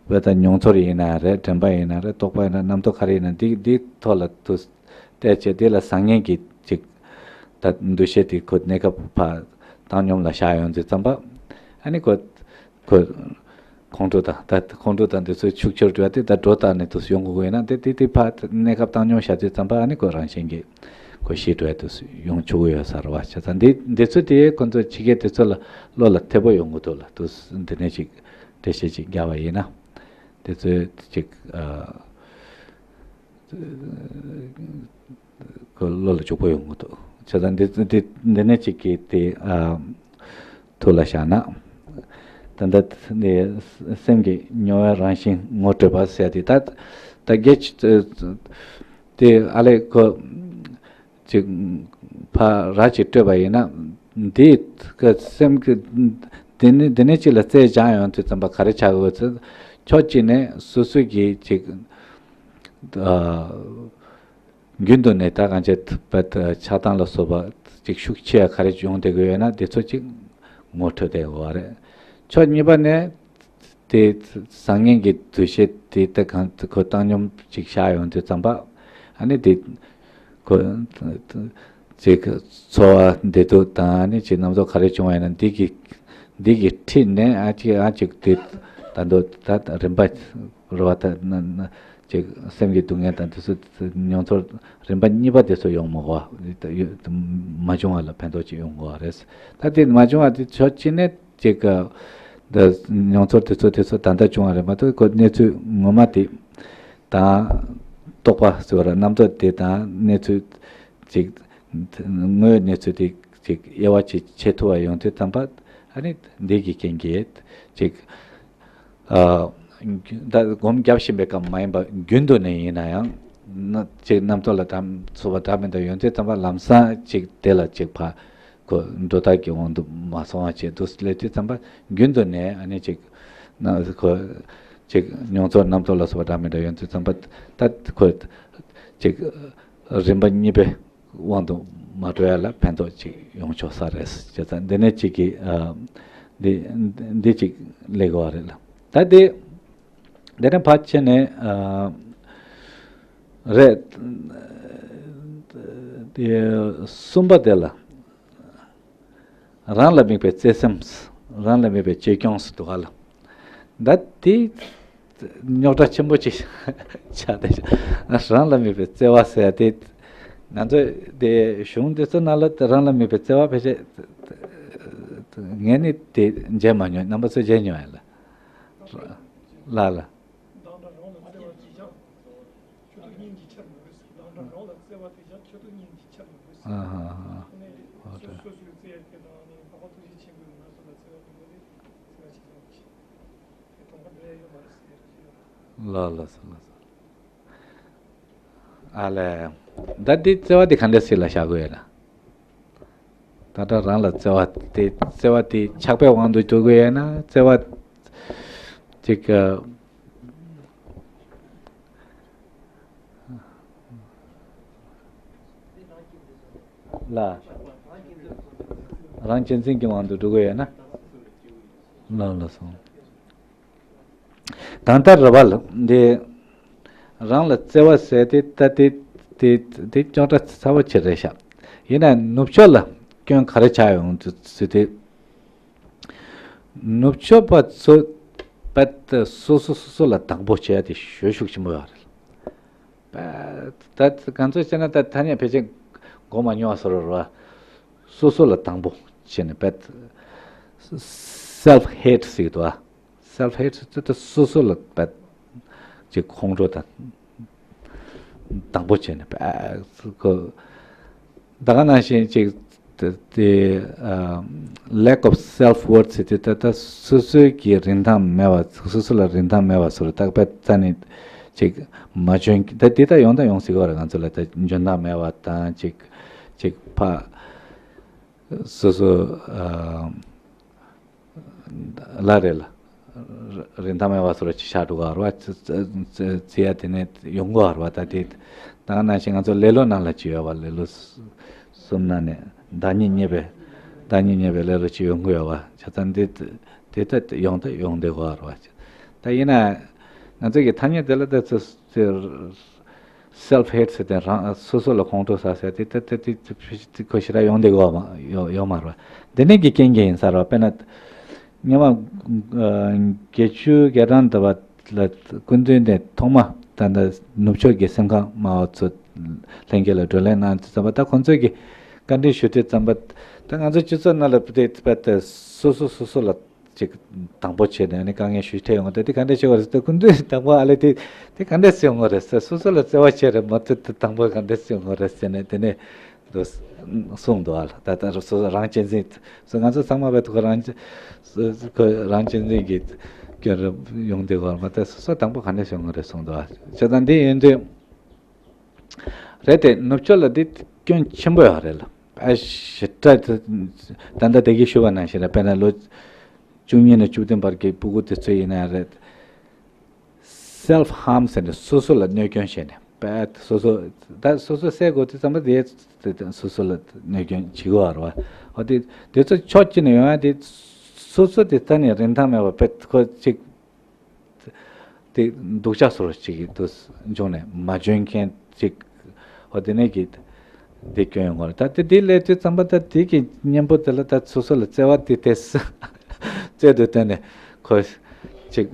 བས་ད་མྱོང་ཚོར་ཡིན་ན་རེད་དྲན་པ་ཡིན་ན་རེད་རྟོག་པ་ཡིན་ན་རྣམ་རྟོག་ག་རེ་ཡིན་ན་འདི་འདི་ཐོག་ལ་དུ་བལྟས་བྱས་དེ་ལ་བཟང་ངན་གྱི་ཅིག་ད་འདུ་ཤེས་དེ་ཁོ་གནས་སྐབས་ཕར་བཏང་སྙོམས་ལ་བཞག་ཡོང་དུས་ཙམ་པ་ཨ་ནི་ཁོ། ཁོ། ཁོང་ཁྲོ་དང་ད་ཁོང་ཁྲོ་དང་འདི་ཚོའི་ཤུགས་ཆེར་འགྲོ་བ་དེ་ད་སྒྲོ་བཏགས་ནས་དུ་ཡོང་དགོས་ཀྱི་ཡོད་ན་དེ་དེ་དེ་ཕར་གནས་སྐབས་བཏང་སྙོམས་བྱ་དུས་ཙམ་པ་ཨ་ནི་ཁོ་རང་བཞིན་གྱིས་ཁོ་ཞི་འགྲོ་བ་དུ་ཡོང་ཆོག་གི་ཡོད་ས་རེད་བ། བྱས་ཙང་འདི་འདི་ཚོ་དེ་ཁོ་ཚོ་ཕྱི་རྒྱལ་དེ་ཚོ་ལ་བློ་ལ་ཐེ་པོ་ཡོང་གི་འདུག་ལ་དུ་འདི་ནས་ཅིག་འགྲེལ་བཤད་ཅིག་རྒྱག་པ་ཡིན་ན་དེ་ཚོའི་ཅིག་ཨ། ཁོ་བློ་ལ་འཇུག་པོ་ཡོང་གི་འདུག་བྱས་ཙང་འདི་འདི་འདི་ནས་གཅིག་གིས་དེ་ཨ་ཐུགས་ལ་བཞག་ན། ད་ལྟ་ནི་སེམས་ཀྱི་མྱོང་བའི་རང་བཞིན་ངོ་སྤྲོད་པ་ཟེར་དེ་ད་ད་རྒྱས་དེ་ཨ་ལས་ཁོ་ཅིག་ཕ་ར་ཅིག་སྤྲོད་པ་ཡིན་ན་འདི་ཀ་སེམས་ཀྱི་འདི་ནི་འདི་ནས་གཅིག་ལ་རྩལ་སྦྱངས་ཡོང་དུས་ཙམ་པ་ག་རེ་ཆགས་དགོས་ཚེ། ཕྱོགས་གཅིག་ནས་སོ་སོ་གི་ཅིག་ཨ། རྒྱུན་དུ་ནས་ད་གང་ཅི་བད་ཆགས་སྡང་ལ་སོགས་པ་ཅིག་ཤུགས་ཆེ་ཡ་ག་རེ་ཡོང་བསྡད་ཀྱི་ཡོད་ན་དེ་ཚོ་ཅིག་ངོ་འཕྲོད་བསྡད་ཡོད་རེད། ཕྱོགས་གཉིས་པ་ནས་དེ་བཟང་ངན་གྱི་འདུ་ཤེས་དེ་ད་གང་ཁོ་བཏང་སྙོམས་ཅིག་བཞག་ཡོང་དུས་ཙམ་པ་ཨ་ནི་དེ་ཁོ་ཅིག་འཚོ་བ་བདེ་སྡུག་དང་ཨ་ནི་ཅིག་རྣམ་རྟོག་ག་རེ་བྱུང་བ་ཡིན་ན་འདི་གི་འདི་གི་འཁྲིས་ནས་ཨ་ཅིག་ཨ་ཅིག་དེ་ད་དུང་ད་རིམ་པ་རེད་བ། ད་ན་ན་ཅིག་སེམས་ཀྱི་སྡུག་བསྔལ་དང་དེ་ཚོ་མྱོང་ཚོར་རིམ་པ་གཉིས་པ་དེ་ཚོ་ཡོང་མི་དགོས་པ། མ་བྱུང་བ་ལ་ཕན་ཐོགས་ཅིག་ཡོང་དགོས་པ་རེད། ད་དེ་མ་བྱུང་བ་དེ་ཕྱོགས་གཅིག་ནས་ཅིག་ད་མྱོང་ཚོར་དེ་ཚོ་དེ་ཚོ་ད་ལྟ་བྱུང་བ་རེད་མ་གཏོགས་ཁོ་གནས་ཚུལ་ངོ་མ་དེ་དང་རྟོག་པ་ཟེར་བ་ར་རྣམ་རྟོག་དེ་དང་གནས་ཚུལ་ཅིག་དངོས་ཡོད་གནས་ཚུལ་དེ་ཅིག་དབྱེ་བ་ཅིག་ཕྱེ་ཐུབ་པ་ཡོང་དུས་ཙམ་པ་ཨ་ནི་འདི་གི་རྐྱེན་གྱིས་ཅིག་ཨ། ད་སྒོམ་རྒྱབ་བཞིན་པའི་སྐབས་མ་ཡིན་པ་རྒྱུན་དུ་ནས་ཡིན་ན་ཡང་ན་ཅིག་རྣམ་རྟོག་ལ་ད་ཚོར་བ་འདྲ་མི་འདྲ་ཡོང་དུས་ཙམ་པ་ལམ་སང་ཅིག་དེ་ལ་ཅིག་ཕར་ཁོ་འགྲོ་སྟངས་ཀྱི་དབང་དུ་མ་སོང་བ་བྱས་འདུག་སླེབས་དུས་ཙམ་པ་རྒྱུན་དུ་ནས་ཨ་ནི་ཅིག་ན་ཁོ་ཅིག་མྱོང་ཚོར་རྣམ་རྟོག་ལ་སོགས་པ་འདྲ་མི་འདྲ་ཡོང་དུས་ཙམ་པ་ད་ཁོ་ཅིག་རིམ་པ་གཉིས་པའི་དབང་དུ་མ་འགྲོ་ཡ་ལ་ཕན་ཐོགས་ཅིག་ཡོང་ཆོག་ས་རེད། བྱས་ཙང་འདི་ནས་ཅིག་གི་ཨ། འདི་འདི་ཅིག་ལས་དགོས་པ་རེད་ལ། ད་འདི་འདི་ནས་ཕར་ཕྱིན་ནས་ཨ། རེད། དེ་གསུམ་པ་དེ་ལ། རང་ལ་དམིགས་པའི་བརྩེ་སེམས། རང་ལ་དམིགས་པའི་གཅེས་སྐྱོང་སུ་འདུག་ག་ལ། ད་དེ་རྙོག་དྲ་ཆེན་པོ་ཅིག་ཆགས་ཏེ། རང་ལ་དམིགས་པའི་བརྩེ་བ་ཟེར་ཡ་དེ་ང་ཚོས་དེ་གཞུང་དེ་ཚོ་ནང་ལ་རང་ལ་དམིགས་པའི་བརྩེ་བ་ཕལ་ཆེར་ངས་ནི་དེ་མཇལ་མ་མྱོང་། རྣམ་པ་ཚོས་མཇལ་མྱོང་ཡ་ལ། ལ་ལ། སྡང་དགྲ་རང་ལ་བརྩེ་བ་དེ་ཀྱང་ཁྱོད་དུ་སྙིང་གི་ཆར་མི་དགོས། སྡང་དགྲ་རང་ལ་བརྩེ་བ་དེ་ཀྱང་ཁྱོད་དུ་སྙིང་གི་ཆར་མི་དགོས། ཨ་ཧ་ཧ། ཨ་ནི་ཨོ་སོ་ཏྲ། སོ་སོའི་བརྩེ་ཡ་དེ་དང་ནི་འཕགས་པ་ཐུགས་རྗེ་ཆེན་པོས་ང་ཚོ་ལ་བརྩེ་བ་མི་དགོས་ཏེ་བརྩེ་བ་ཆེ་ཆུང་གི་ཞིང་དེ་གྲོང་པ་འགྲོ་ཡ་ཡོད་མ་རེད་ཟེར་ཡ་ཡོད་རེད། ལགས་ལགས་སོ་ལགས་སོ། ཨ་ལས། ད་འདི་བརྩེ་བ་འདི་ག་འདྲ་ཞིག་ལ་བཞག་དགོས་ཡོད་ན། ད་ལྟ་རང་ལ་བརྩེ་བ་དེ་བརྩེ་བ་དེ་ཆགས་པའི་དབང་དུ་འགྱུར་གྱི་ཡོད་ན་བརྩེ་བ་ཅིག་ལ་རང་གཅེས་འཛིན་གྱི་དབང་དུ་འགྲོ་གི་ཡོད་ན། ལགས་ལགས་སོ། གང་ལྟར་རེད་པ་ལ་འདི་རང་ལ་བརྩེ་བ་ཟེར་དེ་ལྟ་དེ་དེ་དེ་རྙོག་དྲ་ཚ་པོ་ཆེ་རེད་ཤག་ཡིན་ན་ནུབ་ཕྱོགས་ལ་སྐྱོན་ག་རེ་ཆགས་ཡོང་དུས་ཟེར་དུས། ནུབ་ཕྱོགས་པ་ཚོ་དཔེ་སོ་སོ་སོ་སོ་ལ་དང་པོ་བྱས་ཏེ་ཞེ་ཤུགས་ཆེན་པོ་ཡོད་རེད། དཔེ་ད་གང་ཚོད་བྱས་ན་ད་ཐ་སྙད་ཕལ་ཆེར་གོ་མ་མྱོང་བ་བཟོ་འདྲ་རེད་བ། སོ་སོ་ལ་དང་པོ་བྱས་ནས་དཔེ་self hate ཟེར་གྱི་འདུག་བ། Self hate ཟེར་དུས་སོ་སོ་ལ་བད་ཅིག་ཁོང་ཁྲོ་དང་དང་པོ་བྱས་ནས་བད་ཁོ་ད་ག་ནང་བཞིན་ཅིག་དེ་དེ་ཨ་lack of self worth ཟེར་དུས་ད་ལྟ་སོ་སོའི་གི་རིན་ཐང་མེད་པ། སོ་སོ་ལ་རིན་ཐང་མེད་པ་ཟེར་ད་བད་རྩ་ནས་ཅིག་མ་བྱོན་ད་དེ་ད་ཡོང་ད་ཡོང་སྲིད་པ་རེད། ང་ཚོ་ལ་ད་འཇོན་ཐང་མེད་པ་དང་ཅིག་ཅིག་ཕ་སོ་སོ་ཨ། ལ་རེད་ལ། རིན་ཐང་མེད་པ་བཟོ་འདྲ་ཅིག་ཆགས་འགྲོ་གི་ཡོད་རེད་བ། ཅི་ཅི་ཅི་ཡ་དེ་ནས་ཡོང་གི་ཡོད་རེད་བ། ད་དེ་ད་ག་ནང་བཞིན་ང་ཚོ་ལེ་ལོ་ནང་ལ་ཅིག་ཡོད་བ། ལེ་ལོ་གསུམ་ནང་ནས་བདག་ཉིད་བརྙས་པའི་བདག་ཉིད་བརྙས་པའི་ལེ་ལོ་ཅིག་ཡོང་གི་ཡོད་བ། བྱས་ཙང་འདི་དེ་ད་ཡོང་ད་ཡོང་བསྡད་ཀྱི་ཡོད་རེད་བ། ད་ཡིན་ན་ང་ཚོ་གི་ཐ་སྙད་དེ་ལ་ད་ཚོ་self hate ཟེར་ཏེ་རང་སོ་སོ་ལ་ཁོང་ཁྲོ་ཟ་ཟེར་དེ་ད་ད་དེ་ཁོ་ཞེ་དྲག་ཡོང་བསྡད་ཀྱི་ཡོད་མ་ཡོད་ཡོད་མ་རེད་བ། འདི་ནས་ཀྱི་རྐྱེན་གྱིས་ཡིན་ས་རེད་བ། དཔེར་ན། སྔོན་མ་ཨ་དགེ་བཅུ་རྒྱ་གྲམ་དུ་བ་ལ་སྐུ་མདུན་ནས་ཐོག་མ་ད་ལྟ་ནུབ་ཕྱོགས་ཀྱི་སེམས་ཁམས་སྨྲ་བ་ཚོ་ལྷན་རྒྱས་ལ་བགྲོ་གླེང་གནང་དུས་ཙམ་པ། ད་ཁོང་ཚོས་ཀྱི་བཀའ་འདྲི་ཞུ་དུས་ཙམ་པ། ད་ང་ཚོ་སྤྱི་ཚོགས་ནང་ལ་དེ་དཔེ་དེ་སོ་སོ་སོ་སོ་ལ་ཅིག་དང་པོ་བྱས་ནས་ནི་དཀའ་ངལ་ཞུ་འཕྲད་ཡོང་གི་འདུག་དེ་ག་འདྲ་བྱེད་དགོས་རེད་ཟེར། སྐུ་མདུན་དང་པོ་ཨ་ལེ་དེ་དེ་ག་འདྲ་བྱེད་ཡོང་གི་རེད་ཟེར། སོ་སོ་ལ་བརྩེ་བ་བྱས་རེད་མ་གཏོགས་དེ་དང་པོ་ག་འདྲ་བྱེད་ཡོང་གི་རེད་ཟེར་ནས་དེ་ནས། དུ་གསུངས་འདུག་ཨ། ད་ལྟ་སོ་སོ་རང་གཅེས་འཛིན་སོ། ང་ཚོ་ཚང་མ་བས་ཐུག་རང་གཅེས་སོ་སོ་རང་གཅེས་འཛིན་གྱི་སྐྱོན་རེ་ཡོང་དུས་བར་མ་ད་སོ་སོ་དང་པོ་ག་འདྲ་བྱུང་བ་རེད་གསུངས་འདུག་ཨ། བྱས་ཙང་འདི་ཡིན་དུས་རེད་དེ་ནུབ་ཕྱོགས་ལ་འདི་སྐྱོན་ཆེན་པོ་ཡོད་རེད་ལ། ཨ་ཞེ་དྲག་ད་ལྟ་དེ་གི་ཞུ་བ་ནང་བཞིན་རེད། དཔེར་ན་ལོ་བཅུ་གཉིས་ནས་བཅུ་བདུན་བར་གྱི་སྤུ་གུ་དེ་ཚོ་ཡིན་ན་རེད། self harm ཟེར་ནས་སོ་སོ་ལ་གནོད་སྐྱོན་བྱས་ནས་པད་སོ་སོ་ད་སོ་སོ་བསད་དགོས་དུས་ཙམ་པ་དེ་སོ་སོ་ལ་གནོད་སྐྱོན་བྱེད་དགོས་པ་རེད་བ། འོ་དེ་དེ་ཚོ་ཕྱོགས་གཅིག་ནས་ཡོང་ཡ་དེ་སོ་སོ་དེ་ད་ནི་རིན་ཐང་མེད་པ་པད་ཁོ་གཅིག་དེ་སྡུག་ཅག་སོར་ཅིག་ཏུ་འབྱུང་ནས་མ་འཇོན་མཁན་ཅིག་འོ་དེ་ནས་ཀྱི་དེ་སྐྱོན་ཡོང་བ་རེད། ད་དེ་དེ་ལས་དུས་ཙམ་པ་ད་དེ་གི་གཉེན་པོ་དེ་ལ་ད་སོ་སོ་ལ་བརྩེ་བ་དེ་དེ་བརྩེ་དུ་བཏོན་ནས་ཁོ་ཅིག་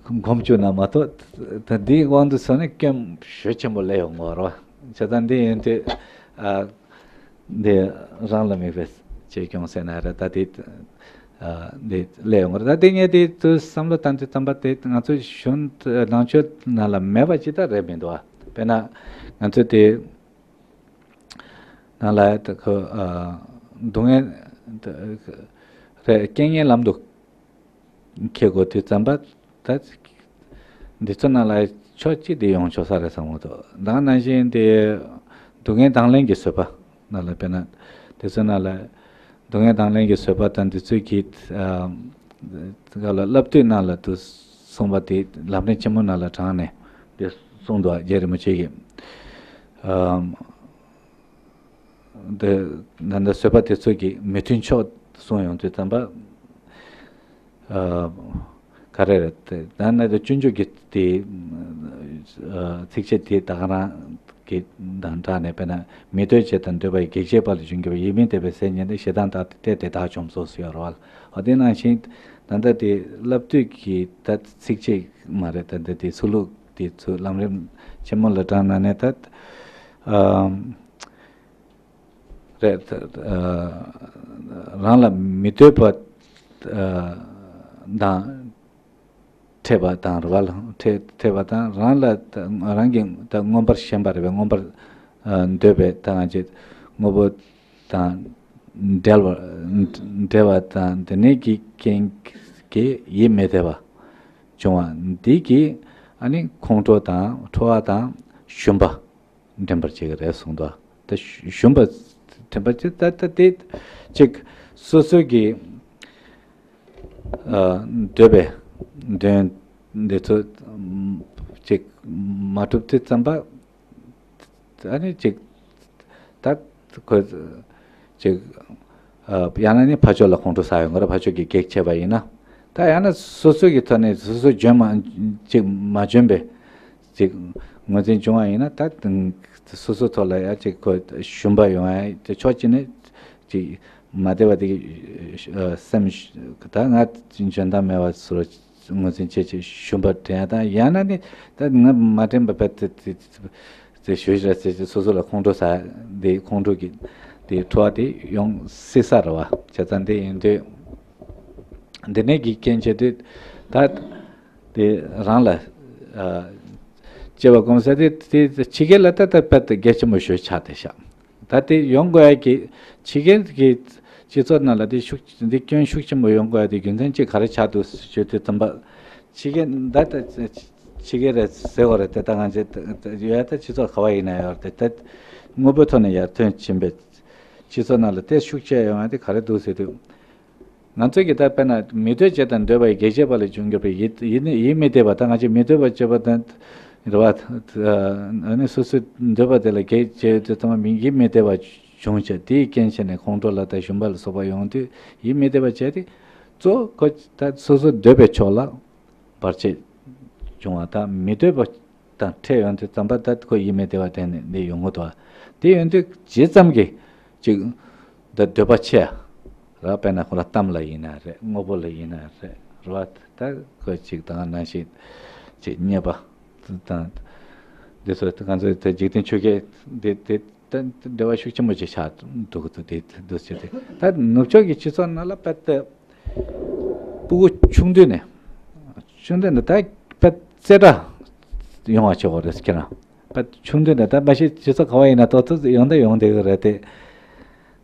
སྒོམ་བཅུག་ན་མ་གཏོགས་ད་དེའི་དབང་དུ་སོང་ནས་སྐྱོན་ཞེ་ཆེན་པོ་ལས་ཡོང་བ་རེད། བྱས་ཙང་འདི་ཡིན་དུས་ཨ། འདི་རང་ལ་དམིགས་པའི་ཆེ་ཆུང་ཟེར་ན་རེད། ད་དེ་ཨ་འདི་སླེབས་ཡོང་གི་རེད། ད་དེ་ངས་དེ་དུས་བསམ་བློ་བཏང་དུས་ཙམ་པ་དེ་ང་ཚོའི་གཞུང་ནང་ཆོས་ནང་ལ་མེད་པ་ཅི་ལྟར་རེད་མི་འདུག་ཨ། དཔེར་ན་ང་ཚོས་དེ་ནང་ལ་ད་ཁོ་ཨ་སྡུག་བསྔལ་རེད། རྐྱེན་ངན་ལམ་དུ་འཁྱེར་དགོས་དུས་ཙམ་པ་ད་འདི་ཚོ་ནང་ལ་ཕྱོགས་གཅིག་དེ་ཡོང་ཆོག་ས་རེད་བསམ་གྱི་འདུག་ད་ག་ནང་བཞིན་དེ་སྡུག་བསྔལ་དང་ལེན་གྱི་བཟོད་པ་ནང་ལ་དཔེར་ན་དེ་ཚོ་ནང་ལ་སྡུག་བསྔལ་དང་ལེན་གྱི་བཟོད་པ་དང་འདི་ཚོའི་གི་ཨ་ག་ལ་བསླབ་བཏུས་ནང་ལ་དུ་གསུངས་པ་དེ་ལམ་རིམ་ཆེན་མོ་ནང་ལ་དྲངས་ནས་དེ་གསུངས་འདུག་རྗེ་རིན་པོ་ཆེ་གིས། ཨ་འདི་ད་ལྟ་བཟོད་པ་དེ་ཚོ་གི་མི་མཐུན་ཕྱོགས་གསུངས་ཡོང་དུས་ཙམ་པ་ཨ་ག་རེ་རེད་དེ་ད་ནི་སྤྱོད་འཇུག་གི་དེ་ཨ་ཚིགས་བཅད་དེ་ད་ག་རང་གི་དང་སྦྲགས་ནས་དཔེར་ན་མི་འདོད་བྱེད་དང་འདོད་པ་ཡི་གེགས་བྱེད་པ་ལས་བྱུང་གི་བ་ཡིད་མི་བདེ་བའི་ཟས་ཉིད་ནི་ཞེ་སྡང་དག་སྟེ་དེ་དག་བཅོམ་སོ་ཟེར་ཡོད་རེད་བ། འོ་དེ་ནང་བཞིན་ད་ལྟ་དེ་བསླབ་བཏུས་ཀྱི་ད་ཚིགས་བཅད་མ་རེད། ད་ལྟ་དེ་ཚུལ་ལུགས་དེ་ཚུལ་ལམ་རིམ་ཆེན་མོ་ལ་དྲངས་ན་ནས་ད་ཨ་རེད། ཨ་རང་ལ་མི་འདོད་པ་ཨ་དང་འཕྲད་པ་དང་རེད་བ། འཕྲད་འཕྲད་པ་དང་རང་ལ་རང་གི་ད་མངོན་པར་ཞེན་པ་རེད་པས། མངོན་པར་ཨ་འདོད་པའི་ད་ང་ཅིག་དངོས་པོ་དང་འབྲེལ་བ་འབྲེལ་བ་དང་དེ་ནས་ཀྱི་རྐྱེན་གྱིས་ཡིད་མི་བདེ་བ་བྱུང་བ་འདི་གིས་ཨ་ནི་ཁོང་ཁྲོ་དང་ཁྲོ་བ་དང་ཞུམ་པ། འདྲེན་པར་བྱེད་ཀྱི་རེད་གསུངས་འདུག་ད་ཞུམ་པ་འདྲེན་པར་བྱེད་ད་ལྟ་དེ་ཅིག་སོ་སོ་གི་ཨ་འདོད་པའི་དོན་འདི་ཚོ་ཅིག་མ་གྲུབ་དུས་ཙམ་པ་ཨ་ནི་ཅིག་ད་ཁོ་ཅིག་ཨ་ཡང་ན་ནི་ཕར་ཕྱོགས་ལ་ཁོང་ཁྲོ་ཟ་ཡོང་གི་རེད། ཕར་ཕྱོགས་ཀྱི་གེགས་བྱས་པ་ཡིན་ན། ད་ཡང་ན་སོ་སོ་གི་ཐོག་ནས་སོ་སོ་འཇོན་མ་ཅིག་མ་འཇོན་པའི་ཅིག་ངོས་འཛིན་བྱུང་བ་ཡིན་ན། ད་སོ་སོ་ཐོག་ལ་ཡ་ཅིག་ཁོ་ཞུམ་པ་ཡོང་ཡ་དེ་ཕྱོགས་གཅིག་ནས་ཅིག་མ་བདེ་བ་དེ་སེམས་ད་ང་འཇོན་ཐང་མེད་པ་སོར་ངོས་འཛིན་བྱེད་ཅིག་ཞུམ་པ་དྲན་ཡ་དང་། ཡང་ན་ནི་ད་ང་མ་དྲན་པ་བས་དེ་དེ་དེ་ཞུ་ཞེས་སོ་སོ་ལ་ཁོང་ཁྲོ་ཟ་དེ་ཁོང་ཁྲོ་གི་དེ་ཁྲོ་བ་དེ་ཡོང་སྲིད་ས་རེད་བ། བྱས་ཙང་དེ་ཡིན་དུས་འདི་ནས་གི་རྐྱེན་བྱས་དུས་ད་དེ་རང་ལ་ཨ་སྐྱེ་བ་སྒོམ་ས་དེ་དེ་ཕྱི་རྒྱལ་ལ་ད་ལྟ་བར་དུ་གལ་ཆེན་པོ་ཞིག་ཆགས་བསྡད་ཤག་ད་དེ་ཡོང་དགོས་ཡ་གི་ཕྱི་རྒྱལ་གི་སྤྱི་ཚོགས་ནང་ལ་དེ་ཤུགས་འདི་སྐྱོན་ཤུགས་ཆེན་པོ་ཡོང་དགོས་ཡ་དེ་རྒྱུ་མཚན་གཅིག་ག་རེ་ཆགས་འདུག་ཞུ་དུས་ཙམ་པ་ཕྱི་རྒྱལ་ད་ལྟ་ཕྱི་རྒྱལ་རེད་ཟེར་བ་རེད་དེ། ད་ང་ཚོ་ཡོད་ད་སྤྱི་ཚོགས་ག་བ་ཡིན་ན་ཡོད་རེད་དེ། ད་དངོས་པོའི་ཐོག་ནས་ཡར་ཐོན་ཕྱིན་པའི་སྤྱི་ཚོགས་ནང་ལ་དེ་ཤུགས་ཆེ་ཡོང་ཡ་དེ་ག་རེ་འདུག་ཟེར་དུས། ང་ཚོས་ཀྱི་ད་དཔེར་ན་མི་འདོད་བྱེད་དང་འདོད་པ་ཡི་གེགས་བྱེད་པ་ལས་བྱུང་གྱུར་པའི་ཡིད་ཡིད་ནི་ཡིད་མི་བདེ་བ། ད་ང་ཚོས་མི་འདོད་པ་བྱེད་པ་དང་རེད་བ། ཨ་ནི་སོ་སོའི་འདོད་པ་དེ་ལ་གེགས་བྱེད་དུས་ཙམ་པ་མི་ཡིད་མི་བདེ་བ་བྱུང་བྱས་དེའི་རྐྱེན་བྱས་ནས་ཁོང་ཁྲོ་ལ་ད་ཞུམ་པ་ལ་སོགས་པ་ཡོང་དུས་ཡིད་མི་བདེ་བ་བྱས་ཏེ་གཙོ་བོ་ཁོ་ད་སོ་སོ་འདོད་པའི་ཕྱོགས་ལ་བར་ཆད་བྱུང་བ་དང་། མི་འདོད་པ་དང་འཕྲད་ཡོང་དུས་ཙམ་པ་ད་ཁོ་ཡིད་མི་བདེ་བ་དྲན་ནས་འདི་ཡོང་གི་འདུག་དེ་ཡོང་དུས་ཇི་ཙམ་གྱིས་ཅིག་ད་འདོད་པ་ཆེ་ཡ་ར། དཔེར་ན་ཁོ་ལ་གཏམ་ལ་ཡིན་ན་རེད། དངོས་པོ་ལ་ཡིན་ན་རེད། རེད་བ། ད་ཁོ་ཅིག་ད་ནང་བཞིན་ཅིག་རྙེད་པ་དང་འདི་ཚོ་ང་ཚོ་ད་འཇིག་རྟེན་ཆོས་བརྒྱད་འདི་འདི་ད་འབྲེལ་བ་ཤུགས་ཆེན་པོ་ཅིག་ཆགས་འདུག་འདུག་ཅེས་ཏེ། ད་ནུབ་ཕྱོགས་ཀྱི་སྤྱི་ཚོགས་ནང་ལ་དཔེ་ད་སྤུ་གུ་ཆུང་དུས་ནས་ཆུང་དུས་ནས་ད་དཔེ་རྩེ་གྲ་ཡོང་བ་བྱེད་དགོས་རེད། ཁྱེད་རང་དཔེ་ཆུང་དུས་ནས་ད་མ་གཞི་སྤྱི་ཚོགས་ག་བ་ཡིན་ན་ཏོག་ཏོག་ཡོང་ད་ཡོང་བསྡད་ཀྱི་རེད་དེ།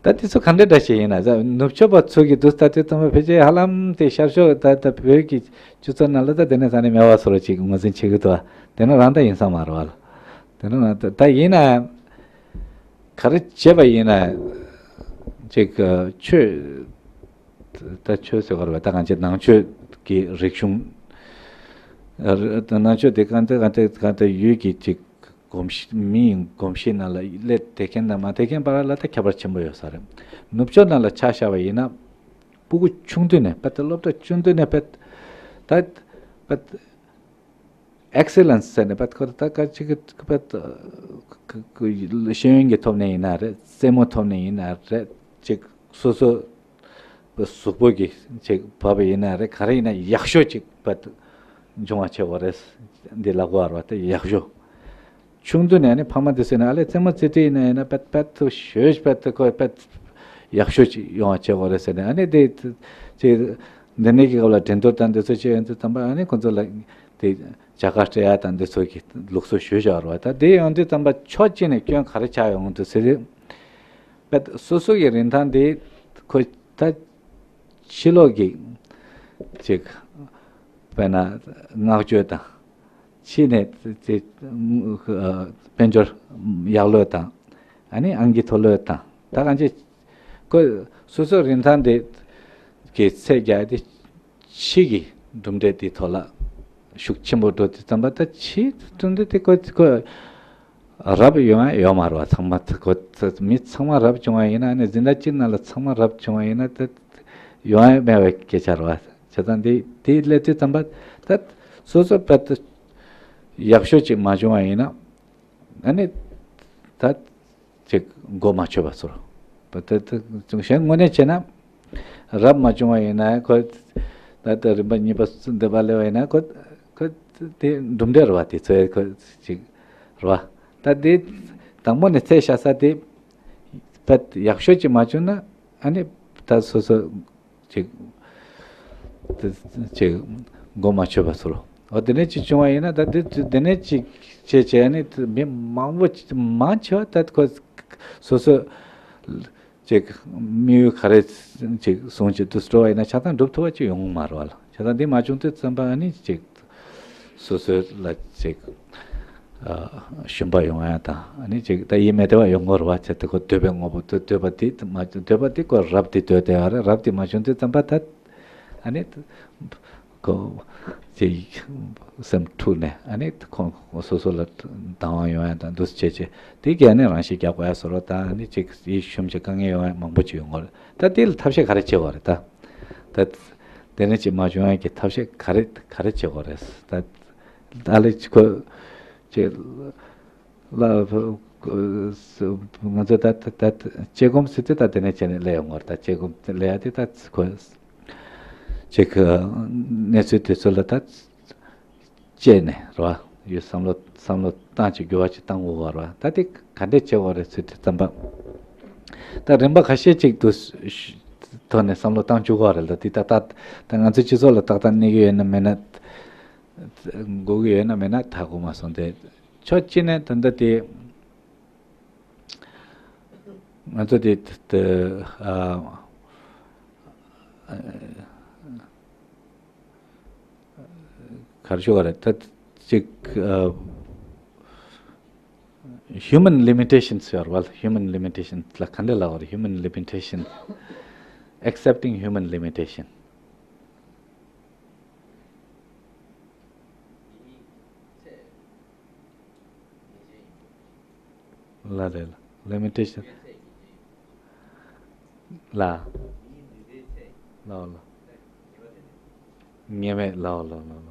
ད་དེ་ཚོ་ག་འདྲ་འདྲ་ཞིག་ཡིན་ན་ནུབ་ཕྱོགས་པ་ཚོ་གི་འདུག་ད་དེ་ཚང་མ་ཕལ་ཆེར་ཧ་ལམ་དེ་ཤར་ཕྱོགས་ད་ད་བོད་ཀྱི་སྤྱི་ཚོགས་ནང་ལ་ད་དེ་ནས་ས་ནས་མེད་པ་བཟོ་འདྲ་ཅིག་ངོས་འཛིན་བྱེད་ཀྱི་འདུག་དེ་ནི་རང་ད་ཡིན་ས་མ་རེད་བ། དེ་ནི་ང་ད་ད་ཡིན་ན་ག་རེ་བྱས་པ་ཡིན་ན་ཅིག་ཆོས་ད་ཆོས་ཟེར་བ་རེད་བ། ད་ང་ཚོའི་ནང་ཆོས་ཀྱི་རིག་གཞུང་ ཨ་རེད། ད་ནང་ཆོས་དེ་གང་ལྟར་གང་ལྟར་གང་ལྟར་ཡུལ་གྱི་ཅིག་གོམས་གཤིས། མིའི་གོམས་གཤིས་ནང་ལ་སླེབས་བསྡད་མཁན་དང་མ་བསྡད་མཁན་བར་ལ་ད་ཁྱད་པར་ཆེན་པོ་ཡོད་ས་རེད། ནུབ་ཕྱོགས་ནང་ལ་ཆ་བཞག་པ་ཡིན་ན། སྤུ་གུ་ཆུང་དུས་ནས་དཔེ་ད་སློབ་གྲྭ་ཆུང་དུས་ནས་དཔེ་ད་དཔེ་ཨེག་སེ་ལེན་སི་ཟེར་ནས་དཔེ་ཁོ་ད་ག་ཅིག་གི་དཔེ་ཤེས་ཡོན་གྱི་ཐོག་ནས་ཡིན་ན་རེད། རྩེད་མོ་ཐོག་ནས་ཡིན་ན་རེད། ཅིག་སོ་སོ་གཟུགས་པོ་གི་ཅིག་བབ་པ་ཡིན་ན་རེད། ག་རེ་ཡིན་ན་ཡག་ཤོས་ཅིག་དཔེ་འབྱུང་བ་བྱེད་དགོས་རེད། འདི་ལབ་དགོས་རེད་བ། ད་ཡག་ཤོས། ཆུང་དུས་ནས་ནི་ཕ་མ་དེ་ཚོས་ནི་ཨ་ལས་རྩེད་མོ་རྩེ་དུས་ཡིན་ན་ཡིན་ན་དཔེ་དཔེ་ཐུ་ཞོས་དཔེ་ཐུ་ཁོ་དཔེ་ཡག་ཤོས་ཅིག་ཡོང་བ་བྱེད་དགོས་རེད་ཟེར་ནས། ཨ་ནི་དེ་ཅིག་འདི་ནས་ཀྱི་སྐབས་ལ་འགྲན་བསྡུར་དང་འདི་ཚོ་བྱེད་ཡོང་དུས་ཙམ་པ། ཨ་ནི་ཁོ་ཚོ་ལ་དེ་བྱ་དགའ་སྤྲད་ཡ་དང་འདི་ཚོ་གི་ལུགས་སྲོལ་ཞུས་བཞག་རེད་བ། ད་དེ་ཡོང་དུས་ཙམ་པ་ཕྱོགས་གཅིག་ནས་སྐྱོན་ག་རེ་ཆགས་ཡོང་དུས་ཟེར་དུས། དཔེ་སོ་སོ་གི་རིན་ཐང་དེ་ཁོ་ད་ཕྱི་ལོགས་ཀྱི་ཅིག་དཔེར་ན་བསྔགས་བརྗོད་དང་། ཕྱི་ནས་དེ་དཔལ་འབྱོར་ཡག་ལོས་དང་། ཨ་ནི་ཨང་ཀི་མཐོ་ལོས་དང་། ད་གང་ཅི་ཁོ་སོ་སོའི་རིན་ཐང་དེ་གི་ཚད་རྒྱག་དེ་ཕྱི་གི་གྲུབ་འབྲས་དེ་ཐོག་ལ་ཤུགས་ཆེན་པོ་འགྲོ་དུས་ཙམ་པ། ད་ཕྱིའི་གྲུབ་འབྲས་དེ་ཁོ་ཁོ་རབ་ཡོང་ཡ་ཡོད་མ་རེད་བ། ཚང་མ་ཁོ་མི་ཚང་མ་རབ་བྱུང་བ་ཡིན་ན། ཨ་ནི་འཛིན་གྲྭ་གཅིག་ནང་ལ་ཚང་མ་རབ་བྱུང་བ་ཡིན་ན་ད་ཡོང་ཡ་མེད་པའི་སྐད་ཆ་རེད་བ། བྱས་ཙང་དེ་དེ་སླེབས་དུས་ཙམ་པ་ད་སོ་སོ་དཔེ་ད་ཡག་ཤོས་ཅིག་མ་བྱུང་བ་ཡིན་ན། ཨ་ནི་ད་ཅིག་མགོ་མ་ཆོད་པ་ཚོར། ད་ད་ད་གཞན་དངོས་གནས་བྱས་ན་རབ་མ་བྱུང་བ་ཡིན་ན། ཁོ་ད་ལྟ་རིམ་པ་གཉིས་པ་འདི་པ་སླེབས་པ་ཡིན་ན་ཁོ་ཁོ་དེ་གྲུབ་འབྲས་རེད་བ། དེ་ཚོའི་ཁོ་ཅིག་རེད་བ། ད་དེ་དང་པོ་ནས་ཚད་བཞག་ས་དེ་དཔེ་ཡག་ཤོས་ཅིག་མ་བྱུང་ན། ཨ་ནི་ད་སོ་སོ་ཅིག་ཅིག་མགོ་མ་ཆོད་པ་ཚོར། འོ་དེ་ནས་ཅིག་བྱུང་བ་ཡིན་ན། ད་དེ་དེ་ནས་ཅིག་བྱས་བྱས་ནས་མི་མང་པོ་ཅིག་མང་ཆེ་བ་ད་ཁོ་སོ་སོ་ཅིག་དམིགས་ཡུལ་ག་རེ་ཅིག་བཟུང་བྱས་དུས་འགྲོ་བ་ཡིན་ན་ཆ་ཚང་འགྲུབ་ཐུབ་པ་ཅིག་ཡོང་གི་མ་རེད་བ་ལ། བྱས་ཙང་འདི་མ་བྱུང་དུས་ཙམ་པ་ཨ་ནི་ཅིག་སོ་སོ་ལ་ཅིག་ཨ་ཞུམ་པ་ཡོང་ཡ་དང་། ཨ་ནི་ཅིག་ད་ཡིད་མི་བདེ་བ་ཡོང་གི་རེད་བ། བྱས་ཏེ་ཁོ་འདོད་པའི་དངོས་པོ་དེ། འདོད་པ་དེ་མ་འདོད་པ་དེ་ཁོ་རབ་དེ་འདོད་བསྡད་ཡོད་རེད། རབ་དེ་མ་བྱུང་དུས་ཙམ་པ་ད་ཨ་ནི་ཁོ་ཅིག་སེམས་འཁྲུགས་ནས། ཨ་ནི་ཁོ་སོ་སོ་ལ་སྡང་བ་ཡོང་ཡ་དང་འདུ་བྱེད་བྱེད་དེ་གས་ནི་རང་ཤི་རྒྱག་དགོས་ཡ་བཟོ་འདྲ་དང་། ཨ་ནི་ཅིག་ཡིད་ཞུམ་བྱེད་དཀའ་ངལ་ཡོང་ཡ་མང་པོ་ཅིག་ཡོང་གི་རེད། ད་དེ་ལ་ཐབས་ཤེས་ག་རེ་བྱེད་དགོས་རེད། ད་ད་དེ་ནས་ཅིག་མ་བྱུང་ཡ་གི་ཐབས་ཤེས་ག་རེ་ག་རེ་བྱེད་དགོས་རེད། ད་ཨ་ལས་ཅིག་ཁོ་ཅིག་ལ་ང་ཚོ་ད་ད་ད་དཔྱད་སྒོམ་ཟེར་དུས་ད་དེ་ནས་བྱས་ནས་སླེབས་ཡོང་གི་རེད། ད་དཔྱད་སྒོམ་སླེབས་ཡ་དེ་ད་ཁོ་ཅིག་གནས་ཚུལ་དེ་ཚོ་ལ་ད་དཔྱད་ནས་རེད་བ། ཡོད་བསམ་བློ་བསམ་བློ་བཏང་ཅིག་འགྱུར་བ་ཅིག་བཏང་དགོས་པ་རེད་བ། ད་དེ་ག་འདྲས་བྱེད་དགོས་རེད་ཟེར་དུས་ཙམ་པ། ད་རིམ་པ་ཁ་ཤས་ཅིག་ཏུ་ཐོག་ནས་བསམ་བློ་བཏང་བཅུག་དགོས་རེད་ལ། དེ་ད་ད་ད་ང་ཚོ་སྤྱི་ཚོགས་ལ་ཏག་ཏག་གནས་ཀྱི་ཡོད་ན་མེད་ན། དགོས་ཀྱི་ཡོད་ན་མེད་ན་ད་གོ་མ་སོང་སྟེ། ཕྱོགས་གཅིག་ནས་ད་ལྟ་དེ་ང་ཚོ་དེ་དེ་ཨ་ག་རེ་ཞུ་དགོས་རེད། ད་ཅིག་ཨ་human limitations ཡོད་རེད་བ། Human limitations ལ་ག་འདྲ་ལབ་དགོས་རེད། Human limitation, accepting human limitation. ལ་རེད་ལ། Limitation. ལ། ལའོ་ལ། ངེས་མེད་ལའོ་ལ་ལ་ལ།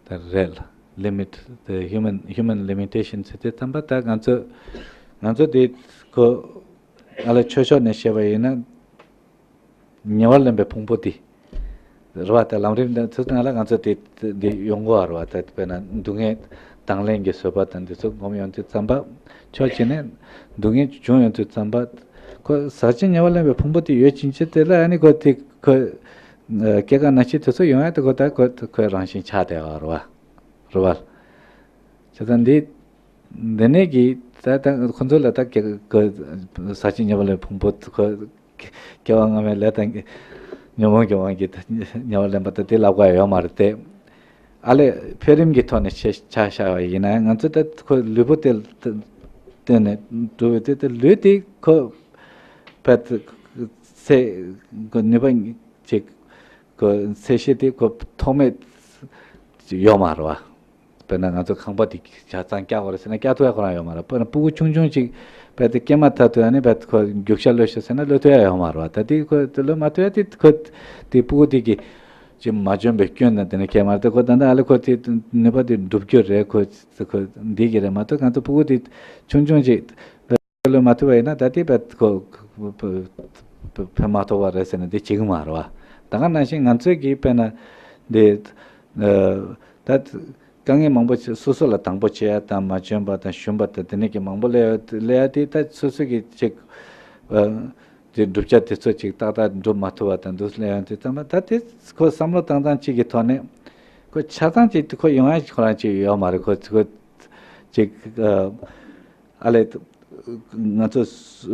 ད་རེད་ལ། Limit, the human, human limitation ཟེར་དུས་ཙམ་པ་ད་ང་ཚོ་ང་ཚོ་དེ་ཁོ་ཨ་ལ་ཆོས་ཕྱོགས་ནས་བཤད་པ་ཡིན་ན། ཉེ་བར་ལེན་པའི་ཕུང་པོ་དེ་རེད་བ། ད་ལམ་རིམ་འདི་ཚོ་ནང་ལ་ང་ཚོ་དེ་འདི་ཡོང་གི་ཡོད་རེད་བ། ད་དཔེར་ན་སྡུག་བསྔལ་དང་ལེན་གྱི་བཟོད་པ་དང་འདི་ཚོ་སྒོམ་ཡོང་དུས་ཙམ་པ། ཕྱོགས་གཅིག་ནས་སྡུག་བསྔལ་བྱུང་ཡོང་དུས་ཙམ་པ། ཁོ་ཟག་བཅས་ཉེ་བར་ལེན་པའི་ཕུང་པོ་དེ་ཡོད་ཕྱིན་ཆད་དེ་ལ་ཨ་ནི་ཁོ་དེ་ཁོ་སྐྱེ་རྒ་ན་འཆི་དེ་ཚོ་ཡོང་ཡ་དེ་ཁོ་ད་ཁོ་ཁོའི་རང་བཞིན་ཆགས་བསྡད་ཡོད་རེད་བ། རེད་བ། བྱས་ཙང་འདི་འདི་ནས་ཀྱི་ད་ད་ཁོ་ཚོ་ལ་ད་སྐྱེ་ཁོ་ཟག་བཅས་ཉེ་བར་ལེན་ཕུང་པོ་ཁོ། སྐྱེ་བ་སྔ་མའི་ལས་དང་ཉོན་མོངས་ཀྱི་དབང་གིས་ཉེ་བར་ལེན་པ་དང་དེ་ལབ་དགོས་ཡོད་མ་རེད་དེ། ཨ་ལས་འཕེལ་རིམ་གྱི་ཐོག་ནས་ཆ་ཆ་བཞག་པ་ཡིན་ན་ང་ཚོ་ད་ཁོ་ལུས་པོ་དེ་བརྟེན་ནས་འགྲོ་བའི་དེ་དེ་ལུས་དེ་ཁོ་བད་ཚེ་ཁོ་ནུས་པ་ཅིག་ཁོ་ཚད་གཞི་དེ་ཁོ་ཐོགས་མེད་ ཡོད་མ་རེད་བ། དཔེར་ན་ང་ཚོ་ཁང་པ་དེ་ཆ་ཚང་བཀྱག་དགོས་རེད་ཟེར་ན་བཀྱག་ཐུབ་ཡ་ཁོ་རང་ཡོད་མ་རེད། དཔེར་ན་སྤུ་གུ་ཆུང་ཆུང་ཅིག་རྦད་དེ་སྐྱེས་མ་ཐག་ཏུ་ཨ་ནི་རྦད་ཁོ་རྒྱུག་ཤར་གློད་ཤོག་ཟེར་ན་གློད་ཐུབ་ཡ་ཡོད་མ་རེད་བ། ད་དེ་ཁོ་དེ་གློད་མ་ཐུབ་ཡ་དེ་ཁོ་དེ་སྤུ་གུ་དེ་གི་ཅིག་མ་འཇོན་པའི་སྐྱོན་དང་དེ་ནས་ཁྱད་མ་རེད། ད་ཁོ་ད་ལྟ་ཨ་ལེ་ཁོ་དེ་ནུས་པ་དེ་འགྲུབ་རྒྱུ་རེད། ཁོ་ཁོ་འདི་གི་རེད་མ་གཏོགས་ང་ཚོ་སྤུ་གུ་དེ་ཆུང་ཆུང་ཅིག་གློད་མ་ཐུབ་པ་ཡིན་ན་ད་དེ་རྦད་ཁོ་ཕན་མ་ཐོགས་པ་རེད་ཟེར་ན་དེ་བྱེད་ཀྱི་མ་རེད་བ། ད་ག་ནང་བཞིན་ང་ཚོས་གི་དཔེར་ན་དེ་ད་དཀའ་ངལ་མང་པོ་ཞིག་སོ་སོ་ལ་དང་པོ་བྱེད་ཡ་དང་མ་འཇོན་པ་དང་ཞུམ་པ་དང་དེ་ནས་ཀྱི་མང་པོ་སླེབས་སླེབས་ཡ་དེ་ད་སོ་སོ་གི་ཅིག་ཨ་དེ་བསྒྲུབ་བྱ་དེ་ཚོ་ཅིག་ཏག་ཏག་འགྲུབ་མ་ཐུབ་པ་དང་འདུག་སླེབས་ཡ་དེ་ཙམ་པ་ད་དེ་ཁོ་བསམ་བློ་བཏང་སྟངས་གཅིག་གི་ཐོག་ནས་ཁོ་ཆ་ཚང་ཅིག་ཁོ་ཡོང་ཡ་ཁོ་རང་ཅིག་ཡོད་མ་རེད། ཁོ་ཁོ་ཅིག་ཨ་ཨ་ལས་ང་ཚོ་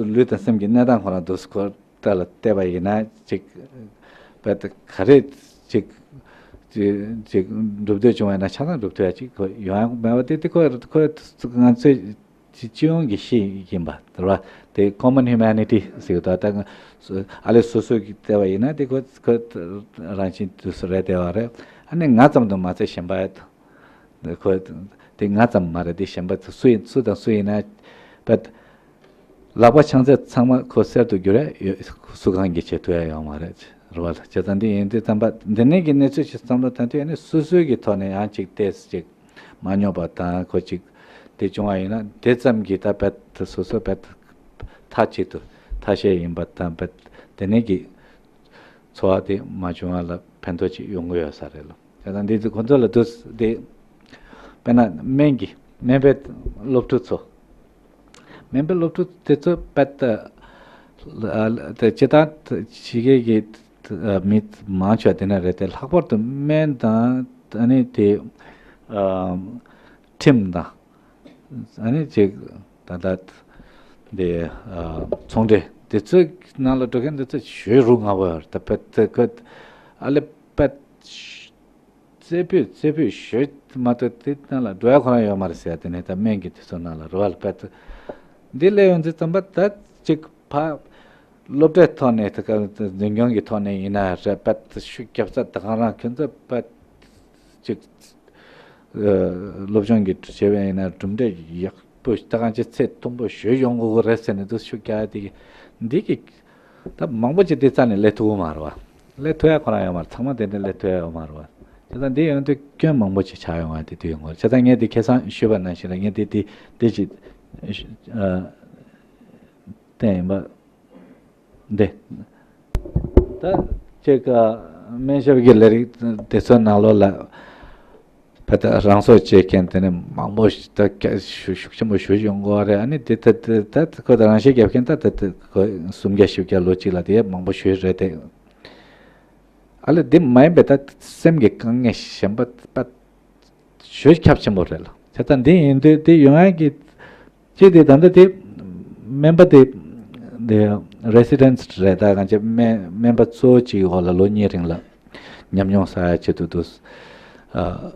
ལུས་དང་སེམས་ཀྱི་གནས་སྟངས་ཁོ་རང་འདུག་སྐོར་ལྟ་ལ་བལྟས་པ་ཡིན་ན་ཅིག་རྦད་དེ་ག་རེ་ཅིག་ཅིག་ཅིག་འགྲུབ་འདོད་བྱུང་བ་ཡིན་ན་ཆ་ཚང་འགྲུབ་ཐུབ་ཡ་ཅིག་ཁོ་ཡོང་ཡ་མེད་པ་དེ་དེ་ཁོ་ཁོ་ང་ཚོའི་སྤྱི་སྤྱི་ཡོངས་ཀྱི་གཤིས་ཡིན་པ་རེད་བ། དེ་common humanity ཟེར་གི་འདུག་ད་ང་ཨ་ལས་སོ་སོ་གི་བལྟས་པ་ཡིན་ན་དེ་ཁོ་ཁོ་རང་བཞིན་དུ་སུ་རེད་བསྡད་པ་རེད། ཨ་ནི་ང་ཙམ་དུ་མ་ཚད་གཞན་པ་ཁོ་དེ་ང་ཙམ་མ་རེད། དེ་གཞན་པ་སུ་ཡིན་སུ་དང་སུ་ཡིན་ན་བད་ལག་པ་ཆང་ཚད་ཚང་མ་ཁོ་གསེར་དུ་འགྱུར་ཡ་ཡོད། སུ་གང་གིས་བྱེད་ཐུབ་ཡ་ཡོད་མ་རེད་རེད་བ། བྱས་ཙང་འདི་ཡིན་དུས་ཙམ་པ་འདི་ནས་ཀྱི་གནས་ཚུལ་ཞིག་བསམ་བློ་བཏང་དུས་ཨ་ནི་སོ་སོའི་གི་ཐོག་ནས་ཡང་ཅིག་ཏོག་ཙམ་ཅིག་མ་རྙོག་པ་དང་ཁོ་ཅིག་དེ་བྱུང་བ་ཡིན་ན་དེ་ཙམ་གྱིས་ད་བད་སོ་སོ་བད་མཐའ་གཅིག་ཏུ་ཐ་ཤལ་ཡིན་པ་དང་བད་དེ་ནས་ཀྱི་འཚོ་བ་དེ་མ་བྱུང་བ་ལ་ཕན་ཐོགས་ཅིག་ཡོང་གི་ཡོད་ས་རེད་ལ། དེ་དང་འདི་ཚོ་ཁོ་ཚོ་ལ་དུས་དེ་དཔེར་ན་སྨན་གྱི་སྨན་པའི་སློབ་ཕྲུག་ཚོ་སྨན་པའི་སློབ་ཕྲུག་དེ་ཚོ་བད་དེ་སྤྱི་བཏང་ཕྱི་རྒྱལ་གྱི་མི་མང་ཆེ་བ་དེ་ན་རེད་དེ། ལྷག་པར་དུ་སྨན་དང་ཨ་ནི་དེ་ཁྲིམས་དང་ཨ་ནི་ཅིག་ད་ལྟ་དེ་ཚོང་འབྲེལ་དེ་ཚོའི་ནང་ལ་འགྲོ་མཁན་དེ་ཚོ་ཞོལ་རུ་ང་བོ་ཡོད་རེད། ད་བད་དེ་ཁོ་ཨ་ལེ་བད་རྩེ་ཕུད་རྩེ་ཕུད་ཞོལ་མ་གཏོགས་དེ་ནང་ལ་འགྲོ་ཡ་ཁོ་རང་ཡོད་མ་རེད་ཟེར་ཡ། དེ་ནས་ད་སྨན་གྱི་དེ་ཚོ་ནང་ལ་རུ་བ་ལ་བད་འདི་སླེབས་ཡོང་དུས་ཙམ་པ་ད་ཅིག་ཕ་སློབ་གྲྭའི་ཐོག་ནས་ད་ག་འཛིན་སྐྱོང་གི་ཐོག་ནས་ཡིན་ན་རེད། བད་ཤུགས་རྒྱབ་ས་ད་གང་རང་ཁྱོད་ཚོ་བད་ཅིག་སློབ་སྦྱོང་གི་བྱེད་པ་ཡིན་ན་གྲུབ་འབྲས་ཡག་པོ་ད་གང་ཅི་ཚད་མཐོན་པོ་ཞོལ་ཡོང་དགོས་ཀྱི་རེད་ཟེར་ནས་འདུག་ཤུགས་རྒྱག་ཡ་དེ་གི་འདི་གི་ད་མང་པོ་ཅིག་དེ་རྩ་ནས་སླེབས་ཐུབ་ཀྱི་མ་རེད་བ། སླེབས་ཐུབ་ཡ་ཁོ་རང་ཡོད་མ་རེད། ཚང་མ་དེ་འདྲ་སླེབས་ཐུབ་ཡ་ཡོད་མ་རེད་བ། བྱས་ཙང་འདི་ཡོང་དུས་སྐྱོན་མང་པོ་ཅིག་ཆགས་ཡོང་བ་དེ་དུས་ཡོང་གི་རེད། བྱས་ཙང་ངས་དེ་ཁ་སང་ཞུས་པ་ནང་བཞིན་ལ་ངས་དེ་དེ་དེ་ཅིག་བསྟན་ཡིན་པ་འདི། ད་ཅིག་སྨན་ཞབས་ཀྱི་ལས་རིགས་དེ་ཚོའི་ནང་ལོགས་ལ་ཕ་ད་རང་སྲོག་བཅད་མཁན་དེ་ནས་མང་པོ་ཞིག་ད་ཤུགས་ཤུགས་ཆེན་པོ་ཞུ་ཡོང་གི་རེད། ཨ་ནི་དེ་ད་ད་ད་ཁོ་ད་རང་ཤེད་རྒྱབ་མཁན་ད་ད་ད་ཁོ་སུམ་བརྒྱ་བཞི་བརྒྱ་ལོ་གཅིག་ལ་དེ་མང་པོ་ཞུས་རེད་དེ། ཨ་ལེ་འདི་མ་ཡིན་པའི་ད་སེམས་ཀྱི་དཀའ་ངལ་གཞན་པ་པ་ཞོ་ཁྱབ་ཆེན་པོ་རེད་ལ། བྱས་ཙང་འདི་ཡིན་དུས་འདི་ཡོང་ཡ་གི་ཅི་དེ་ད་ལྟ་དེ་སྨན་པ་དེ་དེ་residents རེད། ད་གང་ཅི་སྨན་སྨན་པ་གཙོ་བོ་གཅིག་འོག་ལ་ལོ་གཉིས་རིང་ལ་ཉམས་མྱོང་བསགས་ཡ་ཆེད་དུ་འདུག་ཨ་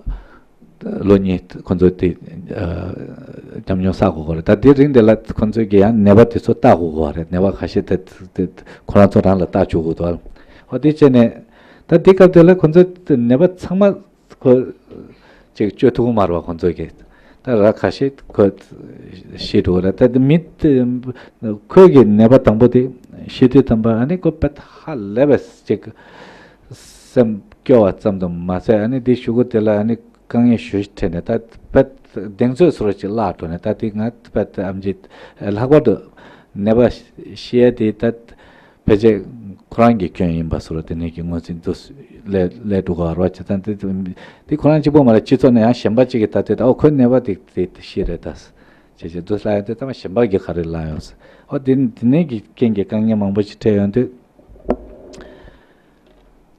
ལོ་གཉིས་ཁོ་ཚོ་དེ་ཨ་ཉམས་མྱོང་བསགས་དགོས་ཀྱི་རེད། ད་དེ་རིང་དེ་ལ་ཁོ་ཚོས་ཀྱི་ཡང་ནད་པ་དེ་ཚོ་བལྟ་དགོས་ཀྱི་རེད། ནད་པ་ཁ་ཤས་དེ་དེ་ཁོ་རང་ཚོ་རང་ལ་བལྟ་བཅུག་དགོས་འདུག་ཨ་དེ་བྱས་ནས་ད་དེ་སྐབས་དེ་ལ་ཁོ་ཚོ་ནད་པ་ཚང་མ་ཁོ་ཅིག་བཅོས་ཐུབ་ཀྱི་མ་རེད་བ། ཁོ་ཚོས་ཀྱི་ད་ར་ཁ་ཤས་ཁོ་ཤི་འགྲོ་གི་རེད། ད་དེ་མི་དེ་ཁོས་ཀྱི་ནད་པ་དང་པོ་དེ་ཤི་དུས་ཙམ་པ་ཨ་ནི་ཁོ་དཔེ་ཧ་ལས་པའི་ཅིག་སེམས་སྐྱོ་བ་ཙམ་དུ་མ་ཟད་ཨ་ནི་དེ་གཞུག་གུ་དེ་ལ་ཨ་ནི་དཀའ་ངལ་ཞེ་པོ་འཕྲད་ནས་ད་དཔེ་གདེང་ཚོད་བཟོ་འདྲ་ཅིག་བརླག་འགྲོ་ནས། ད་དེ་ང་དཔེ་ཨེམ་ཆི་ལྷག་པར་དུ་ནད་པ་ཤི་ཡ་དེ་ད་ཕལ་ཆེར་ཁོ་རང་གི་སྐྱོན་ཡིན་པ་བཟོ་འདྲ་དེ་ནས་ཀྱི་ངོས་འཛིན་དུ་སླེབས་སླེབས་འགྲོ་གི་རེད་བ། བྱས་ཙང་དེ་དེ་ཁོ་རང་གཅིག་པོ་མ་རེད། སྤྱི་ཚོགས་ནས་ཡང་གཞན་པ་གཅིག་གིས་ད་དེ་ད་ཨོ་ཁོའི་ནད་པ་དེ་དེ་དེ་ཤི་རེད་ད་བྱས་བྱས་དུ་སླེབས་ཡོང་དུས་ད་མ་གཞན་པ་གིས་ག་རེ་ལབ་ཡོང་ཟེར། ཨོ་དེ་དེ་ནས་ཀྱི་རྐྱེན་གྱིས་དཀའ་ངལ་མང་པོ་ཞིག་འཕྲད་ཡོང་དུས།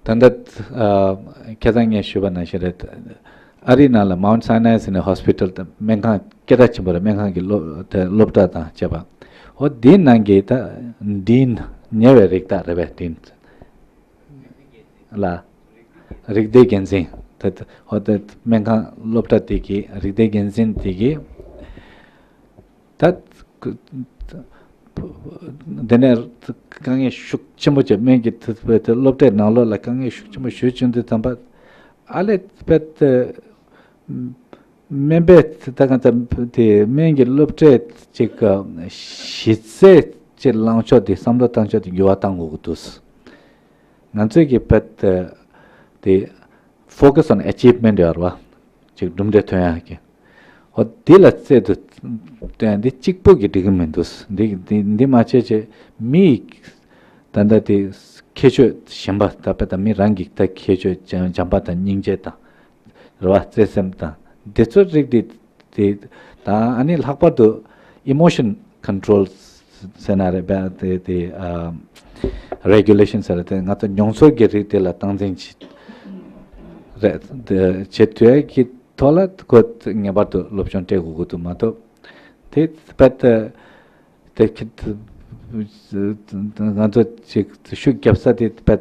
ད་ལྟ་ཨ་ཁ་སང་ངས་ཞུས་པ་ནང་བཞིན་རེད། ཨ་རིའི་ནང་ལ་Mount Sinai ཟེར་ནས་ཧོ་སི་པི་ཊལ་དང་སྨན་ཁང་སྐད་གྲགས་ཆེན་པོ་རེད། སྨན་ཁང་གི་སློབ་དེ་སློབ་གྲྭ་དང་བཅས་པ། ཨོ་དེའི་ནང་གི་ད་ཌིན་ཉེ་བའི་རིགས་བདག་རེད་པས། ཌིན་ལ་རིགས་སྡེའི་འགན་འཛིན་དེ་ཨོ་དེ་སྨན་ཁང་སློབ་གྲྭ་དེ་གི་རིགས་སྡེའི་འགན་འཛིན་དེ་གི་ད་དེ་ནས་དཀའ་ངལ་ཤུགས་ཆེན་པོ་བྱས། སྨན་གྱི་དེ་དེ་སློབ་གྲྭའི་ནང་ལོགས་ལ་དཀའ་ངལ་ཤུགས་ཆེན་པོ་ཞུ་བྱུང་དུས་ཙམ་པ་ཨ་ལས་པད་ སྨན་པས་ད་གང་ལྟར་དེ་སྨན་གྱི་སློབ་གྲྭས་ཅིག་གཞི་རྩའི་ཅིག་ལངས་ཕྱོགས་དེ་བསམ་བློ་བཏང་ཕྱོགས་དེ་འགྱུར་བ་བཏང་དགོས་ཀྱི་འདུག་ང་ཚོས་ཀྱི་བེད་དེ་focus on achievement ཡོད་རེད་བ། ཅིག་གྲུབ་འབྲས་ཐོན་ཡག་གི། ཧོ་དེ་ལ་རྩལ་དུ་བཏོན་ཡག་འདི་གཅིག་པོ་གི་འགྲིག་གི་མི་འདུག་འདི་འདི་འདི་མ་བྱས་བྱས་མི་ད་ལྟ་དེ་ཁྱད་ཆོས་གཞན་པ་ད་བེད་ད་མི་རང་གི་ད་ཁྱད་ཆོས་བྱམས་པ་དང་སྙིང་རྗེ་དང་། རེ་བ་བརྩེ་སེམས་དང་འདི་ཚོའི་རིགས་དེ་དེ་དང་ཨ་ནི་ལྷག་པར་དུ་emotion control ཟེར་ན་རེད་པས་དེ་དེ་ཨ་regulation ཟེར་དེ་ང་ཚོ་མྱོང་ཚོར་གྱི་རིགས་དེ་ལ་སྟངས་འཛིན་བྱེད་རེད་དེ་བྱེད་ཐུབ་ཡ་གི་ཐོག་ལ་ཁོ་ངེས་པར་དུ་སློབ་སྦྱོང་སྤྲད་དགོས་ཀྱི་འདུག་མ་གཏོགས་དེ་བེད་དེ། དེ་ཁྱེད་ང་ཚོ་ཅིག་ཤུགས་རྒྱབ་ས་དེ་དཔེ་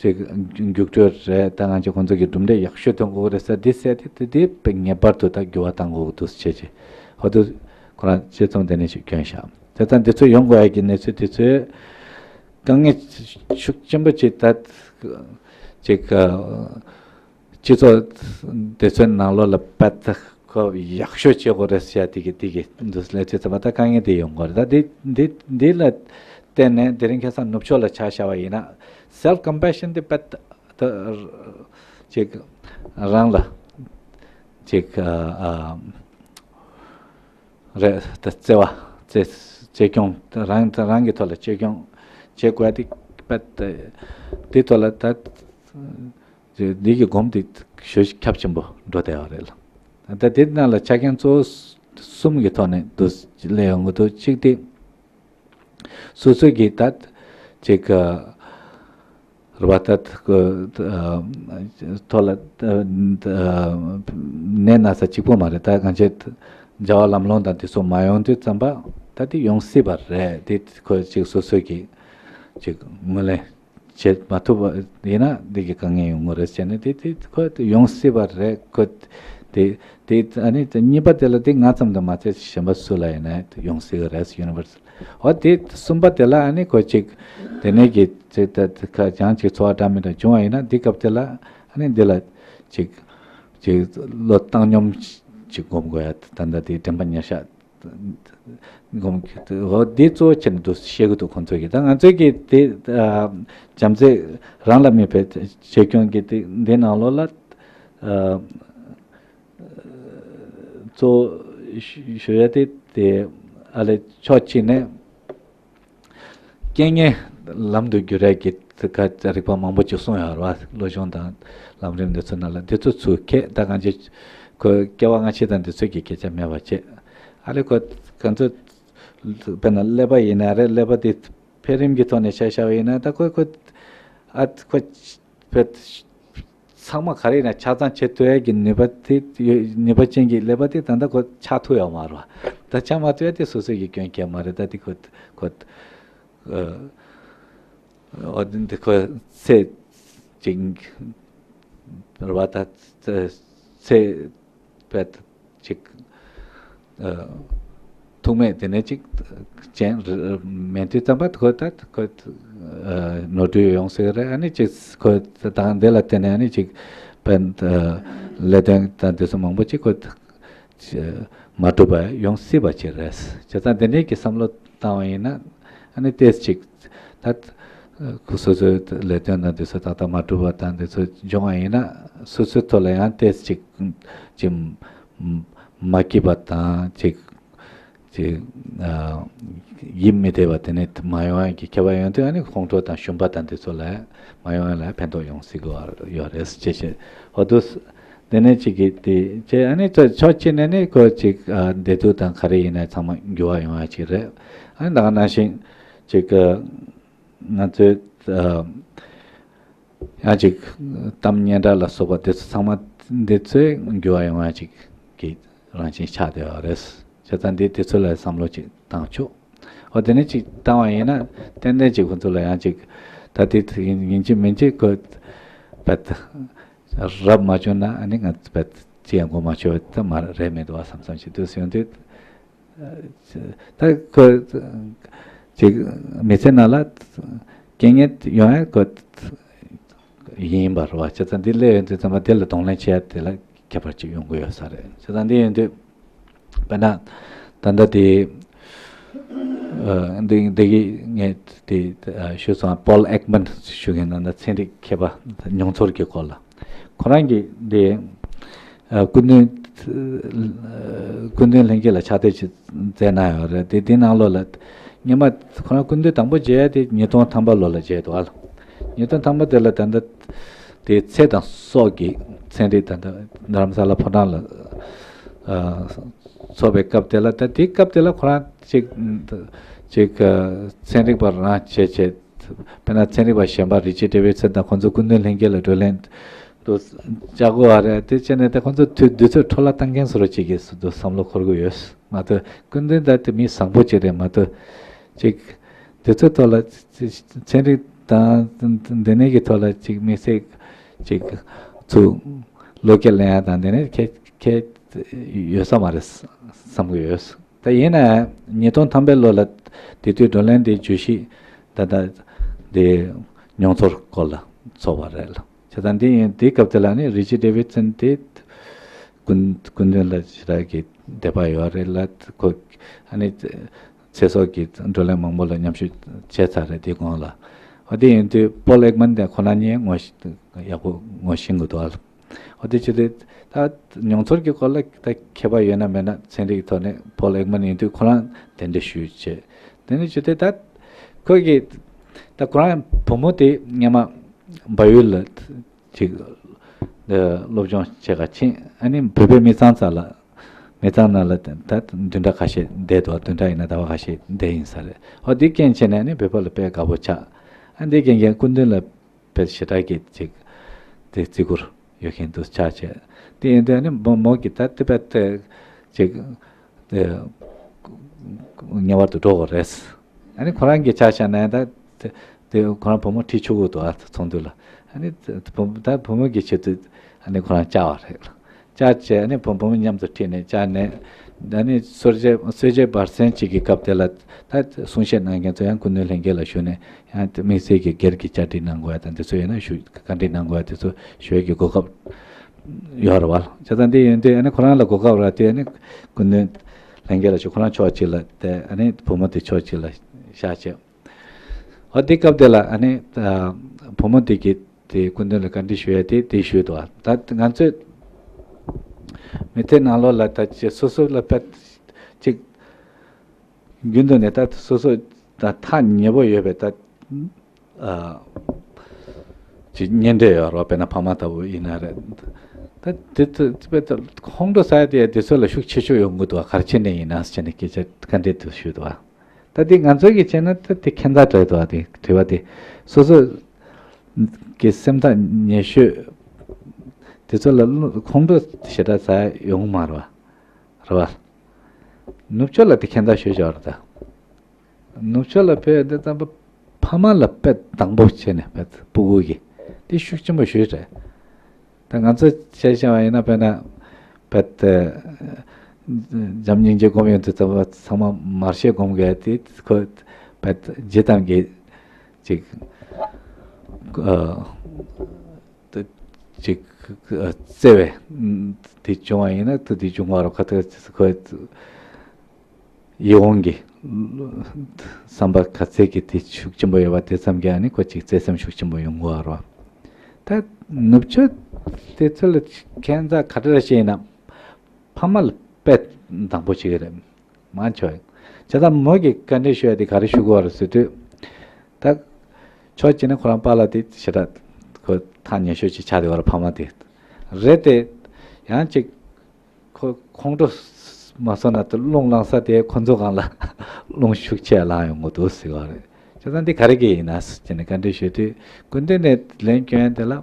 ཅིག་རྒྱུགས་སྤྲོད་རེད། ད་ང་ཚོ་ཁོང་ཚོ་གི་གྲུབ་འབྲས་ཡག་ཤོས་ཐོན་དགོས་རེད་ཟེར་འདི་ཟེར་དེ་དེ་དེ་དཔེ་ངེས་པར་དུ་ད་འགྱུར་བ་བཏང་དགོས་འདུག་བྱས་ཅིག་ཧོ་དུ་ཁོ་རང་དཔྱད་རྩོམ་དེ་ནས་ཅིག་བསྐྱོན་བཞག་དེ་ཙང་འདི་ཚོ་ཡོང་དགོས་ཡ་གི་གནས་ཚུལ་དེ་ཚོའི་དཀའ་ངལ་ཤུགས་ཆེན་པོ་ཅིག་ད་ཅིག་སྤྱི་ཚོགས་དེ་ཚོའི་ནང་ལོགས་ལ་དཔེ་ཁོ་ཡག་ཤོས་བྱེད་དགོས་རེད་ཟེར་ཡ་དེ་གི་དེ་གི་འདུག་ལས་བྱེད་ཚོ་མ་ད་དཀའ་ངལ་དེ་ཡོང་གི་རེད། ད་འདི་འདི་འདི་ལ་བརྟེན་ནས་དེ་རིང་ཁ་སང་ནུབ་ཕྱོགས་ལ་ཆ་བཞག་པ་ཡིན་ན་self compassion དེ་དཔེ་ད་ཅིག་རང་ལ་ཅིག་ཨ་ཨ་རེད་ད་བརྩེ་བ་བརྩེ་བརྩེ་སྐྱོང་རང་རང་གི་ཐོག་ལ་བཅོས་སྐྱོང་བྱེད་དགོས་ཡ་དེ་དཔེ་ད་དེ་ཐོག་ལ་ད། འདི་གི་སྒོམ་དེ་ཞོ་ཁྱབ་ཆེན་པོ་འགྲོ་བསྡད་པ་རེད་ལ། ད་དེ་ནང་ལ་ཆ་རྐྱེན་གཙོ་བོ་གསུམ་གྱི་ཐོག་ནས་འདུ་སླེབས་ཡོང་གི་འདུག་གཅིག་དེ་སོ་སོ་གི་ད་ཅིག་རུ་བ་ད་ཐོག་ལ་ནད་ན་ཚ་གཅིག་པོ་མ་རེད། ད་གང་ཆེ་བྱ་བ་ལམ་ལྷོང་དང་དེ་ཚོ་མ་ཡོང་དུས་ཙམ་པ་ད་དེ་ཡོང་སྲིད་པ་རེད། དེ་ཁོ་ཅིག་སོ་སོ་གི་ཅིག་ངོས་ལེན། བྱེད་མ་ཐུབ་པ་ཡིན་ན་འདི་གི་དཀའ་ངལ་ཡོང་གི་རེད་ཟེར་ནས་དེ་དེ་ཁོ་ཡོང་སྲིད་པ་རེད། ཁོ་དེ་དེ་ཨ་ནི་གཉིས་པ་དེ་ལ་དེ་ང་ཙམ་དུ་མ་ཚད་གཞན་པ་སུ་ལ་ཡིན་ན་ཡོང་སྲིད་ཀྱི་རེད། universal འོ་དེ་གསུམ་པ་དེ་ལ་ཨ་ནི་ཁོ་ཅིག་དེ་ནས་ཀྱི་ཅིག་ད་ཁ་ཅང་ཅིག་འཚོ་བ་འདྲ་མི་འདྲ་བྱུང་བ་ཡིན་ན་འདི་སྐབས་དེ་ལ་ཨ་ནི་འདི་ལ་ཅིག་ཅིག་བློ་བཏང་སྙོམས་ཅིག་སྒོམ་དགོས་ཡ་ད་ལྟ་དེ་དྲན་པ་ཉེར་བཞག་སྒོམ་གྱི་འོ་འདི་གཙོ་བོ་བྱས་ནས་འདུག་བཤད་ཀྱི་འདུག་ཁོང་ཚོས་ཀྱི། ད་ང་ཚོས་ཀྱི་དེ་ཨ་བྱམས་བརྩེ་རང་ལ་དམིགས་པའི་བྱེད་སྐྱོང་གི་དེ་འདི་ནང་ལོགས་ལ་ཨ་གཙོ་བོ་ཞུ་ཡ་དེ་དེ་ཨ་ལས་ཕྱོགས་གཅིག་ནས་རྐྱེན་ངན་ལམ་དུ་བསྒྱུར་ཡ་གི་དེ་ག་རིག་པ་མང་པོ་ཅིག་གསུངས་ཡོད་རེད་བ། བློ་སྦྱོང་དང་ལམ་རིམ་འདི་ཚོ་ནང་ལ་འདི་ཚོ་ཚུར་ཁྱེད་ད་གང་ཅི་ཁོ་སྐྱེ་བ་སྔ་ཕྱི་དང་འདི་ཚོ་གི་སྐད་ཆ་མེད་པ་བྱས་ཨ་ལས་ཁོ་གང་ཚོད། དཔེར་ན་ཀླད་པ་ཡིན་ན་རེད། ཀླད་པ་དེ་འཕེལ་རིམ་གྱི་ཐོག་ནས་ཆ་བཞག་པ་ཡིན་ན་ད་ཁོ་ཁོ་ཨ་ཁོ་བེད་ཚང་མ་ག་རེ་ཡིན་ན་ཆ་ཚང་བྱེད་ཐུབ་ཡ་གི་ནུས་པ་དེ་ནུས་པ་ཅན་གྱི་ཀླད་པ་དེ་ད་ལྟ་ཁོ་ཆགས་ཐུབ་ཡོད་མ་རེད་བ། ད་ཆགས་མ་ཐུབ་ཡ་དེ་སོ་སོ་གི་སྐྱོན་གལ་མ་རེད། ད་དེ་ཁོ་ཁོ་ཨ་འོ་འདི་ཁོ་ཚེ་གཅིག་རེད་བ། ད་ཚེ་བེད་ཅིག་ཨ་ཐུག་མེད་དེ་ནས་ཅིག་ཅན་མེད་དུས་ཙམ་པ་ཁོ་ད་ཁོ་ཨ་ནོར་འཁྲུལ་ཡོང་སྲིད་རེད། ཨ་ནི་ཅིག་ཁོ་དང་དེ་ལ་བརྟེན་ནས་ཨ་ནི་ཅིག་བེད་ཨ་ལས་དོན་དང་དེ་ཚོ་མང་པོ་ཅིག་ཁོ་མ་གྲུབ་པ་ཡོང་སྲིད་པ་ཅིག་རེད། བྱས་ཙང་དེ་འདྲའི་གི་བསམ་བློ་བཏང་བ་ཡིན་ན་ཨ་ནི་ཏོག་ཙམ་ཅིག་ད་ཁོ་སོ་སོའི་ལས་དོན་དང་དེ་ཚོ་ཏག་ཏག་མ་གྲུབ་པ་དང་དེ་ཚོ་འབྱུང་བ་ཡིན་ན་སོ་སོའི་ཐོག་ལ་ཡང་ཏོག་ཙམ་ཅིག་ཅིག་མ་སྐྱིད་པ་དང་ཅིག་ཅིག་ཨ་ཡིད་མི་བདེ་བ་དེ་ནས་མ་ཡོང་ཡ་གི་ཁྱད་པར་ཡོང་དུས་ཨ་ནི་ཁོང་ཁྲོ་དང་ཞུམ་པ་དང་དེ་ཚོ་ལ་མ་ཡོང་ཡ་ལ་ཕན་ཐོགས་ཡོང་སྲིད་ཀྱི་ཡོད་རེད་ཅེས་བཤད། འོ་དུ་དེ་ནས་ཅིག་གིས་དེ་བྱས་ཨ་ནི་ཕྱོགས་གཅིག་ནས་ནི་ཁོ་ཅིག་ཨ་བདེ་སྡུག་དང་ག་རེ་ཡིན་ན་ཚང་མ་འགྱུར་བ་ཡོང་ཡ་ཅིག་རེད། ཨ་ནི་ད་ག་ནང་བཞིན་ཅིག་ཨ་ང་ཚོའི་ཨ་ཡང་ཅིག་གཏམ་སྙན་གྲགས་ལ་སོགས་པ་དེ་ཚོ་ཚང་མ་འདི་ཚོས་འགྱུར་བ་ཡོང་ཡ་ཅིག་གི་རང་བཞིན་ཆགས་བསྡད་ཡོད་རེད། བྱས་ཙང་འདི་དེ་ཚོ་ལ་བསམ་བློ་ཅིག་བཏང་ཆོག་འོ་དེ་ནས་ཅིག་བཏང་བ་ཡིན་ན་ཏན་ཏན་ཅིག་ཁོ་ཚོ་ལ་ཡང་ཅིག་ད་དེ་ཡིན་གཅིག་མིན་གཅིག་ཁོ་བད་རབ་མ་བྱུང་ན་ཨ་ནི་ང་བད་ཅི་ཡང་གོ་མ་ཆོད་ད་མ་རེད་མི་འདུག་བ་བསམ་བསམ་ཞིག་འདུག་ཡོང་དུས། ད་ཁོ་ཅིག་མི་ཚེ་ནང་ལ་རྐྱེན་ངན་ཡོང་ཡ་ཁོ་ཡིན་པ་རེད་བ། བྱས་ཙང་འདི་སླེབས་ཡོང་དུས་ཙམ་པ་དེ་ལ་གདོང་ལེན་བྱེད་ཡ་དེ་ལ་ ཁྱད་པར་ཅིག་ཡོང་གི་ཡོད་ས་རེད། བྱས་ཙང་འདི་ཡིན་དུས་དཔེར་ན་ད་ལྟ་དེ་འདི་འདི་གི་ངས་དེ་ཞུས་སོང་། པོལ་ཨེག་མན་ཞུ་མཁན་ད་ལྟ་ཚན་རིག་མཁས་པ་མྱོང་ཚོར་གྱི་སྐོར་ལ། ཁོ་རང་གིས་འདི་སྐུ་མདུན་སྐུ་མདུན་ལྷན་རྒྱས་ལ་ཕྱག་དེབ་ཅིག་མཛད་གནང་ཡོད་རེད། དེ་དེའི་ནང་ལོགས་ལ་སྔོན་མ་ཁོ་རང་སྐུ་མདུན་དང་པོ་མཇལ་ཡ་དེ་ཉིས་སྟོང་ཐམ་པ་ལོ་ལ་མཇལ་འདུག་ཨ། ཉིས་སྟོང་ཐམ་པ་དེ་ལ་ད་ལྟ་དེ་ཚེ་དང་སྲོག་གི་ཚན་རིག་ད་ལྟ་རྡ་རམ་ས་ལ་ཕོ་བྲང་ལ་ཚོགས་པའི་སྐབས་དེ་ལ། ད་དེའི་སྐབས་དེ་ལ་ཁོ་རང་ཅིག་ཅིག་ཚན་རིག་པ་རང་བྱས་བྱས། དཔེར་ན་ཚན་རིག་པ་གཞན་པ་རི་ཅར་ཌེ་ཝིད་སན་དང་ཁོང་ཚོ་སྐུ་མདུན་ལྷན་རྒྱས་ལ་བགྲོ་གླེང་དུ་བཅར་དགོས་པ་རེད། དེ་བྱས་ནས་ད་ཁོང་ཚོ་དུས་དུས་ཚོད་འཕྲོ་བརླག་བཏང་མཁན་བཟོ་འདྲ་ཅིག་གི་དུ་བསམ་བློ་འཁོར་གྱི་ཡོད་མ་གཏོགས། སྐུ་མདུན་ད་དེ་མི་བཟང་པོ་ཅིག་རེད་མ་གཏོགས། ཅིག་དུས་ཚོད་ཐོག་ལ་ཚན་རིག་དང་འདི་ནས་ཀྱི་ཐོག་ལ་ཅིག་དམིགས་བསལ་ཅིག་ཚུར་བློ་སྐྱེད་ལེན་ཡ་དང་འདི་ནས་ཁྱད་ཁྱད་ཡོད་ས་མ་རེད་བསམ་གྱི་ཡོད། ད་ཡིན་ན་ཉིས་སྟོང་ཐམ་པའི་ལོ་ལ་དེ་དུས་བགྲོ་གླེང་དེའི་བརྗོད་གཞི་ད་ལྟ་དེ་མྱོང་ཚོར་སྐོར་ལ་ཚོགས་པ་རེད་ལ། བྱས་ཙང་འདི་ཡིན། དེའི་སྐབས་དེ་ལ་ནི་རི་ཅར་ཌེ་ཝིད་སན་དེ་སྐུ་སྐུ་མདུན་ལ་ཞེ་དྲག་གི་དད་པ་ཡོད་རེད་ལ། ཁོ་ཨ་ནི་ཚེ་སྲོག་གི་བགྲོ་གླེང་མང་པོ་ལ་མཉམ་ཞུགས་བྱས་ཚར་རེད། དེའི་གོང་ལ་འོ་དེ་ཡིན་དུས་པོལ་ཨེག་མན་དེ་ཁོ་རང་ཉིད་ངོ་ཤེས་ཡག་པོ་ངོ་ཤེས་ཀྱི་འདུག་ཨ། འོ་དེ་བྱས་ཏེ་ད་མྱོང་ཚོར་གྱི་སྐོར་ལ་ད་མཁས་པ་ཡོད་ན་མེད་ན་ཚན་རིག་ཐོག་ནས་པོལ་ཨེག་མན་ཡིན་དུས་ཁོ་རང་གདན་འདྲེན་ཞུས་བྱས། དེ་ནས་བྱས་ཏེ་ད་ཁོ་གིས་ད་ཁོ་རང་བུ་མོ་དེ་སྔོན་མ་བལ་ཡུལ་ལ་ཅིག་སློབ་སྦྱོང་བྱེད་ག་ཕྱིན། ཨ་ནི་བོད་པའི་མི་ཚང་རྩ་ལ་མི་ཚང་ནང་ལ་ད་བདུན་ཕྲག་ཁ་ཤས་བསྡད་འདུག་བདུན་ཕྲག་ཡིན་ན་ཟླ་བ་ཁ་ཤས་བསྡད་ཡིན་ས་རེད། འོ་དེ་རྐྱེན་བྱས་ནས་ཨ་ནི་བོད་པ་ལ་དཔེ་དགའ་པོ་ཆགས། ཨ་འདི་རྐྱེན་གྱིས་སྐུ་མདུན་ལ་དཔེ་ཞེ་དྲག་གི་ཅིག་དེ་བརྩི་བཀུར་ཡོད་མཁན་དུ་ཆགས་བྱས། དེ་ཡིན་དུས་ཨ་ནི་མོ་མོ་གིས་ད་དེ་དཔེ་དེ་ཅིག་དེ་ངེས་པར་དུ་འགྲོ་དགོས་རེད། ཨ་ནི་ཁོ་རང་གིས་ཆ་བཞག་ན་ད་དེ་དེ་ཁོ་རང་བུ་མོ་ཁྲིད་ཆོག་གི་འདུག་ཨ། ཚོགས་འདུ་ལ། ཨ་ནི་བུ་ད་བུ་མོ་གི་ཆེད་དུ་ཨ་ནི་ཁོ་རང་བཅར་བ་རེད། བཅར་བྱས་ཨ་ནི་བུ་བུ་མོ་མཉམ་དུ་ཁྲིད་ནས་བཅར་ནས། ཨ་ནི་གསོལ་ཇ་གསོལ་ཇའི་བར་གསེང་གཅིག་གི་སྐབས་དེ་ལ་ད་གསུང་བཤད་གནང་མཁན་ཚོ་ཡང་སྐུ་མདུན་ལྷན་རྒྱས་ལ་ཞུས་ནས། ཡང་དམིགས་བསལ་གྱི་སྒེར་གྱི་བཅར་འདྲི་གནང་དགོས་ཡ་དང་དེ་ཚོ་ཡོད་ན་ཞུ་བཀའ་འདྲི་གནང་དགོས་ཡ་དེ་ཚོ་ཞུ་ཡ་གི་གོ་སྐབས་ཡོད་རེད་བ། བྱས་ཙང་འདི་ཡིན་དུས་ཨ་ནི་ཁོ་རང་ལ་གོ་སྐབས་རག་དུས་ཨ་ནི་སྐུ་མདུན་ལྷན་རྒྱས་ལ་ཞུ། ཁོ་རང་ཕྱོགས་གཅིག་ལ་བསྡད། ཨ་ནི་བུ་མོ་དེ་ཕྱོགས་གཅིག་ལ་བཞག་བྱས། འོ་དེ་སྐབས་དེ་ལ་ཨ་ནི་ད་བུ་མོ་དེ་གིས་དེ་སྐུ་མདུན་ལ་བཀའ་འདྲི་ཞུ་ཡ་དེ་དེ་ཞུས་འདུག་ད་ང་ཚོས་མི་ཚེ་ནང་ལོགས་ལ་ད་ཅི་སོ་སོ་ལ་དཔེ་ཅིག་རྒྱུན་དུ་ནས་ད་སོ་སོ་ད་ཐག་ཉེ་པོ་ཡོད་པའི་ད་ཨ་ཅིག་གཉེན་འབྲེལ་ཡོད་རོགས། དཔེར་ན་ཕ་མ་ལྟ་བུ་ཡིན་ན་རེད། ད་དེ་ཚོ་དཔེ་ད་ཁོང་ཁྲོ་ཟ་ཡ་དེ་དེ་ཚོ་ལ་ཤུགས་ཆེ་ཤོས་ཡོང་གི་འདུག་ག་རེ་བྱས་ནས་ཡིན་ན་ཟེར་ནས་སྐད་ཆ་བཀའ་འདྲི་དུ་ཞུས་འདུག་ད་དེ་ང་ཚོ་གི་བྱས་ན་ད་དེ་ཁྱད་མཚར་དྲགས་འདུག་དེ་དྲི་བ་དེ་སོ་སོ་གི་སེམས་ཐག་ཉེ་ཤོས་དེ་ཚོ་ལ་ཁོང་ཁྲོ་ཞེ་དྲག་ཟ་ཡ་ཡོང་གི་མ་རེད་བ། རེད་བ། ནུབ་ཕྱོགས་ལ་དེ་ཁྱད་མཚར་ཤོས་ཅིག་ཡོད་རེད་ད། ནུབ་ཕྱོགས་ལ་ཕེབས་དེ་ཙམ་པ་ཕ་མ་ལ་དཔེ་དང་པོ་བྱས་ནས་དཔེ་སྤུ་གུ་གི་དེ་ཤུགས་ཆེན་པོ་ཞུས་རེད། ད་ང་ཚོ་བྱས་བྱས་པ་ཡིན་ན་དཔེར་ན་དཔེ་དེ་འཇམ་སྙིང་རྗེ་སྒོམ་ཡོང་དུས་ཙམ་པ་ཚང་མ་མར་ཤེས་སྒོམ་དགོས་དེ་ཁོ་དཔེ་ཇི་ལྟར་གི་ཅིག་ཨ། ཅིག་བརྩེ་བས་དེ་བྱུང་བ་ཡིན་ན་དེ་བྱུང་བ་རོ་ཁ་ཐུག་ཁོ་ཡིད་འོང་གི་བསམ་པ་ག་ཚད་ཀྱི་དེ་ཤུགས་ཆེན་པོ་ཡོད་པ་དེ་ཙམ་གྱིས་ཨ་ནི་ཁོ་ཅིག་བརྩེ་སེམས་ཤུགས་ཆེན་པོ་ཡོང་གི་རོ། ད་ནུབ་ཕྱོགས་དེ་ཚོ་ལ་ཁྱད་མཚར་ག་འདྲ་ཞིག་ཡིན་ན་ཕ་མ་ལ་དཔེ་དང་པོ་བྱེད་ཀྱི་རེད། མ་ཆོག་ཡིན། བྱས་ཙང་མོ་གིས་བཀའ་འདྲི་ཞུ་ཡ་དེ་ག་རེ་ཞུ་དགོས་རེད་ཟེར་དུས། ད་ཕྱོགས་གཅིག་ནས་ཁོ་རང་པཱ་ལགས་དེ་ཞེ་དྲག་ཁོ་ཐག་ཉེ་ཤོས་ཅིག་ཆགས་བསྡད་ཡོད་རེད། ཕ་མ་དེ་རེད་དེ། ཡང་ཅིག་ཁོ་ཁོང་ཁྲོ་མ་སོང་ན་དེ་རླུང་ལངས་ས་དེ་ཁོ་ཚོ་སྒང་ལ་རླུང་ཤུགས་ཆེ་ལངས་ཡོང་གི་འདུག་ཟེར་བ་རེད། བྱས་ཙང་འདི་ག་རེ་གི་ཡིན་ན་ཟེར་ནས་བཀའ་འདྲི་ཞུས་དུས་སྐུ་མདུན་ནས་ལན་སྐྱོན་དེ་ལ།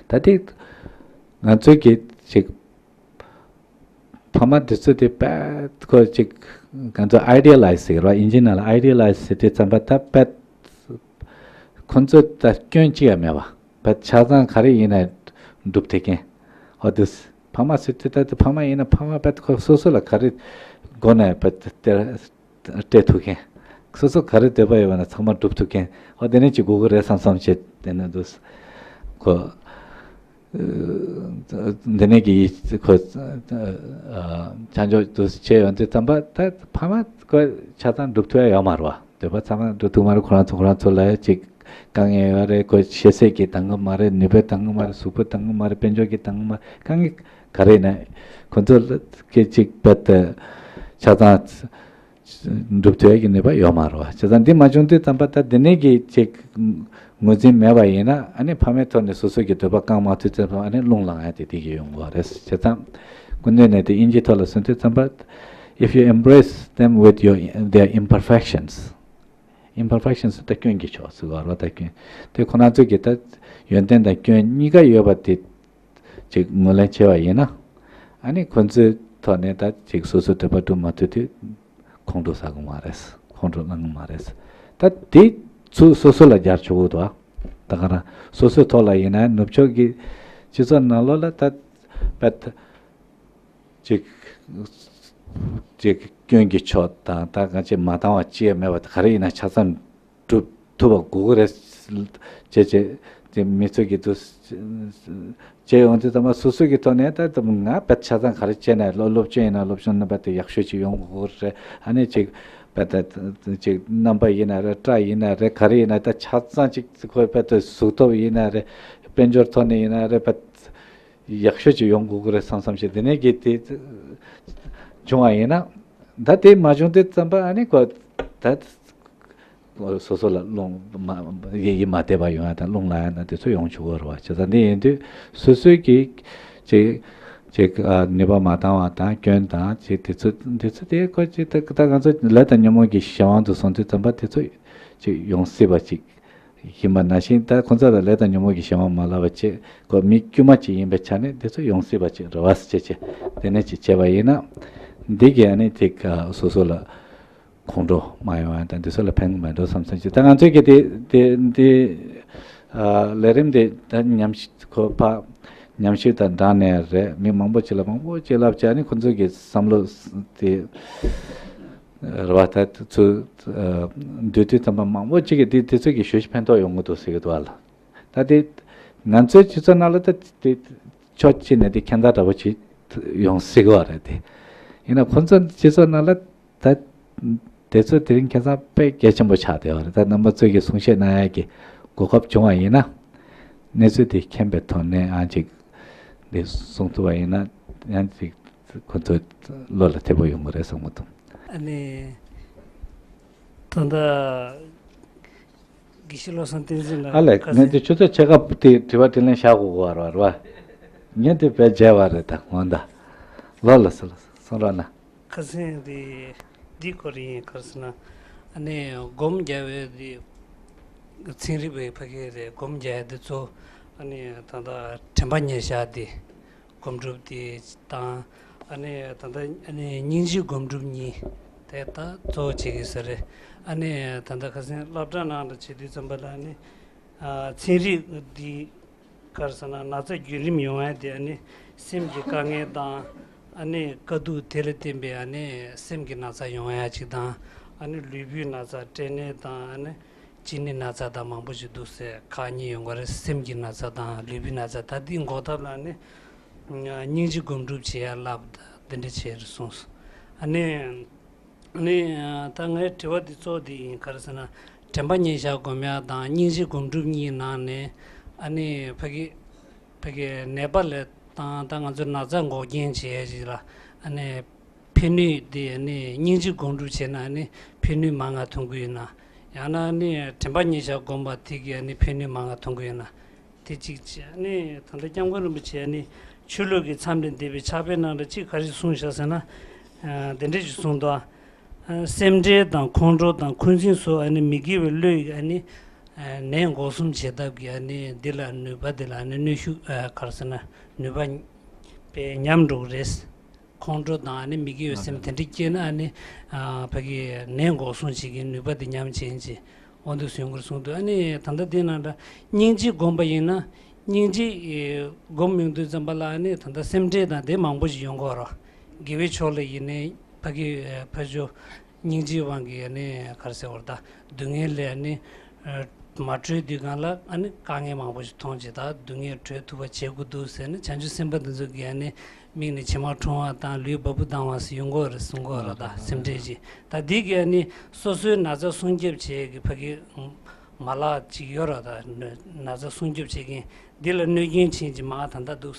ད་ཐེངས་ང་ཚོས་ཀྱི་ཅིག་ཕ་མ་དེ་ཚོ་དེ་དཔེ་ཁོ་ཅིག་ང་ཚོ་ཨའི་ཌི་ཡ་ལའི་ཛི་ཟེར་གི་རེད་བ། ཨིན་ཇི་ནང་ལ་ཨའི་ཌི་ཡ་ལའི་ཛི་ཟེར་དུས་ཙམ་པ་ད་དཔེ་ཁོ་ཚོ་ད་སྐྱོན་གཅིག་ཡང་མེད་པ། དཔེ་ཆ་ཚང་ག་རེ་ཡིན་ན་སྒྲུབ་ཐུབ་མཁན། འོ་དེ་ཕ་མ་ཟེར་དུས་ད་དེ་ཕ་མ་ཡིན་ན་ཕ་མ་དཔེ་ཁོ་སོ་སོ་ལ་ག་རེ་དགོས་ན་དཔེ་དེ་སྤྲད་ཐུབ་མཁན། སོ་སོ་ག་རེ་འདོད་པ་ཡོད་པ་ན་ཚང་མ་སྒྲུབ་ཐུབ་མཁན། ཨོ་དེ་ནས་ཅིག་དགོས་ཀྱི་རེད་བསམ་བསམ་བྱས་དེ་ནས་འདུག་གོ། འདི་ནས་ཀྱི་ཁོ་ཆ་འཇོག་དུ་བྱས་ཡོང་དུས་ཙམ་པ་ད་ཕ་མ་ཁོ་ཆ་ཚང་སྒྲུབ་ཐུབ་ཡ་ཡོད་མ་རེད་བ། འདོད་པ་ཚང་མ་འགྲུབ་ཐུབ་མ་རེད། ཁོ་རང་ཚོ་ཁོ་རང་ཚོ་ལ་ཅིག་དཀའ་ངལ་ཡོད་རེད། ཁོ་ཤེས་ཚད་ཀྱི་འདང་གི་མ་རེད། ནུས་པའི་འདང་གི་མ་རེད། གཟུགས་པོའི་འདང་གི་མ་རེད། དཔལ་འབྱོར་གྱི་འདང་གི་མ་རེད། དཀའ་ངལ་ག་རེ་ཡིན་ན་ཁོ་ཚོ་ལ་ཀྱི་ཅིག་དཔེ་དེ་ཆ་ཚང་སྒྲུབ་ཐུབ་ཡ་གི་ནུས་པ་ཡོད་མ་རེད་བ། བྱས་ཙང་འདི་མ་བྱུང་དུས་ཙམ་པ་ད་འདི་ནས་ཀྱི་ཅིག་ངོས་འཛིན་མེད་པ་ཡིན་ན་ཨ་ནི་ཕ་མའི་ཐོག་ནས་སོ་སོ་གི་འདོད་པ་བསྐང་མ་ཐུབ་ཙམ་པ་ཨ་ནི་རླུང་ལངས་ཡ་དེ་དེ་གི་ཡོང་གི་རེད། བྱས་ཙང་སྐུ་མདུན་ནས་དེ་དབྱིན་ཇིའི་ཐོག་ལ་གསུངས་དུས་ཙམ་པ། If you embrace them with your, their imperfections, imperfections ད་སྐྱོན་གྱི་ཕྱོགས་ཟེར་བ་རོ། ད་སྐྱོན་དེ་ཁོ་རང་ཚོ་གི་ད་ཡོན་ཏན་དང་སྐྱོན་གཉིས་ཀ་ཡོད་པ་དེ་ཅིག་ངོས་ལེན་བྱས་པ་ཡིན་ན། ཨ་ནི་ཁོ་ཚོའི་ཐོག་ནས་ད་ཅིག་སོ་སོའི་འདོད་པ་སྒྲུབ་མ་ཐུབ་དུས་ཁོང་ཁྲོ་ཟ་གི་མ་རེད། ཁོང་ཁྲོ་ལངས་གི་མ་རེད། ད་དེ་ཚུར་སོ་སོ་ལ་སྦྱར་ཆོག་གི་འདུག་ཨ། ད་ག་རང་སོ་སོའི་ཐོག་ལ་ཡིན་ན་ནུབ་ཕྱོགས་ཀྱི་སྤྱི་ཚོགས་ནང་ལོགས་ལ་ད་པད་ཅིག་ཅིག་སྐྱོན་གྱི་ཕྱོགས་དང་ད་གང་ཅི་མ་འདང་བ་ཅི་ཡང་མེད་པ་དེ་ག་རེ་ཡིན་ན་ཆ་ཚང་སྒྲུབ་ཐུབ་པ་དགོས་ཀྱི་རེད། བྱས་བྱས་དེ་མི་ཚོ་གི་དུ་བྱས་ཡོང་དུས་ཙམ་པ་སོ་སོ་གི་ཐོག་ནས་ད་ང་དཔེ་ཆ་ཚང་ག་རེ་བྱས་ན་སློབ་སློབ་སྦྱོང་ཡིན་ན་སློབ་སྦྱོང་རྣམ་པ་དེ་ཡག་ཤོས་ཅིག་ཡོང་དགོས་ཀྱི་རེད། ཨ་ནི་ཅིག་དཔེ་ད་ཅིག་རྣམ་པ་ཡིན་ན་རེད། སྐྲ་ཡིན་ན་རེད། ག་རེ་ཡིན་ན་ད་ཆ་ཚང་ཅིག་ཁོའི་དཔེ་ད་གཟུགས་སྟོབས་ཡིན་ན་རེད། དཔལ་འབྱོར་ཐོག་ནས་ཡིན་ན་རེད། དཔེ་ཡག་ཤོས་ཅིག་ཡོང་དགོས་ཀྱི་རེད་བསམ་བསམ་ཞིག་དེ་ནས་གི་དེ་བྱུང་བ་ཡིན་ན། ད་དེ་མ་བྱུང་དུས་ཙམ་པ་ཨ་ནི་ཁོ་ད་སོ་སོ་ལ་རླུང་མ་ཡིད་ཡིད་མ་བདེ་བ་ཡོང་ཡ་དང་རླུང་ལངས་ཡ་དང་དེ་ཚོ་ཡོང་ཆོག་གི་རེད་བ། བྱས་ཙང་འདི་ཡིན་དུས་སོ་སོའི་གི་ཅིག་ཅིག་ཨ་ནུས་པ་མ་འདང་བ་དང་སྐྱོན་དང་ཅིག་དེ་ཚོ་དེ་ཚོ་དེ་ཁོ་ཅིག་ད་ད་ང་ཚོ་ལས་དང་ཉོན་མོངས་ཀྱི་གཞན་དབང་དུ་སོང་དུས་ཙམ་པ་དེ་ཚོ་ཅིག་ཡོང་སྲིད་པ་ཅིག་ཡིན་པ་ནང་བཞིན་ད་ཁོང་ཚོ་ལ་ལས་དང་ཉོན་མོངས་ཀྱི་གཞན་དབང་མ་ལབ་པ་བྱས་ཁོ་མི་དཀྱུས་མ་ཅིག་ཡིན་པའི་ཆ་ནས་དེ་ཚོ་ཡོང་སྲིད་པ་ཅིག་རེད་བ་ཟེར་བྱས་བྱས་དེ་ནས་ཅིག་བྱས་པ་ཡིན་ན་འདི་གི་ཨ་ནི་ཅིག་སོ་སོ་ལ། ཁོང་ཁྲོ་མ་ཡོང་ཡ་དང་འདི་ཚོ་ལ་ཕན་གི་མེད་འགྲོ་བསམ་སོང་ཅི། ད་ང་ཚོས་ཀྱི་དེ་དེ་འདི་ཨ་ལས་རིམ་དེ་ད་ཉམས་ཞིབ་ཁོ་ཕ་ཉམས་ཞིབ་དང་སྦྲགས་ནས་རེད། མི་མང་པོ་ཅིག་ལ་མང་པོ་ཅིག་ལབ་བྱས་ནི་ཁོ་ཚོས་ཀྱི་བསམ་བློ་དེ་རེད་བ། ད་ཚུར་ཨ་འདུས་དུས་ཙམ་པ་མང་པོ་ཅིག་གི་དེ་དེ་ཚོས་ཀྱི་ཞོ་ཞིག་ཕན་ཐོགས་ཡོང་གི་འདུག་ཟེར་གི་འདུག་ཨ་ལ། ད་དེ་ང་ཚོའི་སྤྱི་ཚོགས་ནང་ལ་ད་དེ་ཕྱོགས་གཅིག་ནས་དེ་ཁྱད་མཚར་འདྲ་པོ་ཅིག་ཡོང་སྲིད་གི་བ་རེད་དེ། ཡིན་ན་ཁོ་ཚོ་སྤྱི་ཚོགས་ནང་ལ། ད་དེ་ཚོ་དེ་རིང་ཁ་སང་དཔེ་གལ་ཆེན་པོ་ཆགས་བསྡད་པ་རེད། ད་རྣམ་པ་ཚོས་ཀྱི་གསུང་བཤད་གནང་ཡག་གི་གོ་སྐབས་བྱུང་བ་ཡིན་ན། གནས་ཚུལ་དེ་མཁྱེན་པའི་ཐོག་ནས་ཨང་ཅིག་འདི་གསུང་ཐུབ་པ་ཡིན་ན་ཡང་ཅིག་ཁོ་ཚོ་བློ་ལ་འཐད་པོ་ཡོང་གི་རེད་བསམ་གི་འདུག་ཨ་ནི་ད་ལྟ་དགེ་བཤེས་བློ་བཟང་བསྟན་འཛིན་ལགས། ཨ་ལས་ཁ་ངས་སང་འདི་ཆུ་ཚོད་ཕྱེད་ཀ་དེ་དྲི་བ་དྲིས་ལན་བཞག་དགོས་པ་རེད་བ། ངས་འདི་བས་བརྗེད་པ་རེད། ད་འོ་ད་ལོ་ལ་སོ་ལ་སོང་རོགས་གནང་། ཁ་སང་དེ་འདི་སྐོར་ཡིན། ག་རེ་ཟེར་ན་ཨ་ནི་སྒོམ་རྒྱག་པའི་དེ་ཚན་རིག་པའི་ཕ་གི་རེད། སྒོམ་རྒྱག་ཡ་དེ་ཚོ་ཨ་ནི་ད་ལྟ་དྲན་པ་ཉེར་བཞག་དེ་སྒོམ་སྒྲུབ་དེ་དང་ཨ་ནི་ད་ལྟ་ཨ་ནི་སྙིང་རྗེ་སྒོམ་སྒྲུབ་གཉིས་དེ་ད་གཙོ་བོ་བྱེད་ཀྱི་ས་རེད། ཨ་ནི་ད་ལྟ་ཁ་སང་སློབ་གྲྭ་ནང་ལ་བྱེད་དུས་ཙམ་པ་ལ་ཨ་ནི་ཚན་རིག་འདི། ག་རེ་ཟེར་ན་ན་ཚ་བརྒྱུད་རིམ་ཡོང་ཡ་དེ་ཨ་ནི་སེམས་ཀྱི་དཀའ་ངལ་དང་ཨ་ནི་དཀའ་སྡུག་དེ་ལ་བརྟེན་པའི་ཨ་ནི་སེམས་ཀྱི་ན་ཚ་ཡོང་ཡ་ཅིག་དང་ཨ་ནི་ལུས་པོའི་ན་ཚ་སྐྲན་ནད་དང་ཨ་ནི་གཅིན་སྙི་ན་ཚ་དང་མང་པོ་ཞིག་འདུག་ཟེར་ཁག་གཉིས་ཡོང་གི་རེད། སེམས་ཀྱི་ན་ཚ་དང་ལུས་པོའི་ན་ཚ། ད་འདི་འགོག་ཐབས་ལ་ཨ་ནི་སྙིང་རྗེ་སྒོམ་སྒྲུབ་བྱེད་ཡ་ལབ་འདི་འདྲ་བྱས་རེད་གསུངས་སོང་། ཨ་ནི། ནི་ད་ངའི་དྲི་བ་འདི་གཙོ་བོ་འདི་ཡིན། ག་རེ་ཟེར་ན་དྲན་པ་ཉེར་བཞག་སྒོམ་ཡ་དང་སྙིང་རྗེ་སྒོམ་སྒྲུབ་གཉིས་ནང་ནས་ཨ་ནི་ཕ་གི་ཕ་གི་ནད་པ་ལ་དང་ད་ང་ཚོ་ན་ཚ་འགོག་རྐྱེན་བྱེད་ཡ་ཞིག་ལ་ཨ་ནི་ཕན་ནུས་འདི་ཨ་ནི་སྙིང་རྗེ་སྒོམ་སྒྲུབ་བྱས་ན་ཨ་ནི་ཕན་ནུས་མང་ང་ཐོན་གི་ཡོད་ན། ཡང་ན་ཨ་ནི་དྲན་པ་ཉེར་བཞག་སྒོམ་པ་དེ་གི་ཨ་ནི་ཕན་ནུས་མང་ང་ཐོན་གི་ཡོད་ན། དེ་གཅིག་བྱས་ནས་ད་ལྟ་སྐྱབས་མགོན་རིན་པོ་ཆེ་ནི་ཆོས་ལུགས་ཀྱི་མཚམས་ལས་འདས་པའི་ཕྱག་དཔེ་ནང་ལ་གཅིག་ག་རེ་གསུངས་བཞག་ཟེར་ན། ཨ་དེ་འདྲ་ཞིག་གསུངས་འདུག་ཨ་སེམས་ཁྲལ་དང་ཁོང་ཁྲོ་དང་འཁོན་འཛིན་སོགས་ཨ་ནི་མི་དགེ་བའི་བློས་ཨ་ནི་ཨ་ནད་འགོག་སྲུང་བྱེད་ཐབས་ཀྱི་ཨ་ནི་འདི་ལ་ནུས་པ་འདི་ལ་ཨ་ནི་གནོན་ཤུགས་ཨ་ག་རེ་ཟེར་ན་ནུས་པ་དཔེ་ཉམས་འགྲོ་གི་རེད། ཁོང་ཁྲོ་དང་ཨ་ནི་མི་དགེ་བའི་སེམས་དེ་འདྲ་སྐྱེས་ན་ཨ་ནི་ཨ་ཕ་གི་ནད་འགོག་སྲུང་བྱེད་ཀྱི་ནུས་པ་དེ་ཉམས་ཆེན་ཅིག་འོ་འདུག་གསུང་གི་གསུང་འདུག་ཨ་ནི་ད་ལྟ་དེ་ནང་ལ་སྙིང་རྗེ་སྒོམ་པ་ཡིན་ན་སྙིང་རྗེ་སྒོམ་ཡོང་དུས་ཙམ་པ་ལ་ཨ་ནི་ད་ལྟ་སེམས་ཁྲལ་དང་དེ་མང་པོ་ཞིག་ཡོང་གི་ཡོད་རེད། དགེ་བའི་ཕྱོགས་ལ་ཡིན་ནའི་ཕ་གི་ཕ་ཇོ་སྙིང་རྗེའི་དབང་གིས་ཨ་ནི་ག་རེ་ཟེར་བ་རེད་ད། སྡུག་བསྔལ་ལས་ཨ་ནི། མ་གྲོལ་དུས་སྒང་ལ་ཨ་ནི་དཀའ་ངལ་མང་པོ་ཞིག་མཐོང་བྱས། ད་སྡུག་བསྔལ་གྲོལ་ཐུབ་པ་བྱེད་དགོས་འདུག་ཟེར་ནས། བྱང་ཆུབ་སེམས་དཔའ་འདི་ཚོ་གིས་ཨ་ནི་མིག་ནས་མཆི་མ་འཁྲུང་བ་དང་ལུས་འབག་འབུ་ལྡང་བ་སོགས་ཡོང་གི་ཡོད་རེད་གསུང་གི་ཡོད་རེད། ད་སེམས་ཁྲལ་ཅིག་ད་འདི་གིས་ཨ་ནི་སོ་སོའི་ན་ཚ་སྲུང་སྐྱོབ་བྱེད་ཀྱི་ཕ་གི་མ་ལག་ཅིག་ཡོད་རེད། ད་ན་ཚ་སྲུང་སྐྱོབ་བྱེད་མཁན་འདི་ལ་གནོད་སྐྱོན་ཕྱིན་ཅིག་མ་ད་ལྟ་འདུག་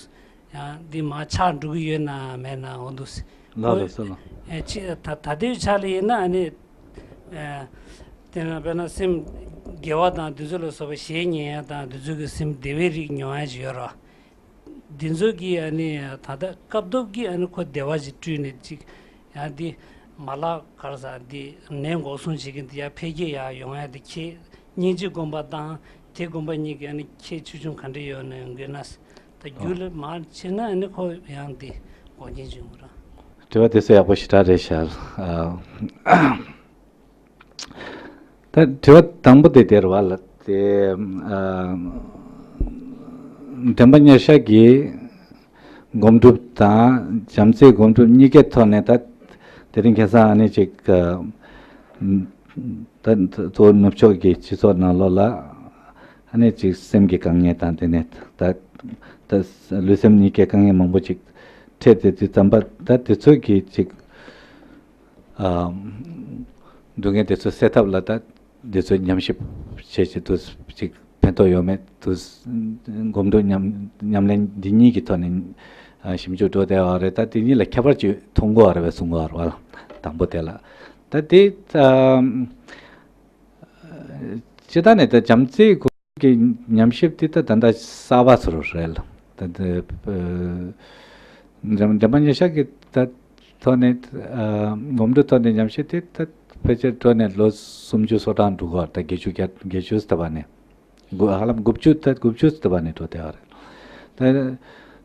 ཡང་འདི་མ་ཆགས་འགྲོ་གི་ཡོད་ན་མེད་ན་འོ་འདུག་ལགས་ལགས་སོ་ལགས། ཨེ་ཅི་ད་ད་ལྟའི་ཆ་ལ་ཡིན་ན་ཨ་ནི་ཨེ་དེ་ན་དཔེར་ན་སེམས་དགེ་བ་དང་འདི་ཚོ་ལ་སོགས་པ་གཞན་ཉེ་ཡ་དང་འདི་ཚོ་གི་སེམས་བདེ་བའི་རིགས་མྱོང་ཡ་ཅིག་ཡོད་རེད། འདི་ཚོ་གིས་ཨ་ནི་ད་ལྟ་སྐབས་ཐོབ་ཀྱིས་ཨ་ནི་ཁོ་བདེ་བ་ཞིག་བསྐྲུན་ནས་ཅིག་ཡང་འདི་མ་ལག་ག་རེ་ཟ་འདི་ནད་འགོག་སྲུང་བྱེད་མཁན་འདི་ཡར་འཕེལ་རྒྱས་ཡར་ཡོང་ཡ་འདི་ཁྱེད་སྙིང་རྗེ་སྒོམ་པ་དང་དེ་སྒོམ་པ་གཉིས་ཀྱི་ཨ་ནི་ཁྱད་ཆེ་ཆུང་ག་འདྲ་ཡོད་ན་ཡོང་གི་ན། ད་རྒྱུ་ལ་མར་ཕྱིན་ན་ཨ་ནི་ཁོ་ཡང་འདི་འགོག་རྐྱེན་བྱུང་གི་རེད། དྲི་བ་དེ་ཚོ་ཡག་པོ་ཞེ་དྲག་རེད་ཤག་ཨ། ད་དྲི་བ་དང་པོ་དེ་དེ་རེད་བ་ལ། དེ་ཨ། དྲན་པ་ཉེར་བཞག་གི་སྒོམ་སྒྲུབ་དང་བྱམས་བརྩེའི་སྒོམ་སྒྲུབ་གཉིས་ཀའི་ཐོག་ནས། ད་དེ་རིང་ཁ་སང་ཨ་ནི་ཅིག་ཨ། ད་གཙོ་བོ་ནུབ་ཕྱོགས་ཀྱི་སྤྱི་ཚོགས་ནང་ལོགས་ལ་ཨ་ནི་ཅིག་སེམས་ཀྱི་དཀའ་ངལ་དང་། དེ་ནས་ད་ད་ལུས་སེམས་གཉིས་ཀའི་དཀའ་ངལ་མང་པོ་ཅིག་འཕྲད་དེ་དུས་ཙམ་པ། ད་དེ་ཚོ་གི་ཅིག་ཨ། སྡུག་བསྔལ་དེ་ཚོ་སེལ་ཐབས་ལ་ད་དེ་ཚོ་ཉམས་ཞིབ་བྱེད་ཆེད་དུ་ཅིག་ཕན་ཐོགས་ཡོད་མེད་དུ་སྒོམ་སྒྲུབ་ཉམས་ཉམས་ལེན་འདི་གཉིས་ཀྱི་ཐོག་ནས་ཨ། ཞིབ་འཇུག་འགྲོ་བསྡད་པ་རེད། ད་དེ་གཉིས་ལ་ཁྱད་པར་ཅིག་མཐོང་གི་ཡོད་རེད་པས་གསུང་གི་ཡོད་རེད་པ། དང་པོ་དེ་ལ། ད་དེ་ཨ། སྤྱིར་བཏང་ནས་ད་བྱམས་བརྩེའི་སྒོམ་གྱི་ཉམས་ཞིབ་དེ་ད་ད་ལྟ་གསར་པ་ཚོ་རེད་ལ། ད་ད་ཨ། དྲན་དྲན་པ་ཉེར་བཞག་གི་ད་ཐོག་ནས་ཨ། སྒོམ་སྒྲུབ་ཐོག་ནས་ཉམས་ཞིབ་དེ་ད་ཕལ་ཆེར་འགྲོ་ནས་ལོ་སུམ་ཅུ་སོ་གྲངས་འགྲོ་གི་ཡོད་རེད། ད་བརྒྱད་ཅུ་གྱ་བརྒྱད་ཅུ་ཙམ་པ་ནས། དགུ་ཧ་ལམ་དགུ་བཅུ་ད་དགུ་བཅུ་ཙམ་པ་ནས་འགྲོ་བསྡད་པ་རེད།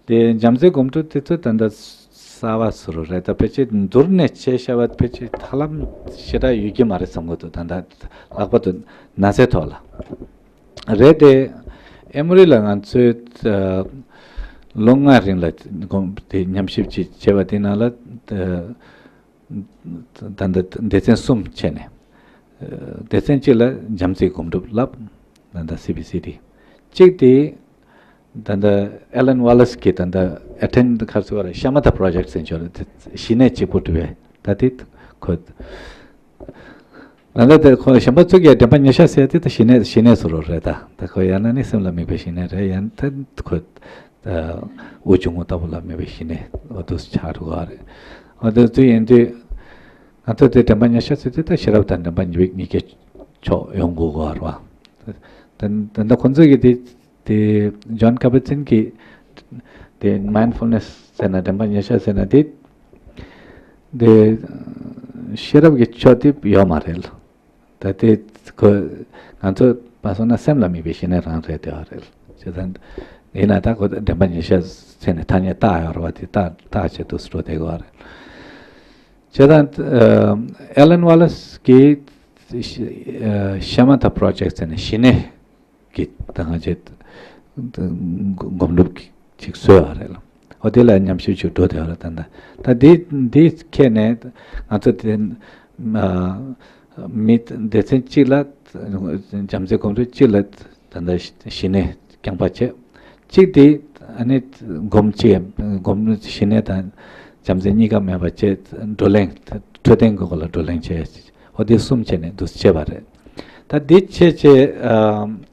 ད་དེ་བྱམས་བརྩེའི་སྒོམ་སྒྲུབ་དེ་ཚོ་ད་ལྟ་གསར་པ་ཚོ་རེད། ད་ཕལ་ཆེར་མདོར་ན་བྱས་བཤད་པ་ཕལ་ཆེར་ཧ་ལམ་ཞེ་དྲག་ཡོད་ཀྱི་མ་རེད་བསམ་གྱི་འདུག་ད་ལྟ་ལྷག་པར་དུ་ན་ཚའི་ཐོག་ལ་རེད་དེ། ཨེ་མོ་རི་ལ་ང་ཚོས་ཨ། ལོ་ལྔ་རིང་ལ་སྒོམ་དེ་ཉམས་ཞིབ་ཅིག་བྱས་པ་དེ་ནང་ལ་ཨ། ད་ལྟ་སྡེ་ཚན་གསུམ་བྱས་ནས། སྡེ་ཚན་གཅིག་ལ་བྱམས་བརྩེའི་སྒོམ་སྒྲུབ་ལབ། ད་ལྟ་སི་བི་སི་ཌི། གཅིག་དེ་ད་ལྟ་ཨེ་ལན་ཝ་ལེ་སི་གི་ད་ལྟ་ཨེ་ཐེན་ག་རེ་ཟེར་བ་རེད། ཤ་མ་ཐ་པྲོ་ཇེག་ཟེར་ཆོག་རེད། ཞི་གནས་གཅིག་པུ་སྒྲུབ་པའི་ད་དེ་ཁོ། ད་ལྟ་དེ་ཁོ་གཞན་པ་ཚོ་གིས་དྲན་པ་ཉེར་བཞག་ཟེར་དེ་ད་ཞི་གནས་ཞི་གནས་ཟེར་བ་རེད། ད་ད་ཁོ་ཡང་ན་ནི་སེམས་ལ་དམིགས་པའི་ཞི་གནས་རེད། ཡང་ད་ཁོ། ད་དབུགས་ཆུང་ངུ་ལྟ་བུ་ལ་དམིགས་པའི་ཞི་གནས་འོ་དེ་ཆགས་འགྲོ་གི་རེད། འོ་དེ་དུས་ཡིན་དུས་ང་ཚོ་དེ་དྲན་པ་ཉེར་བཞག་ཟེར་དུས་ད་ཤེས་རབ་དང་དྲན་པ་གཉིས་པོ་གཉིས་ཀའི་ཕྱོགས་ཡོང་དགོས་གི་རེད་བ། ད་ད་ལྟ་ཁོང་ཚོ་གིས་དེ་དེ་ཇོན་ཀ་བར་ཙིན་གྱིས་དེ་མའིན་ཌ་ཕུལ་ནེ་སི་ཟེར་ན་དྲན་པ་ཉེར་བཞག་ཟེར་ན་དེ་དེ་ཤེས་རབ་ཀྱི་ཕྱོགས་དེ་ཡོད་མ་རེད། ད་དེ་ཁོ་ང་ཚོ་མ་སོང་ན་སེམས་ལ་དམིགས་པའི་ཞི་གནས་རང་རེད་དེ་བ་རེད། བྱས་ཙང་ཡིན་ན་ད་ཁོ་དྲན་པ་ཉེར་བཞག་ཟེར་ནས་ཐ་སྙད་བཏགས་ཡོད་རེད་བ། དེ་བཏགས་བཏགས་བྱས་འདུག་སེ་འགྲོ་བསྡད་ཀྱི་ཡོད་རེད། བྱས་ཙང་ཨ་ཨེ་ལན་ཝ་ལེ་སི་གིས་ཤ་མ་ཐ་པྲོ་ཇེག་ཟེར་ནས་ཞི་གནས་ཀྱི་ད་ང་ཚོས་སྒོམ་སྒྲུབ་ཅིག་བཟོས་པ་རེད་ལ། འོ་དེ་ལ་ཉམས་ཞིབ་ཅིག་འགྲོ་བསྡད་ཡོད་རེད། ད་ད་ད་འདི་འདི་ཁྱེད་ནས་ང་ཚོ་དེ་མི་སྡེ་ཚན་གཅིག་ལ་བྱམས་བརྩེ་སྒོམ་སྒྲུབ་གཅིག་ལ་ད་ད་ཞི་གནས་རྐྱང་པ་བྱས། གཅིག་དེ་ཨ་ནི་སྒོམ་ཅིག་སྒོམ་ཞི་གནས་དང་བྱམས་བརྩེ་གཉིས་ཀ་མེད་པ་བྱས། བགྲོ་གླེང་འཕྲོད་བསྟེན་གྱི་སྐོར་ལ་བགྲོ་གླེང་བྱས། འོ་དེ་གསུམ་བྱས་ནས་འདུག་སེ་བྱས་པ་རེད། ད་འདི་བྱས་བྱས་ཨ།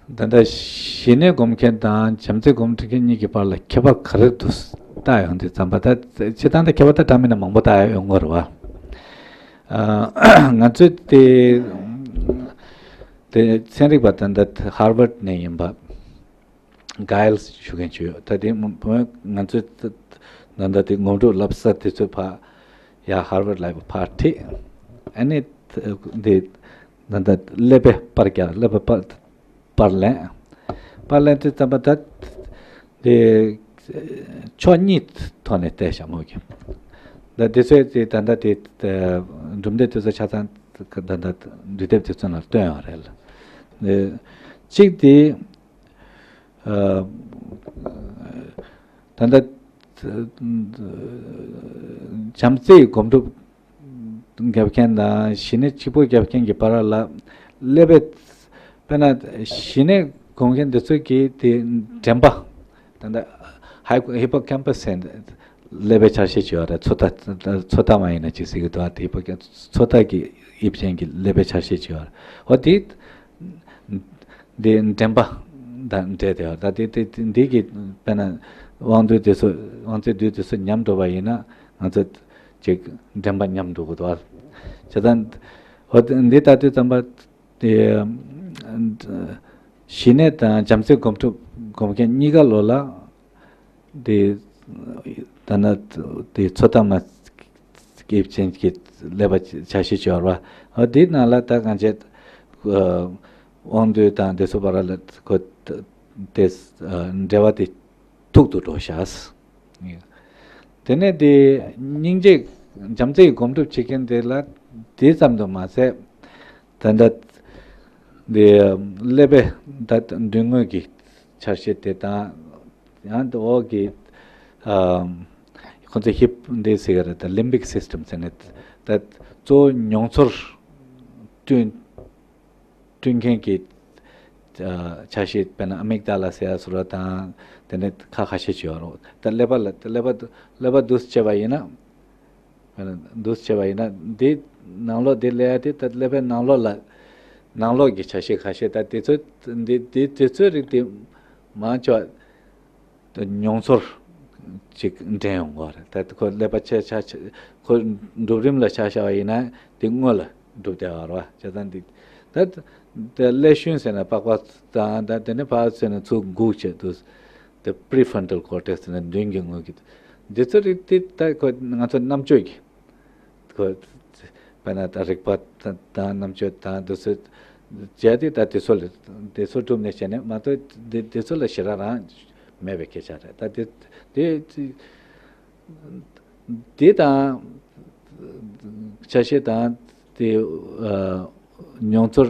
ད་ལྟ་ཞི་གནས་སྒོམ་མཁན་དང་བྱམས་བརྩེ་སྒོམ་མཁན་གཉིས་ཀྱི་བར་ལ་ཁྱད་པར་ག་རེ་འདུག་བལྟ་ཡོང་དུས་ཙམ་པ། ད་སྤྱིར་བཏང་ད་ཁྱད་པར་ད་འདྲ་མིན་ན་མང་པོ་བལྟ་ཡོང་གི་རེད་བ། ཨ། ང་ཚོས་དེ་དེ་ཚན་རིག་པ་ད་ལྟ་ཧར་ཝར་ཌི་ནས་ཡིན་པ། གྷའི་ལ་ཞུ་མཁན་ཅིག་ཡོད། ད་དེ་མོ་ང་ཚོས་ད་ལྟ་དེ་སྒོམ་སྒྲུབ་བསླབ་ས་དེ་ཚོ་ཕར་ཡ་ཧར་ཝར་ཌི་ལ་ཕར་ཁྲིད། ཨ་ནི་དེ་ད་ལྟ་ཀླད་པའི་པར་རྒྱག་ཀླད་པའི་པར་པར་ལེན། པར་ལེན་དུས་ཙམ་པ་ད་དེ་ཕྱོགས་གཉིས་ཐོག་ནས་བལྟས་བཞག་མོད་ཀྱི། ད་དེ་ཚོས་དེ་ད་ལྟ་དེ་གྲུབ་འབྲས་དེ་ཚོ་ཆ་ཚང་ད་ལྟ་དུས་དེབ་དེ་ཚོ་ནང་བཏོན་ཡོད་རེད། གཅིག་དེ། ཨ། ད་ལྟ་བྱམས་བརྩེའི་སྒོམ་སྒྲུབ་རྒྱབ་མཁན་དང་ཞི་གནས་གཅིག་པོ་རྒྱབ་མཁན་གྱི་བར་ལ་ཀླད་པའི་ དཔེར་ན་གཞི་ནས་སྒོམ་མཁན་འདི་ཚོ་གིས་དེ་དྲན་པ། ད་ལྟ་ཧའི་ཧི་པོ་ཀེམ་པ་སི་ཟེར་ཀླད་པའི་ཆ་ཤས་ཅིག་ཡོད་རེད། ཚོད་ལྟ་ཚོད་ལྟ་མ་ཡིན་ན་ཅིག་ཟེར་གི་འདུག་ཨ་དེ་ཧི་པོ་ཀེམ་ཚོད་ལྟ་གི་དབྱིབས་ཅན་གྱི་ཀླད་པའི་ཆ་ཤས་ཅིག་ཡོད་རེད། འོ་དེ་འདི་དྲན་པ་དང་འབྲེལ་ཏེ་ཡོད་རེད། ད་དེ་དེ་འདི་གི་དཔེར་ན་དབང་རྟུལ་དེ་ཚོ་དབང་རྩལ་བདུད་དེ་ཚོ་ཉམས་འགྲོ་བ་ཡིན་ན་ང་ཚོ་ཅིག་དྲན་པ་ཉམས་འགྲོ་གི་འདུག་ཨ། བྱས་ཙང་འོ་དེ་འདི་ལྟ་དུས་ཙམ་པ། དེ་གཞི་ནས་དང་བྱམས་བརྩེ་སྒོམ་སྒྲུབ་སྒོམ་མཁན་གཉིས་ཀ་ལོ་ལ་དེ་ད་ན་དེ་ཚོད་ལྟ་མ་དབྱིབས་ཅན་གྱི་ཀླད་པ་ཆ་ཤས་ཅིག་ཡོད་རེད་བ། འོ་དེའི་ནང་ལ་ད་གང་བྱས་དབང་རྟུལ་དང་དེ་ཚོ་བར་ལ་ཁོ་དེ་འབྲེལ་བ་དེ་ཐུག་ཏུ་འགྲོ་ཤག་དེ་ནས་དེ་སྙིང་རྗེ་བྱམས་བརྩེའི་སྒོམ་སྒྲུབ་བྱེད་མཁན་དེ་ལ་དེ་ཙམ་དུ་མ་ཟད། ད་ལྟ་དེ་ཀླད་པའི་ད་མདུན་ངོས་ཀྱི་ཆ་ཤས་དེ་དང་ཡང་དེ་འོག་གི་ཁོ་ཚོ་ཧིབ་འདི་ཟེར་གི་རེད། ད་ལིམ་བིག་སིས་ཊམ་ཟེར་ནས་ད་གཙོ་བོ་མྱོང་ཚོར་བསྐྲུན་བསྐྲུན་མཁན་གྱི་ཆ་ཤས་དཔེར་ན་ཨ་མིག་ཏཱ་ལ་ཟེར་ཡ་སོགས་དང་དེ་ནས་ཁ་ཁ་ཤས་ཅིག་ཡོད་རེད། ད་ཀླད་པ་ལ་ཀླད་པ་ཀླད་པ་འདུག་སེ་བྱས་པ་ཡིན་ན། འདུག་སེ་བྱས་པ་ཡིན་ན་འདི་ནང་ལོགས་འདི་ཀླད་པ་དེ་ད་ཀླད་པའི་ནང་ལོགས་ལ་ནང་ལོགས་ཀྱི་ཆ་ཤས་ཁ་ཤས་ད་དེ་ཚོ་འདི་འདི་དེ་ཚོའི་རིགས་དེ་མང་ཆེ་བ་མྱོང་ཚོར་ཅིག་འདྲེན་ཡོང་གི་རེད། ད་ཁོ་ཀླད་པ་ཆ་ཆ་ཆ་ཁོ་འགྲུབ་རིམ་ལ་ཆ་བཞག་པ་ཡིན་ན་དེ་སྔོན་ལ་འགྲུབ་བསྡད་པ་རེད་བ། བྱས་ཙང་འདི་ད་ད་ཀླད་ཤུན་ཟེར་ན་པགས་པ་དང་ད་དེ་ནས་ཕར་ཟེར་ན་ཚུར་འགུག་བྱེད་དུས། The prefrontal cortex ནི་མདུན་གྱི་ངོས་ཀྱི། འདི་ཚོ་རིགས་དེ་ད་ཁོ་ང་ཚོ་རྣམ་དཔྱོད་ཀྱི། ཁོ་དཔེར་ན་ད་རིག་པ་དང་རྣམ་དཔྱོད་དང་འདི་ཚོ་བྱས་ཏེ་ད་དེ་ཚོ་ལ་དེ་ཚོ་གྲུབ་ནས་བྱས་ནས་མ་གཏོགས་དེ་དེ་ཚོ་ལ་ཞེ་དྲག་རང་མེད་པའི་སྐད་ཆ་རེད། ད་དེ་དེ་དེ་དང་ཆ་ཤས་དང་དེ་མྱོང་ཚོར་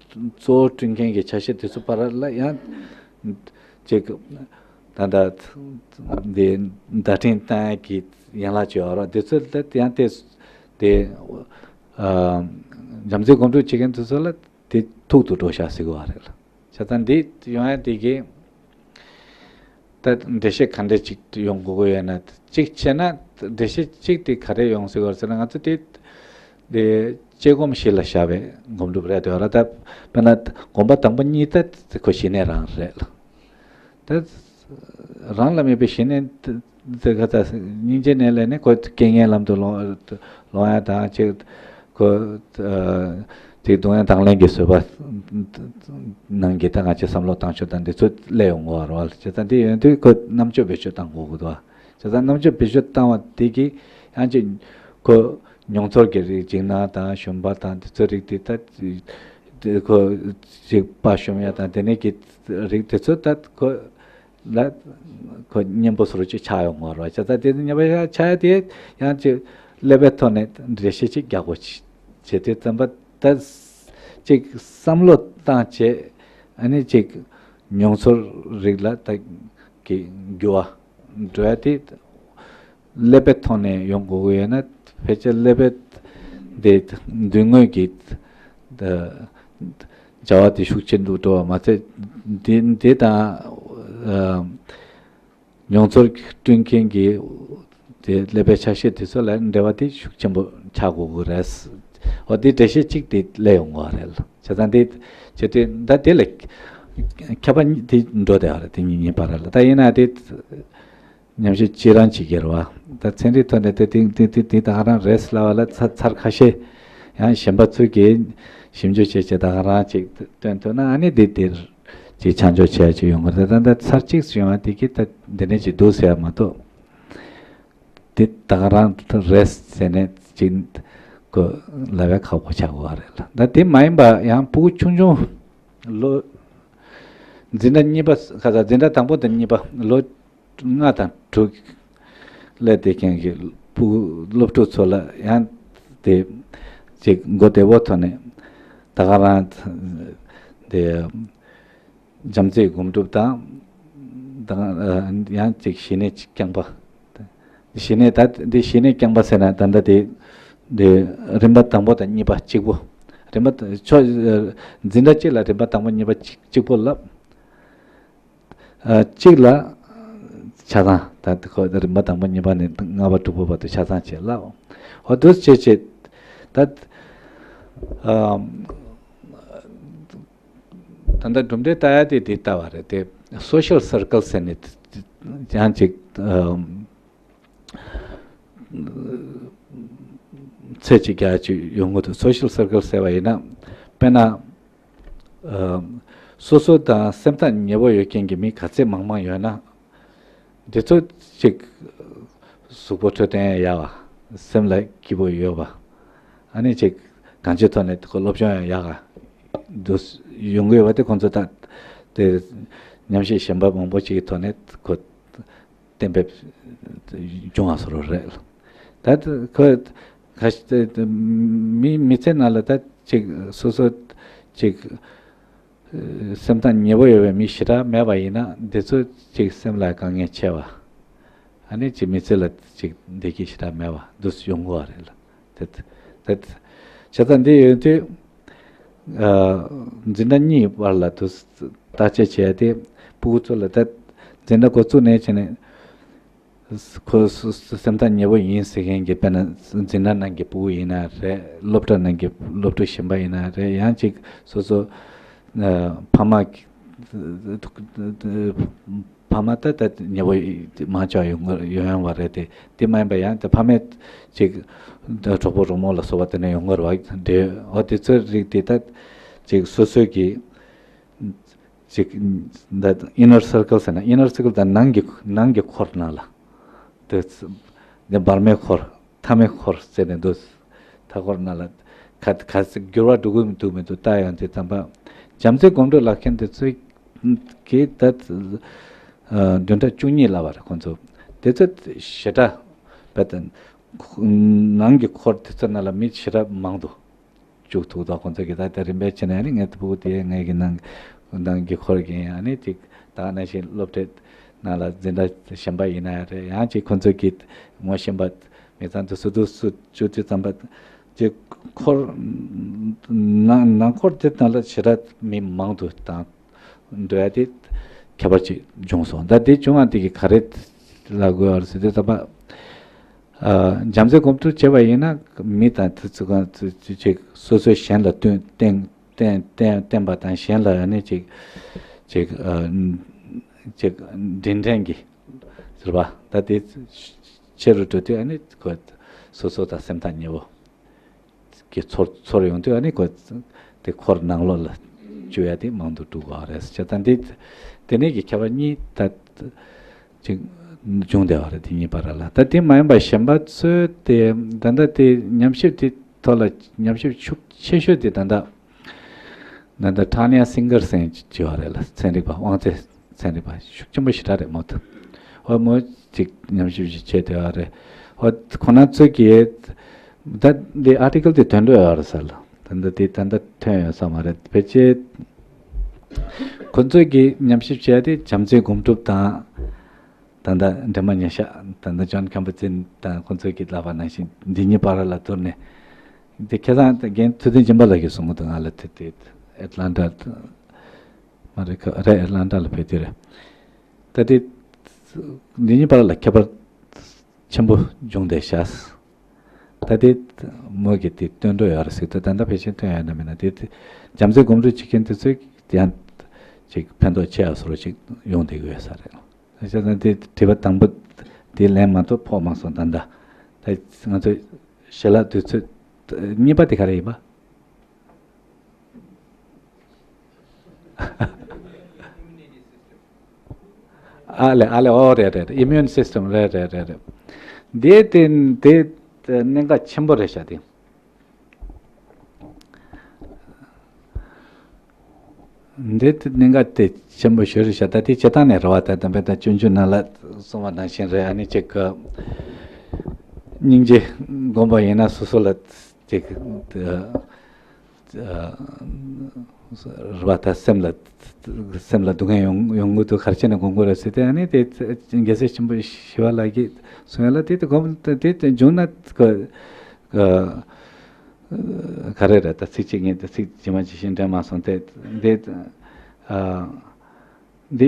གཙོ་བོ་བསྐྲུན་མཁན་གྱི་ཆ་ཤས་དེ་ཚོ་བར་ལ་ཡང་ཅིག་ད་ལྟ་དེ་བརྡ་འཕྲིན་བཏང་ཡག་གི་ཡན་ལག་ཅིག་ཡོད་རེད། དེ་ཚོ་ལ་ཡང་དེ་དེ་བྱམས་བརྩེ་སྒོམ་སྒྲུབ་བྱེད་མཁན་དེ་ཚོ་ལ་དེ་ཐུག་ཏུ་འགྲོ་ཤག་ཟེར་གི་བ་རེད། བྱས་ཙང་འདི་ཡོང་ཡ་དེ་གི་ད་འགྲེལ་བཤད་ག་འདྲ་ཅིག་ཡོང་དགོས་ཀྱི་ཡོད་ན། གཅིག་བྱས་ན་འགྲེལ་བཤད་གཅིག་དེ་ག་རེ་ཡོང་སྲིད་པ་ཟེར་ན། ང་ཚོ་དེ་དེ་དཔྱད་སྒོམ་གཞི་ལ་བཞག་པའི་སྒོམ་སྒྲུབ་རེད་དེ་བ་ལ། ད་དཔེར་ན་སྒོམ་པ་དང་པོ་གཉིས་ད་ཁོ་གཞི་ནས་རང་རེད་ལ། ད་རང་ལ་དམིགས་པའི་གཞི་ནས་དེ་ག་ད་སྙིང་རྗེ་ནས་ལས་ནས་ཁོ་རྐྱེན་ངན་ལམ་དུ་ལོང་ལོང་ཡ་དང་ཅིག་ཁོ་ཅིག་གདུང་བ་དང་ལེན་གྱི་བཟོད་པ་ནང་གི་ད་ང་ཚོས་བསམ་བློ་བཏང་ཕྱོགས་དང་འདི་ཚོ་སླེབས་ཡོང་གི་བ་རེད་བ། བྱས་ཙང་འདི་ཡོང་དུས་ཁོ་རྣམ་དཔྱོད་བེད་སྤྱོད་བཏང་དགོས་ཀྱི་འདུག་བ། བྱས་ཙང་རྣམ་དཔྱོད་བེད་སྤྱོད་བཏང་བ་དེ་གིས་ཡང་ཅིག་ཁོ་མྱོང་ཚོར་གྱི་རིགས་འཇིགས་སྣང་དང་ཞུམ་པ་དང་དེ་ཚོ་རིགས་དེ་ད་དེ་ཁོ་ཅིག་དཔའ་ཞུམ་ཡ་དང་དེ་ནས་ཀྱི་རིགས་དེ་ཚོ་ད་ཁོ་ལ་ཁོ་གཉེན་པོ་བཟོ་འདྲ་ཅིག་ཆགས་ཡོང་གི་རེད་བ། བྱས་ཙང་དེ་གཉེན་པོ་ཆགས་ཡ་དེ་ཡང་ཅིག་ཀླད་པའི་ཐོག་ནས་འགྲེལ་བཤད་ཅིག་རྒྱག་དགོས་བྱས་དུས་ཙམ་པ་ད་ཅིག་བསམ་བློ་བཏང་བྱས་ཨ་ནི་ཅིག་མྱོང་ཚོར་རིགས་ལ་ད་གི་འགྱུར་བ་འགྲོ་ཡ་དེ་ཀླད་པའི་ཐོག་ནས་ཡོང་དགོས་ཀྱི་ཡོད་ན། ཕལ་ཆེར་ཀླད་པའི་དེ་མདུན་ངོས་ཀྱི་བྱ་བ་དེ་ཤུགས་ཆེན་དུ་འགྲོ་བ་མ་ཚད། དེ་དེ་དང་མྱོང་ཚོར་བསྐྲུན་མཁན་གྱི་དེ་ཀླད་པའི་ཆ་ཤས་དེ་ཚོ་ལ་འབྲེལ་བ་དེ་ཤུགས་ཆེན་པོ་ཆགས་དགོས་ཀྱི་རེད། འོ་དེ་འགྲེལ་བཤད་གཅིག་དེ་སླེབས་ཡོང་གི་རེད། བྱས་ཙང་དེ་བྱས་དུས་ད་དེ་ལ་ཁྱབ་པ་གཉིས་དེ་འགྲོ་བསྡད་པ་རེད། དེ་གཉིས་གཉིས་བར་ལ་ད་ཡིན་ན་དེ། ཉམས་ཞིབ་བྱེད་རང་བྱེད་ཀྱི་རེད་བ། ད་ཚན་རིག་ཐོག་ནས་དེ་དེ་དེ་དེ་དེ་ད་ག་རང་རེད་ལབ་པ་ལ་ཚ་ཚར་ཁ་ཤས་ཡང་གཞན་པ་ཚོས་ཀྱིས་ཞིབ་འཇུག་བྱས་བྱས་ད་ག་རང་ཅིག་སྟོན་ཐུབ་ན་ཨ་ནི་དེ་དེར་ཅིག་ཆ་འཇོག་བྱས་ཅིག་ཡོང་གི་རེད། ད་ད་ཚར་གཅིག་སུ་ཡོང་བ་དེ་གི་ད་འདི་ནས་ཅིག་འདུག་ཟེར་བ་མ་གཏོགས་དེ་ད་ག་རང་རེད་ཟེར་ནས་ཅིག་གོ་ལབ་པའི་ཁག་པོ་ཆགས་དགོས་པ་རེད་ལ། ད་དེ་མ་ཡིན་པ་ཡང་ཕྲུ་གུ་ཆུང་ཆུང་ལོ་འཛིན་གྲྭ་གཉིས་པ་ཁ་ས་འཛིན་གྲྭ་དང་པོ་དང་གཉིས་པ་ལོ་ལྔ་དང་དྲུག་སླེབས་བསྡད་མཁན་གྱི་ཕྲུ་གུ་སློབ་ཕྲུག་ཚོ་ལ་ཡང་དེ་ཅིག་མགོ་བདེ་བོ་ཐོག་ནས་ད་ག་རང་དེ་བྱམས་བརྩེའི་སྒོམ་སྒྲུབ་དང་ད་ཡང་ཅིག་ཞི་གནས་རྐྱང་པ། ཞི་གནས་ད་འདི་ཞི་གནས་རྐྱང་པ་ཟེར་ན་ད་ལྟ་དེ་འདི་རིམ་པ་དང་པོ་དང་གཉིས་པ་གཅིག་པོ། རིམ་པ་ཆོས་འཛིན་གྲྭ་གཅིག་ལ་རིམ་པ་དང་པོ་གཉིས་པ་གཅིག་གཅིག་པོ་ལབ། ཨ་གཅིག་ལ་ཆ་ཚང་ད་ཁོ་རིམ་པ་དང་པོ་གཉིས་པ་ནས་ལྔ་པ་དྲུག་པ་བར་དུ་ཆ་ཚང་བྱས་ལབ། འོ་འདུག་བྱས་བྱས་ད་ཨ་ད་ལྟ་གྲུབ་འབྲས་ལྟ་ཡ་དེ་དེ་ལྟ་བ་རེད་དེ། སོ་ཤལ་སར་ཀལ་ཟེར་ནས་ཡང་ཅིག་ཨ་ཚད་ཅིག་རྒྱག་ཅིག་ཡོང་གི་འདུག་སོ་ཤལ་སར་ཀལ་ཟེར་བ་ཡིན་ན། དཔེར་ན་ཨ་སོ་སོ་དང་སེམས་ཐག་ཉེ་པོ་ཡོད་མཁན་གྱི་མི་ག་ཚད་མང་མང་ཡོད་ན། འདི་ཚོ་ཅིག་གཟུགས་པོ་འཕྲོད་བསྟེན་ཡག་པ། སེམས་ལ་སྐྱིད་པོ་ཡོད་པ། ཨ་ནི་ཅིག་གང་ཅིའི་ཐོག་ནས་ཁོ་སློབ་སྦྱོང་ཡང་ཡག་ག་འདུག་ཡོང་གི་ཡོད་པ་དེ་ཁོང་ཚོ་ད་དེ་ཉམས་ཞིབ་གཞན་པ་མང་པོ་ཅིག་གི་ཐོག་ནས་ཁོ་གཏན་འབེབས་བྱུང་བ་བཟོ་འདྲ་རེད། ད་ཁོ་ག་མི་མི་ཚེ་ནང་ལ་ད་ཅིག་སོ་སོ་ཅིག་སེམས་ཐག་ཉེ་པོ་ཡོད་པའི་མི་ཞེ་དྲག་མེད་པ་ཡིན་ན། འདི་ཚོ་ཅིག་སེམས་ལ་དཀའ་ངལ་ཆེ་བ། ཨ་ནི་ཅིག་མི་ཚེ་ལ་ཅིག་བདེ་སྐྱིད་ཞེ་དྲག་མེད་པ་འདུག་ཡོང་གི་ཡོད་རེད་ལ། དེ་དེ་བྱས་ཙང་འདི་ཡོད་དུས་ཨ་འཛིན་གྲྭ་གཉིས་བར་ལ་དུ་བརྟག་དཔྱད་བྱས་ཏེ། ཕྲུ་གུ་ཚོ་ལ་ད་འཛིན་གྲྭ་འགོ་བཙུགས་ནས་བྱས་ནས། ཁོ་སོ་སོ་སེམས་ཐག་ཉེ་པོ་ཡིན་ཟེར་མཁན་གྱི་དཔེར་ན་འཛིན་གྲྭ་ནང་གི་ཕྲུ་གུ་ཡིན་ན་རེད། སློབ་གྲྭ་ནང་གི་སློབ་ཕྲུག་གཞན་པ་ཡིན་ན་རེད། ཡང་ཅིག་སོ་སོ་ཨ་ཕ་མ་ཕ་མ་ད་ད་ཉེ་པོ་མང་ཆེ་བ་ཡོང་ཡོང་ཡོང་བ་རེད་དེ། དེ་མ་ཡིན་པ་ཡང་དེ་ཕ་མས་ཅིག་གྲོགས་པོ་གྲོགས་མོ་ལ་སོགས་པ་དེ་ནས་ཡོང་གི་རེད་བ། འདྲེ་འོ་དེ་ཚོའི་རིགས་དེ་ད་ཅིག་སོ་སོའི་གི་ཅིག་ད་inner circle ཟེར་ན། inner circle ད་ནང་གི་ནང་གི་འཁོར་ནང་ལ། དེ་དེ་བར་མའི་འཁོར། མཐའ་མའི་འཁོར་ཟེར་ནས་འདུག་མཐའ་འཁོར་ནང་ལ་ཁ་ཁ་ཚིག་འགྱུར་བ་འགྲོ་གི་འདུག་མི་འདུག་ལྟ་ཡོང་དུས་ཙམ་པ། བྱམས་བརྩེའི་གོམ་བགྲོད་ལབ་མཁན་དེ་ཚོ་གིས་ད་ཨ་བདུན་ཕྲག་བཅུ་གཉིས་ལབ་པ་རེད་ཁོང་ཚོ། དེ་ཚོ་ཞེ་དྲག་བས་ད་ནང་གི་འཁོར་དེ་ཚོ་ནང་ལ་མི་ཞེ་དྲག་མང་འདུག་བཅུག་ཐུབ་ཐག་ཁོང་ཚོ་གིས་ད་ལྟ་རིམ་པས་བྱས་ནས་ཨ་ནི་ངའི་ཕྲུ་གུ་དེ་ངའི་གི་ནང་ནང་གི་འཁོར་གྱི་ཡིན། ཨ་ནི་ཅིག་ད་ནང་བཞིན་སློབ་གྲྭའི་ནང་ལ་འཛིན་གྲྭ་གཞན་པ་ཡིན་ན་རེད། ཡང་ཅིག་ཁོང་ཚོ་གིས་ངོ་ཤེས་པ་མི་ཚང་དུ་སུ་དུ་སུ་བཅུག་དུས་ཙམ་པ་ཅིག་འཁོར་ནང་ནང་འཁོར་དེ་ནང་ལ་ཞེ་དྲག་མི་མང་དུ་བཏང་འགྲོ་ཡ་དེ་ཁྱད་པར་ཅིག་བྱུང་སོང་། ད་དེ་བྱུང་བ་དེ་གི་ག་རེ་ལབ་དགོས་པ་རེད་ཟེར་དུས་ཙམ་པ། ཨ་བྱམས་བརྩེ་གོམ་བགྲོད་བྱས་པ་ཡིན་ན་མི་དང་དེ་ཚོ་གང་ཚོ་ཅིག་སོ་སོའི་གཞན་ལ་བསྟུན་བསྟན་བསྟན་བསྟན་བསྟན་པ་དང་གཞན་ལ་ཨ་ནི་ཅིག་ཅིག་ཨ་ཅིག་འདྲིན་འདྲེན་གྱི་ཟེར་བ་ད་དེ་ཆེ་རུ་འགྲོ་དུས་ཨ་ནི་ཁོ་སོ་སོ་དང་སེམས་ཐག་ཉེ་བོ་གི་ཚོར་ཚོར་ཡོང་དུས་ཨ་ནི་ཁོ་དེ་འཁོར་ནང་ལོགས་ལ་བཅུག་ཡ་དེ་མང་དུ་འགྲོ་གི་རེད་ཟེར། ད་འདི་དེ་ནས་ཀྱི་ཁྱད་པར་གཉིས་ད་ཅིག་བྱུང་བསྡད་པ་རེད། དེ་གཉིས་བར་ལ་ད་དེ་མ་ཡིན་པ་གཞན་པ་ཚོས་དེ་ད་ལྟ་དེ་ཉམས་ཞིབ་དེ་ཐོག་ལ་ཉམས་ཞིབ་ཤུགས་ཆེ་ཤོས་དེ་ད་ལྟ་ད་ལྟ་ཁྲ་ནི་ཡ་སིང་གར་སེང་བྱས་པ་རེད་ལ། ཚན་རིག་པ་དབང་རྩེ་ཚན་རིག་པ་ཤུགས་ཆེན་པོ་ཞེ་དྲག་རེད་མོད། ཧོ་མོ་ཅིག་ཉམས་ཞིབ་ཞིག་བྱས་བསྡད་པ་རེད། ཧོ་ཁོ་ན་ཚོས་ཀྱིས་ད་འདི་ཨར་ཊི་ཀལ་དེ་ཐོན་འགྲོ་ཡོད་རེད་ཟེར་ལ། ད་ལྟ་དེ་ད་ལྟ་ཐོན་ཡོད་ས་མ་རེད། ཕལ་ཆེར་ཁོ་ཚོས་ཀྱིས་ཉམས་ཞིབ་བྱས་ཏེ་བྱམས་བརྩེའི་སྒོམ་སྒྲུབ་དང་། ད་ལྟ་འདྲེ་མ་ཉེ་ཤག་ད་ལྟ་ཇོན་ཁམ་པ་ཙིན་དང་ཁོང་ཚོས་ཀྱིས་ལབ་པ་ནང་བཞིན་འདི་གཉིས་བར་ལ་བསྡུར་ནས། འདི་ཁ་སང་རྒན་ཚུལ་ལྡན་སྦྱིན་པ་ལགས་ཀྱིས་གསུང་གི་འདུག་ང་ལ་དེ་དེ་ཨེ་ཊ་ལན་ཊ་མ་རེད་ཁ་རེད། ཨེ་ཊ་ལན་ཊ་ལ་ཕེབས་དུས་རེད། ད་དེ་འདི་གཉིས་བར་ལ་ཁྱད་པར་ཆེན་པོ་བྱུང་བསྡད་ཤག་ད་དེ་མོ་གི་དེ་སྟོན་འགྲོ་ཡོད་རེད་ཟེར་དུས་ད་ལྟ་ཕལ་ཆེར་སྟོན་ཡོད་ན་མེད་ན་དེ་དེ་བྱམས་བརྩེ་སྒོམ་སྒྲུབ་བྱེད་མཁན་དེ་ཚོས་ཡང་ཅིག་ཕན་ཐོགས་ཆེ་བ་བཟོ་འདྲ་ཅིག་ཡོང་བསྡད་ཀྱི་ཡོད་ས་རེད། བྱས་ཙང་དེ་དྲི་བ་དང་པོ་དེ་ལན་མ་གཏོགས་ཕོག་མ་སོང་ད་ལྟ། ད་ང་ཚོ་ཞལ་ལག་དུས་ཚོད་གཉིས་པ་དེ་ག་རེ་ཡིན་པ། ཨ་ལེ་ཨ་ལེ། ཨོ་རེད་རེད་རེད། ཨི་མིའུན་སིས་ཊམ་རེད་རེད་རེད་རེད། དེ་དེ་དེ་གནད་འགག་ཆེན་པོ་རེད་ཤག་དེ། འདི་གནད་འགག་དེ་ཆེན་པོ་ཞིག་རེད་ཤག་ད་དེ་བྱེད་སྟངས་ནས་རེད་བ། ད་དམ་པའི་ད་སྤྱོད་འཇུག་ནང་ལ་གསུངས་པ་ནང་བཞིན་རེད། ཨ་ནི་ཅིག་གི་སྙིང་རྗེ་སྒོམ་པ་ཡིན་ན་སོ་སོ་ལ་ཅིག་རེད་བ། ད་སེམས་ལ་སེམས་ལ་སྡུག་བསྔལ་ཡོང་ཡོང་གི་འདུག་ག་རེ་བྱས་ནས་སྒོམ་དགོས་རེད་ཟེར་ཏེ། ཨ་ནི་དེ་རྒྱལ་སྲས་ཆེན་པོ་ཞི་བ་ལྷ་གིས་གསུངས་ཡ་ལ་དེ་དེ་སྒོམ་དེ་དེ་བྱུང་ན་གི་གི་ག་རེ་རེད། ད་ཚིག་གཅིག་ངས་ད་ཚིག་ཇི་མ་ཇི་བཞིན་འདྲེན་མ་སོང་སྟེ། འདི་ཨ་འདི་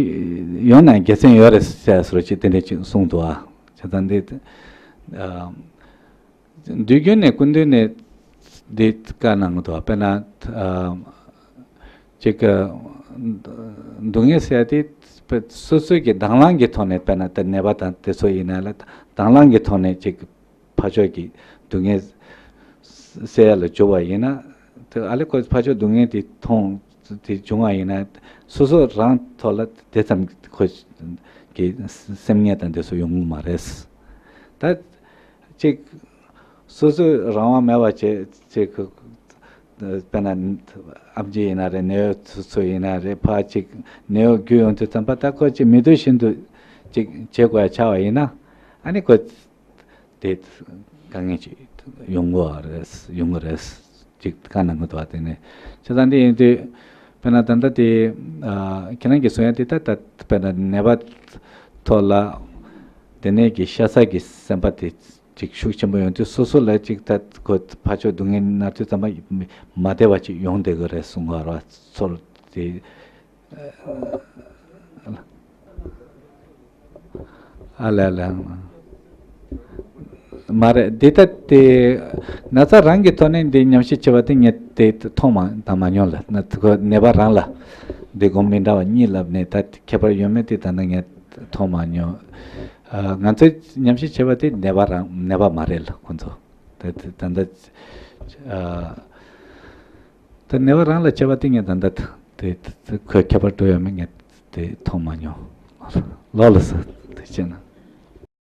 ཡོང་ན་དགེ་མཚན་ཡོད་རེད་ཟེར་སོགས་ཅིག་དེ་འདྲ་ཅིག་གསུངས་འདུག་ཨ། བྱས་ཙང་འདི་ཨ་དུས་རྒྱུན་ནས་སྐུ་མདུན་ནས་འདི་བཀའ་གནང་གི་འདུག་ཨ། དཔེར་ན་ཨ་ཅིག་སྡུག་བསྔལ་ཟེར་ཡ་དེ་སོ་སོའི་གི་དང་བླངས་ཀྱི་ཐོག་ནས། དཔེར་ན་ད་ནད་པ་དང་དེ་ཚོ་ཡིན་ན་ལ་དང་བླངས་ཀྱི་ཐོག་ནས་ཅིག་ཕར་ཕྱོགས་ཀྱི་སྡུག་བསྔལ་སེལ་ཡ་ལ་འཇུག་པ་ཡིན་ན། དེ་ཨ་ལེ་ཁོ་ཕར་ཕྱོགས་སྡུག་བསྔལ་དེ་མཐོང་དེ་བྱུང་བ་ཡིན་ན། སོ་སོ་རང་ཐོག་ལ་དེ་ཙམ་ཁོ་གི་སེམས་ངལ་དང་དེ་ཚོ་ཡོང་གི་མ་རེད། ད་ཅིག་སོ་སོས་རང་དབང་མེད་པ་བྱས་ཅིག་དཔེར་ན་ཨེམ་ཆི་ཡིན་ན་རེད། ནེའུ་ཡོག་ཚོ་ཚོ་ཡིན་ན་རེད། ཕར་ཅིག་ནེའུ་ཡོག་བརྒྱུད་ཡོང་དུས་ཙམ་པ། ད་ཁོ་ཅིག་མི་འདོད་བཞིན་དུ་ཅིག་བྱེད་དགོས་ཡ་ཆགས་པ་ཡིན་ན། ཨ་ནི་ཁོ་དེ་དཀའ་ངལ་ཅིག་ཡོང་གི་རེད། ཡོང་གི་རེད། ཅིག་བཀའ་གནང་གི་འདུག་བ། དེ་ནས་བྱས་ཙང་འདི་ཡིན་དུས་དཔེར་ན་ད་ལྟ་དེ་ཨ་ཁྱེད་རང་གིས་གསུང་ཡ་དེ་ད་ད་དཔེར་ན་ནད་པ་ཐོག་ལ་དེ་ནས་ཀྱི་ཤ་ཚ་གི་སེམས་པ་དེ་ཅིག་ཤུགས་ཆེན་པོ་ཡོང་དུས། སོ་སོ་ལ་ཅིག་ད་ཁོ་ཕར་ཕྱོགས་སྡུག་བསྔལ་མནར་དུས་ཙམ་པ་མ་བདེ་བ་ཅིག་ཡོང་བསྡད་ཀྱི་རེད་གསུང་གི་རེད་བ། ཚོར་དེ། ཨ་ལ་ལ། མ་རེད། འདི་ལྟ་སྟེ་ན་ཚ་རང་གི་ཐོག་ནས་འདི་ཉམས་ཞིབ་བྱེད་པ་དེ་ངས་དེ་མཐོང་མ་དང་མ་མྱོང་ལ། ན་ཁོ་ནད་པ་རང་ལ་འདི་སྒོམ་མི་འདྲ་བ་གཉིས་ལབ་ནས་ད་ཁྱད་པར་ཡོད་མེད་དེ་ད་ནི་ངས་མཐོང་མ་མྱོང་། ཨ་ང་ཚོས་ཉམས་ཞིབ་བྱེད་པ་དེ་ནད་པ་རང་ནད་པ་མ་རེད་ལ་ཁོ་ཚོ། ད་ད་ད་ད་ཨ། ད་ནད་པ་རང་ལ་བྱས་པ་དེ་ངས་ད་ལྟ་དེ་དེ་ཁོས་ཁྱད་པར་འགྲོ་ཡོད་མེད་ངས་དེ་མཐོང་མ་མྱོང་། ལགས་ལགས་སོ། དེ་བྱས་ན།